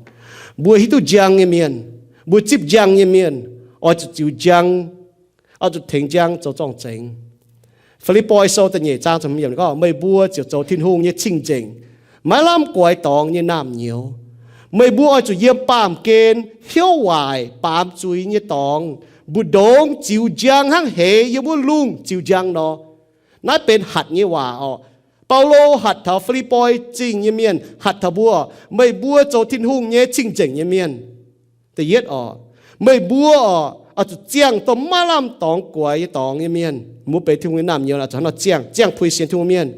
Mbuo hiuv duqv njang nyei mienh, mbuo zipv njang nyei mienh, oix zuqc ziux njang, oix zuqc tengx njang zoux zorng-zengx. Fi^lipv^poi Sou da'nyeic zaang ziepc hmz yiemc gorngv, meih mbuo ziouc zoux Tin-Hungh nyei cing-nzengc, maiv lamh guaix dorngx nyei naamh nyouz. Meih mbuo oix zuqc yiem baamh gen hnyouv waaic baamz zuiz nyei dorngx mbu'ndongx ziux njang hnangv heix yiem wuov lungh ziux njang nor. Naaiv benx hatc nyei waac oc. Baulo hatc taux Fi^lipv^poi Zingh nyei mienh, hatc taux mbuo, meih mbuo zoux Tin-Hungh nyei cing-nzengc nyei mienh. Da'yietv oc, meih mbuo oc, oix zuqc ziangh dongh maiv lamh dorngx guaix nyei dorngx nyei mienh. Mbuo benx Tin-Hungh nyei naamh nyouz oix zuqc hnangv nor ziangh, ziangh puix sienx Tin-Hungh mienh.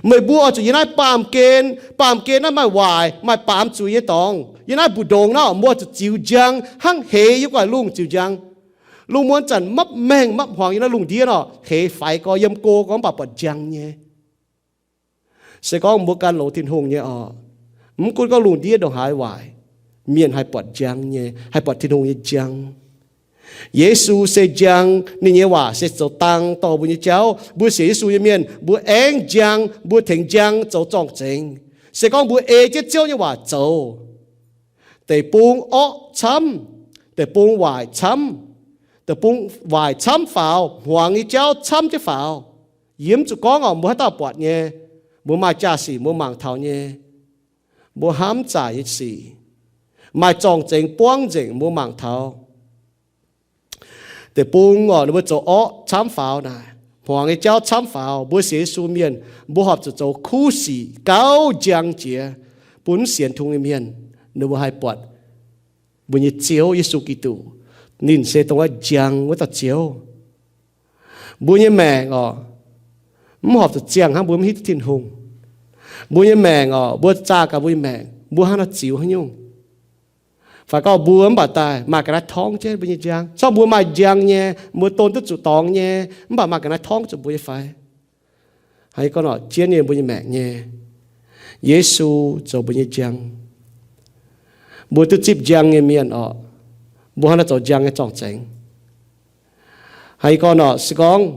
Meih mbuo oix zuqc yiem naaiv baamh gen, baamh gen naaiv maaih waaic, maaih baamz zuiz nyei dorngx. Yiem naaiv mbu'ndongx naaiv oc, mbuo oix zuqc ziux njang hnangv heix yiem gu'nguaaic lungh ziux njang. Lungh muonz zanc mapv maengh mapv hmuangx yiem naaiv lungh ndiev nor, heix faix gorx, yiem go gorx mv baac buatc njang nyei. Se gorngv mbuo gan longx Tin-Hungh nyei oc, mv gunv gorngv lungh ndiev ndongc haaix waaic, mienh haih buatc njang nyei, haih buatc Tin-Hungh nyei njang. Yesu se njang, ninh nyei waac se zoux dang dorh mbuo nyei jauv. Mbuo sienx Yesu nyei mienh, mbuo aengv njang, mbuo tengx njang zoux zorng-zengx. Se gorngv mbuo ei jienv Ziouv nyei waac zoux, deic-bung orqv camv, deic-bung waaic camv, deic-bung waaic camv faaux, hmuangx nyei jauv camv jienv faaux, yie mv zuqc gorngv oc, mbuo haaix dauh buatc nyei, mbuo maaih jaa-sic mbuo mangc taux nyei, mbuo hnamv zaaic nyei sic, maaih zorng-zengx buangv nzengc mbuo mangc taux. Deic-bung oc, ninh mbuo zoux orqv camv faaux naaic, hmuangx nyei jauv camv faaux, mbuo sienx Yesu mienh, mbuo horpc zuqc zoux kuv sic gauh njang jiex, bun mv sienx Tin-Hungh nyei mienh ninh mbuo haih buatc mbuo nyei Ziouv Yesu Giduc. Ninh se dongh wuov njang wuov dauh Ziouv. Mbuo nyei maengc oc, mv horpc zuqc ziangh hnangv mbuo mv hiuv duqv Tin-Hungh. Mbuo nyei maengc oc, mbuo zaah gaax mbuo nyei maengc, mbuo hnangv nor ziux haaix nyungc? Fai gorngv mbuo mv baac daaih maaih ga'naaiv torngv jienv mbuo nyei njang. Corc mbuo maaih njang nyei, mbuo don duqv zuqc dorngx nyei, mv baac maaih ga'naaiv torngv zuqc mbuo nyei fai? Hnangv gorngv nor, jienv nyei mbuo nyei maengc nyei, Yesu zoux mbuo nyei njang. Mbuo duqv zipv njang nyei mienh oc, mbuo hnangv nor zoux njang nyei zorng-zengx. Hnangv gorngv nor, se gorngv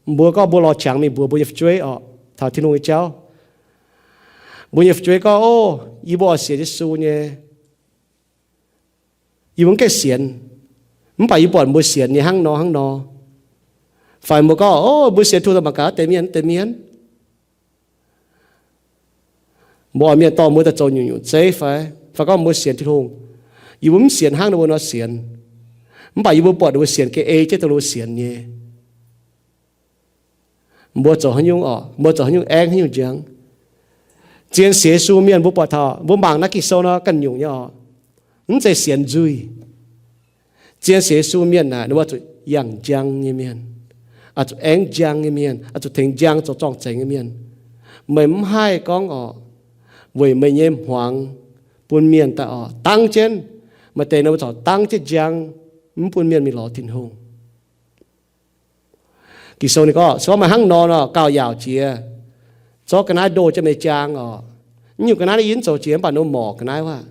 mbuo gorngv mbuo lorz qangx mingh mbuox mbuo nyei fu'jueiv oc, taux Tin-Hungh nyei jauv, mbuo nyei fu'jueiv gorngv, Ov, yie mbuo oix sienx Yesu nyei. Yie mbuo mv gaengh sienx. Mv baac yie buatc mbuo sienx nyei hnangv nor hnangv nor. Fai mbuo gorngv, Ov, mbuo sienx Tin-Hungh mangc gaax wuov deix mienh, wuov deix mienh. Mbuo oix mienh dorh mbuo daaih zoux nyungc-nyungc zeiv fai? Fai gorngv mbuo sienx Tin-Hungh, yie mbuo mv sienx hnangv ninh mbuo nor sienx. Mv baac yie mbuo buatc ninh mbuo sienx ga'ei jienv dongh ninh mbuo sienx nyei. Mbuo zoux haaix nyungc oc? Mbuo zoux haaix nyungc aengv haaix nyungc njang? Zien sienx Yesu mienh mbuo buatc taux, mbuo mangc naaiv Ging-Sou nor ganh nyungc nyei oc. Mv zeiz sienx nzuih. Zien sienx Yesu mienh naaic, ninh mbuo zuqc yangh njang nyei mienh, oix zuqc aengv njang nyei mienh, oix zuqc tengx njang zoux zorng-zengx nyei mienh. Meih mv haih gorngv oc, weic meih nyei hmuangx bun mienh daaih oc, dangv jienv, maaih deix ninh mbuo corc dangv jienv njang, mv bun mienh mingh lorz Tin-Hungh. Ging-Sou ninh gorngv, se gorngv meih hnangv nor nor, gauh yaauc jiex, zorqv ga'naaiv ndoh jienv meih jaang oc. Nyungc ga'naaiv naaiv yie mv zoux jiex, mv baac ninh mbuo morc ga'naaiv wuov.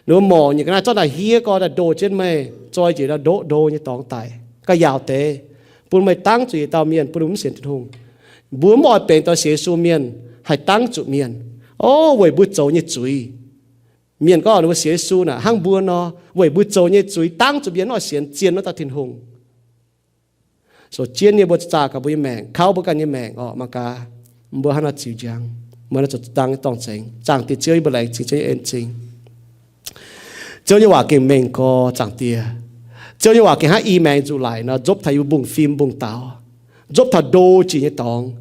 Ninh mbuo morc nyei ga'naaiv zorqv naaic hiev gorn daaih ndoh jienv meih, zoi njiec ndau ndoqv ndo nyei dorngx daic, gauh yaauc deix, bun meih dangv zuqc yietc dauh mienh, bun ninh mbuo mv sienx Tin-Hungh. Mbuo mv oix benx dorh sienx Yesu mienh haih dangv zuqc mienh. Ov, weic mbuo zoux nyei zuiz. Mienh gorngv ninh mbuo sienx Yesu naaic hnangv mbuo nor, weic mbuo zoux nyei zuiz dangv zuqc mienh mv oix sienx zien wuov dauh Tin-Hungh. So jienv nyei mbuo zaah gaax mbuo nyei maengc, kauv mbuo ganh nyei maengc oc, mangc gaax mbuo hnangv nor ziux njang, mbuo hnangv nor zoux dangv nyei dorng-zengx. Zaangc Diex Ziouv, yie mbuo laengz zingh Ziouv nyei en-zingh. Ziouv nyei waac gengh mengh gorx, Zaangc Diex. Ziouv nyei waac gengh hnangv i maengx nzuqc laic nor, nzopv taux yie mbuo mbungv-fim mbungv-daaux, nzopv taux ndo jiex nyei dorngx.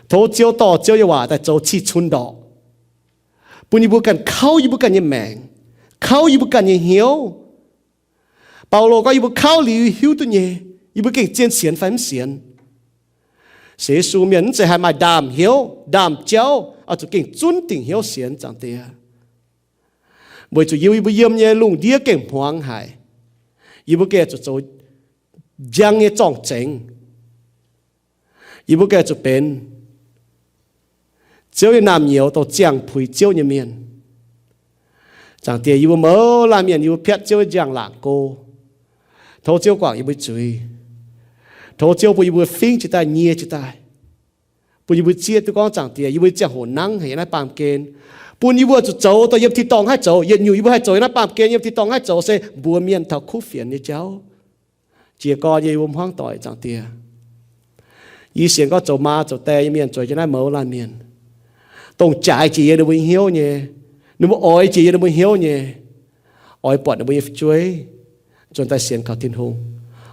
Tov Ziouv dorh Ziouv nyei waac daaih zoux cih cun ndorqc, bun yie mbuo ganh kauv yie mbuo ganh nyei maengc, kauv yie mbuo ganh nyei hnyouv. Baulo gorngv, yie mbuo kauv liuz hiuv duqv nyei, yie mbuo gengh zien sienx fai mv sienx. Sienx Yesu mienh mv zeiz haih maaih ndaamv-hnyouv ndaamv-jauv, oix zuqc gengh zunv dingc hnyouv sienx, Zaangc Diex. Weic zuqc yie mbuo yiem nyei lungh ndiev gengh hmuangx haic. Yie mbuo gengh zuqc zoux njang nyei zorng-zengx. Yie mbuo gengh zuqc benx Ziouv nyei naamh nyouz dongh ziangh puix Ziouv nyei mienh. Zaangc Diex, yie mbuo mouz laanh mienh yie mbuo piatv Ziouv nyei njang-laangc go. Tov Ziouv guangc yie mbuo zuiz. Tov Ziouv bun yie mbuo fingv jiex daaih, nyie jiex daaih, bun yie mbuo zieqv duqv gorngv, Zaangc Diex, yie mbuo ziangh hoc nangv haic yiem naaiv baamh gen, bun yie mbuo zuqc zoux dongh yiem tin-dorngh haih zoux. Yietc nyungc yie mbuo haih zoux yiem naaiv baamh gen, yiem tin-dorngh haih zoux se mbuox mienh taux kuv fienx nyei jauv. Jiez gorn yie mbuo hmuangv doic, Zaangc Diex. Yie sienx gorngv zoux maa zoux die nyei mienh zueiz jienv naaiv mouz laanh mienh, dongh jaaix jiex yiem ninh mbuo nyei hnyouv nyei, ninh mbuo oix jiex yiem ninh mbuo hnyouv nyei, oix buatc ninh mbuo nyei fu'jueiv nzuonx daaih sienx kaux Tin-Hungh,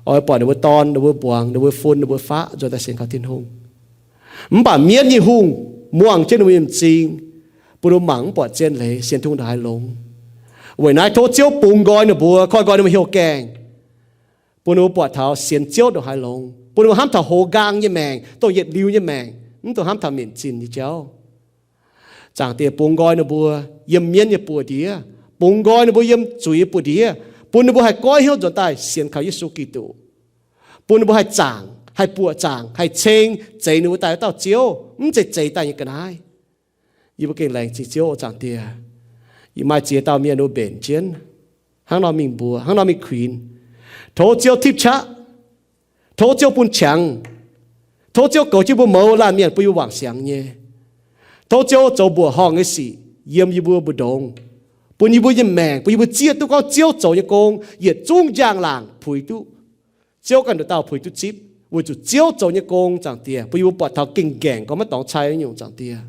oix buatc ninh mbuo dorn, ninh mbuo mbuangz, ninh mbuo fun, ninh mbuo faqv nzuonx daaih sienx kaux Tin-Hungh. Mv baac mienv nyei hungh muangh jienv ninh mbuo nyei m'zing, bun ninh mbuo mangc mv buatc zien leiz, sienx Tin-Hungh ndongc haaix longx. Weic naaiv tov Ziouv bungx nqoi ninh mbuo, koi nqoi ninh mbuo hnyouv gaengh, bun ninh mbuo buatc taux sienx Ziouv ndongc haaix longx, bun ninh mbuo hnamv taux hoz nqaang nyei maengc, dongh yietc liuz nyei maengc, mv dungx hnamv taux minc zinh nyei jauv. Zaangc Diex, bungx nqoi ninh mbuo yiem mienv nyei buoz-ndiev, bungx nqoi ninh mbuo yiem zuiz nyei buoz-ndiev, bun ninh mbuo haih goiv hnyouv nzuonx daaih sienx kaux Yesu Giduc, bun ninh mbuo haih zaangc, haih buoqc zaangc, haih ceng zeix ninh mbuo daaih wuov dauh Ziouv, mv zeiz zeix daaih nyei ga'naaiv. Yie mbuo gengh laengz zingh Ziouv, o Zaangc Diex. Yie maaih ziex dauh mienh ninh mbuo mbenc jienv, hnangv nor mingh mbuox, hnangv nor mingh kuinx. Tov Ziouv tipv qaqv. Tov Ziouv bun qangx. Tov Ziouv goux jienv mbuo mouz laanh mienh bun yie mbuo wangc siangx nyei. Tov Ziouv zoux mbuoqc horngh nyei sic yiem yie mbuo mbu'ndongx, bun yie mbuo nyei maengc, bun yie mbuo zieqv duqv gorngv Ziouv zoux nyei gong yietc zungv njang-laangc puix duqv. Ziouv ganh nduqc dauh puix duqv zipv, weic zuqc Ziouv zoux nyei gong, Zaangc Diex, bun yie mbuo buatc taux gengh nqaengc gorngv maiv dorngx cai nyungc, Zaangc Diex.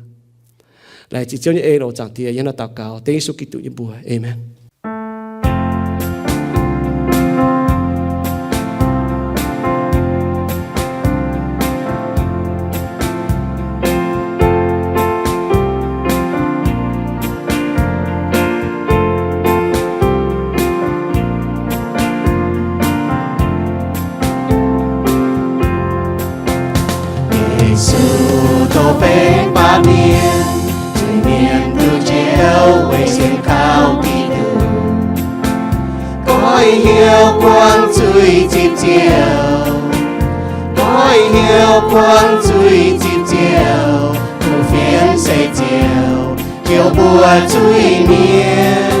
Laengz zingh Ziouv nyei en oc, Zaangc Diex. Yiem naaiv daux gaux dengv Yesu Giduc nyei mbuox, aamen. Yesu dongh benx baamh mienh, zuiz-mienh duqv njoux weic sienx kaux Giduc. Goiv hnyouv buangv zuiz zipv Ziouv, goiv hnyouv buangv zuiz zipv Ziouv, kuv fienx se Ziouv njoux mbuo zuiz-mienh.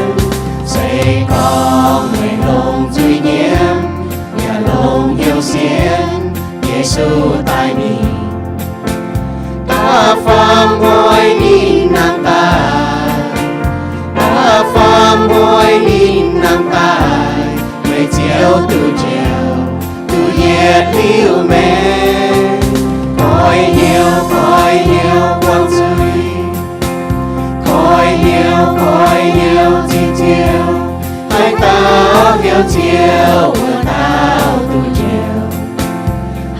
Se gorngv meih longc zuiz nyiemv, yaac longc hnyouv sienx, Yesu daaih mingh. Da'faam hnoi ninh nangh daaih, da'faam hnoi ninh nangh daaih, meih Ziouv duqv njoux, duqv yietc liuz maengx. Goiv hnyouv, goiv hnyouv buangv zuiz, goiv hnyouv, goiv hnyouv zipv Ziouv. Haaix dauh hnyouv Ziouv, wuov dauh duqv njoux.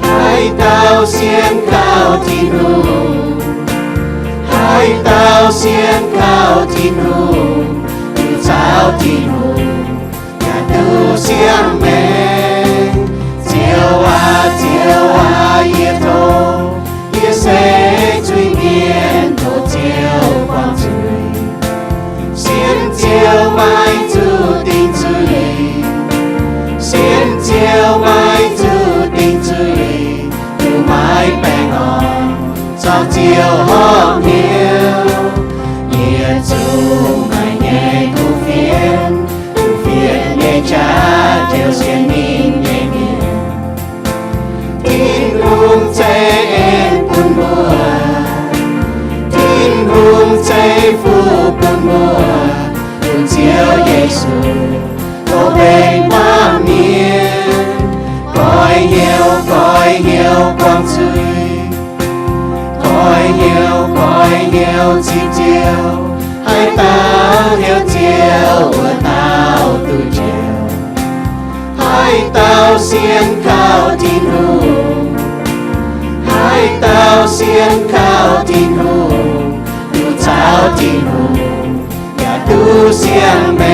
Haaix dauh sienx kaux Tin-Hungh, haaix dauh sienx kaux Tin-Hungh, duqv caux Tin-Hungh, yaac duqv siang-maengc. Ziouv aac, Ziouv aac, yie tov, yie se zuiz-mienh, tov Ziouv buangh zuiz. Sienx Ziouv maiv zuqc dingc zuiz, sienx Ziouv maiv zuqc dingc zuiz, duqv maiv baengh orn caux Ziouv horpc hnyouv. Yietc zungv maaih nyei kuv fienx, kuv fienx nyei jaax jouh sienx ninh nyei mienh. Tin-Hungh ceix en bun mbuo, Tin-Hungh ceix fuqv bun mbuo, bun Ziouv Yesu dongh benx baamh mienh. Goiv hnyouv, goiv hnyouv buangv zuiz, goiv hnyouv, goiv hnyouv zipv Ziouv. Haaix dauh hnyouv Ziouv, wuov dauh duqv njoux. Haaix dauh sienx kaux Tin-Hungh, haaix dauh sienx kaux Tin-Hungh, duqv caux Tin-Hungh, yaac duqv siang-maengc.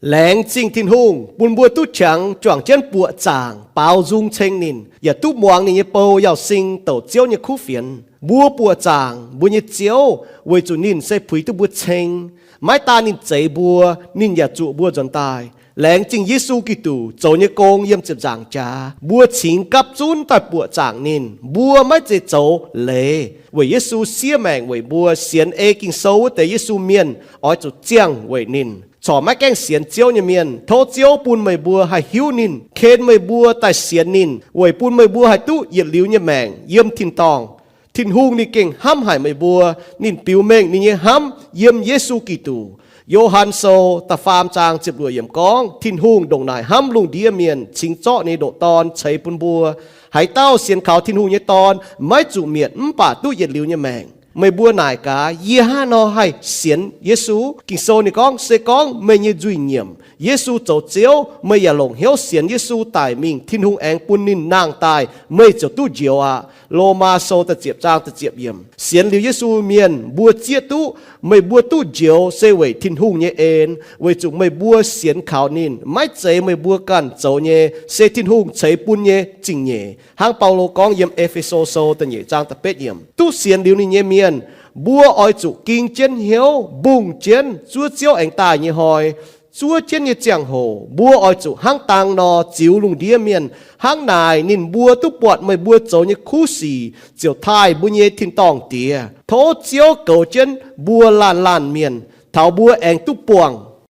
Laengz zingh Tin-Hungh bun mbuo duqv qangx juangc jienv buoqc zaangc, baaux nzung ceng ninh, yaac duqv muangx ninh nyei bou Yauz Sing douc Ziouv nyei kuv fienx. Mbuo buoqc zaangc mbuo nyei Ziouv weic zuqc ninh se puix duqv mbuo ceng. Maiv daan ninh zeix mbuo, ninh yaac zuoqc mbuo nzuonx daaih. Laengz zingh Yesu Giduc zoux nyei gong yiem ziepc nzaangc jaax, mbuo cingx gapv zunv daaih buoqc zaangc ninh. Mbuo maiv zeiz zoux leiz, weic Yesu siev maengc weic mbuo. Sienx ei Ging-Sou wuov deix Yesu mienh oix zuqc ziangh weic ninh. Corc maiv gaengh sienx Ziouv nyei mienh, tov Ziouv bun meih mbuo haih hiuv ninh, ken meih mbuo daaih sienx ninh, weic bun meih mbuo haih duqv yietc liuz nyei maengc yiem tin-dorngh. Tin-Hungh ninh gengh hnamv haic meih mbuo. Ninh biux mengh ninh nyei hnamv yiem Yesu Giduc. Yo^han Sou da'faam zaang ziepc luoqc yiemc gorngv, Tin-Hungh ndongc naaic hnamv lungh ndiev mienh, cingx zorqv ninh nyei ndoqc Dorn ceix bun mbuo. Haaix dauh sienx kaux Tin-Hungh nyei Dorn maiv zuqc mietc mv baac duqv yietc liuz nyei maengc. Meih mbuo naaic gaax, yie hnangv haaix nor haih sienx Yesu? Ging-Sou ninh gorngv, se gorngv meih nyei nzuih nyiemc, Yesu zoux Ziouv, meih yaac longc hnyouv sienx Yesu daic mingh, Tin-Hungh aengx bun ninh nangh daaih, meih ziouc duqv njoux aqv. Lomaa Sou da'ziepc zaang da'ziepc yiemc. Sienx liuz Yesu mienh mbuo zieqv duqv, meih mbuo duqv njoux se weic Tin-Hungh nyei en, weic zuqc meih mbuo sienx kaux ninh. Maiv zeiz meih mbuo ganh zoux nyei, se Tin-Hungh ceix bun nyei zingh nyeic. Hnangv Baulo gorngv yiem E^fe^so Sou da'nyeic zaang da'betv yiemc, duqv sienx liuz ninh nyei mienh, mbuo oix zuqc ging jienv hnyouv, mbungh jienv zuov Ziouv aengx daaih nyei hnoi. Zuov jienv nyei ziangh hoc mbuo oix zuqc hnangv dang nor ziux lungh ndiev mienh. Hnangv naaic ninh mbuo duqv buatc meih mbuo zoux nyei kuv sic ziouc taaih mbuo nyei tin-dorngh Diex. Tov Ziouv goux jienv mbuo laanh laanh mienh, taux mbuo aengx duqv buangh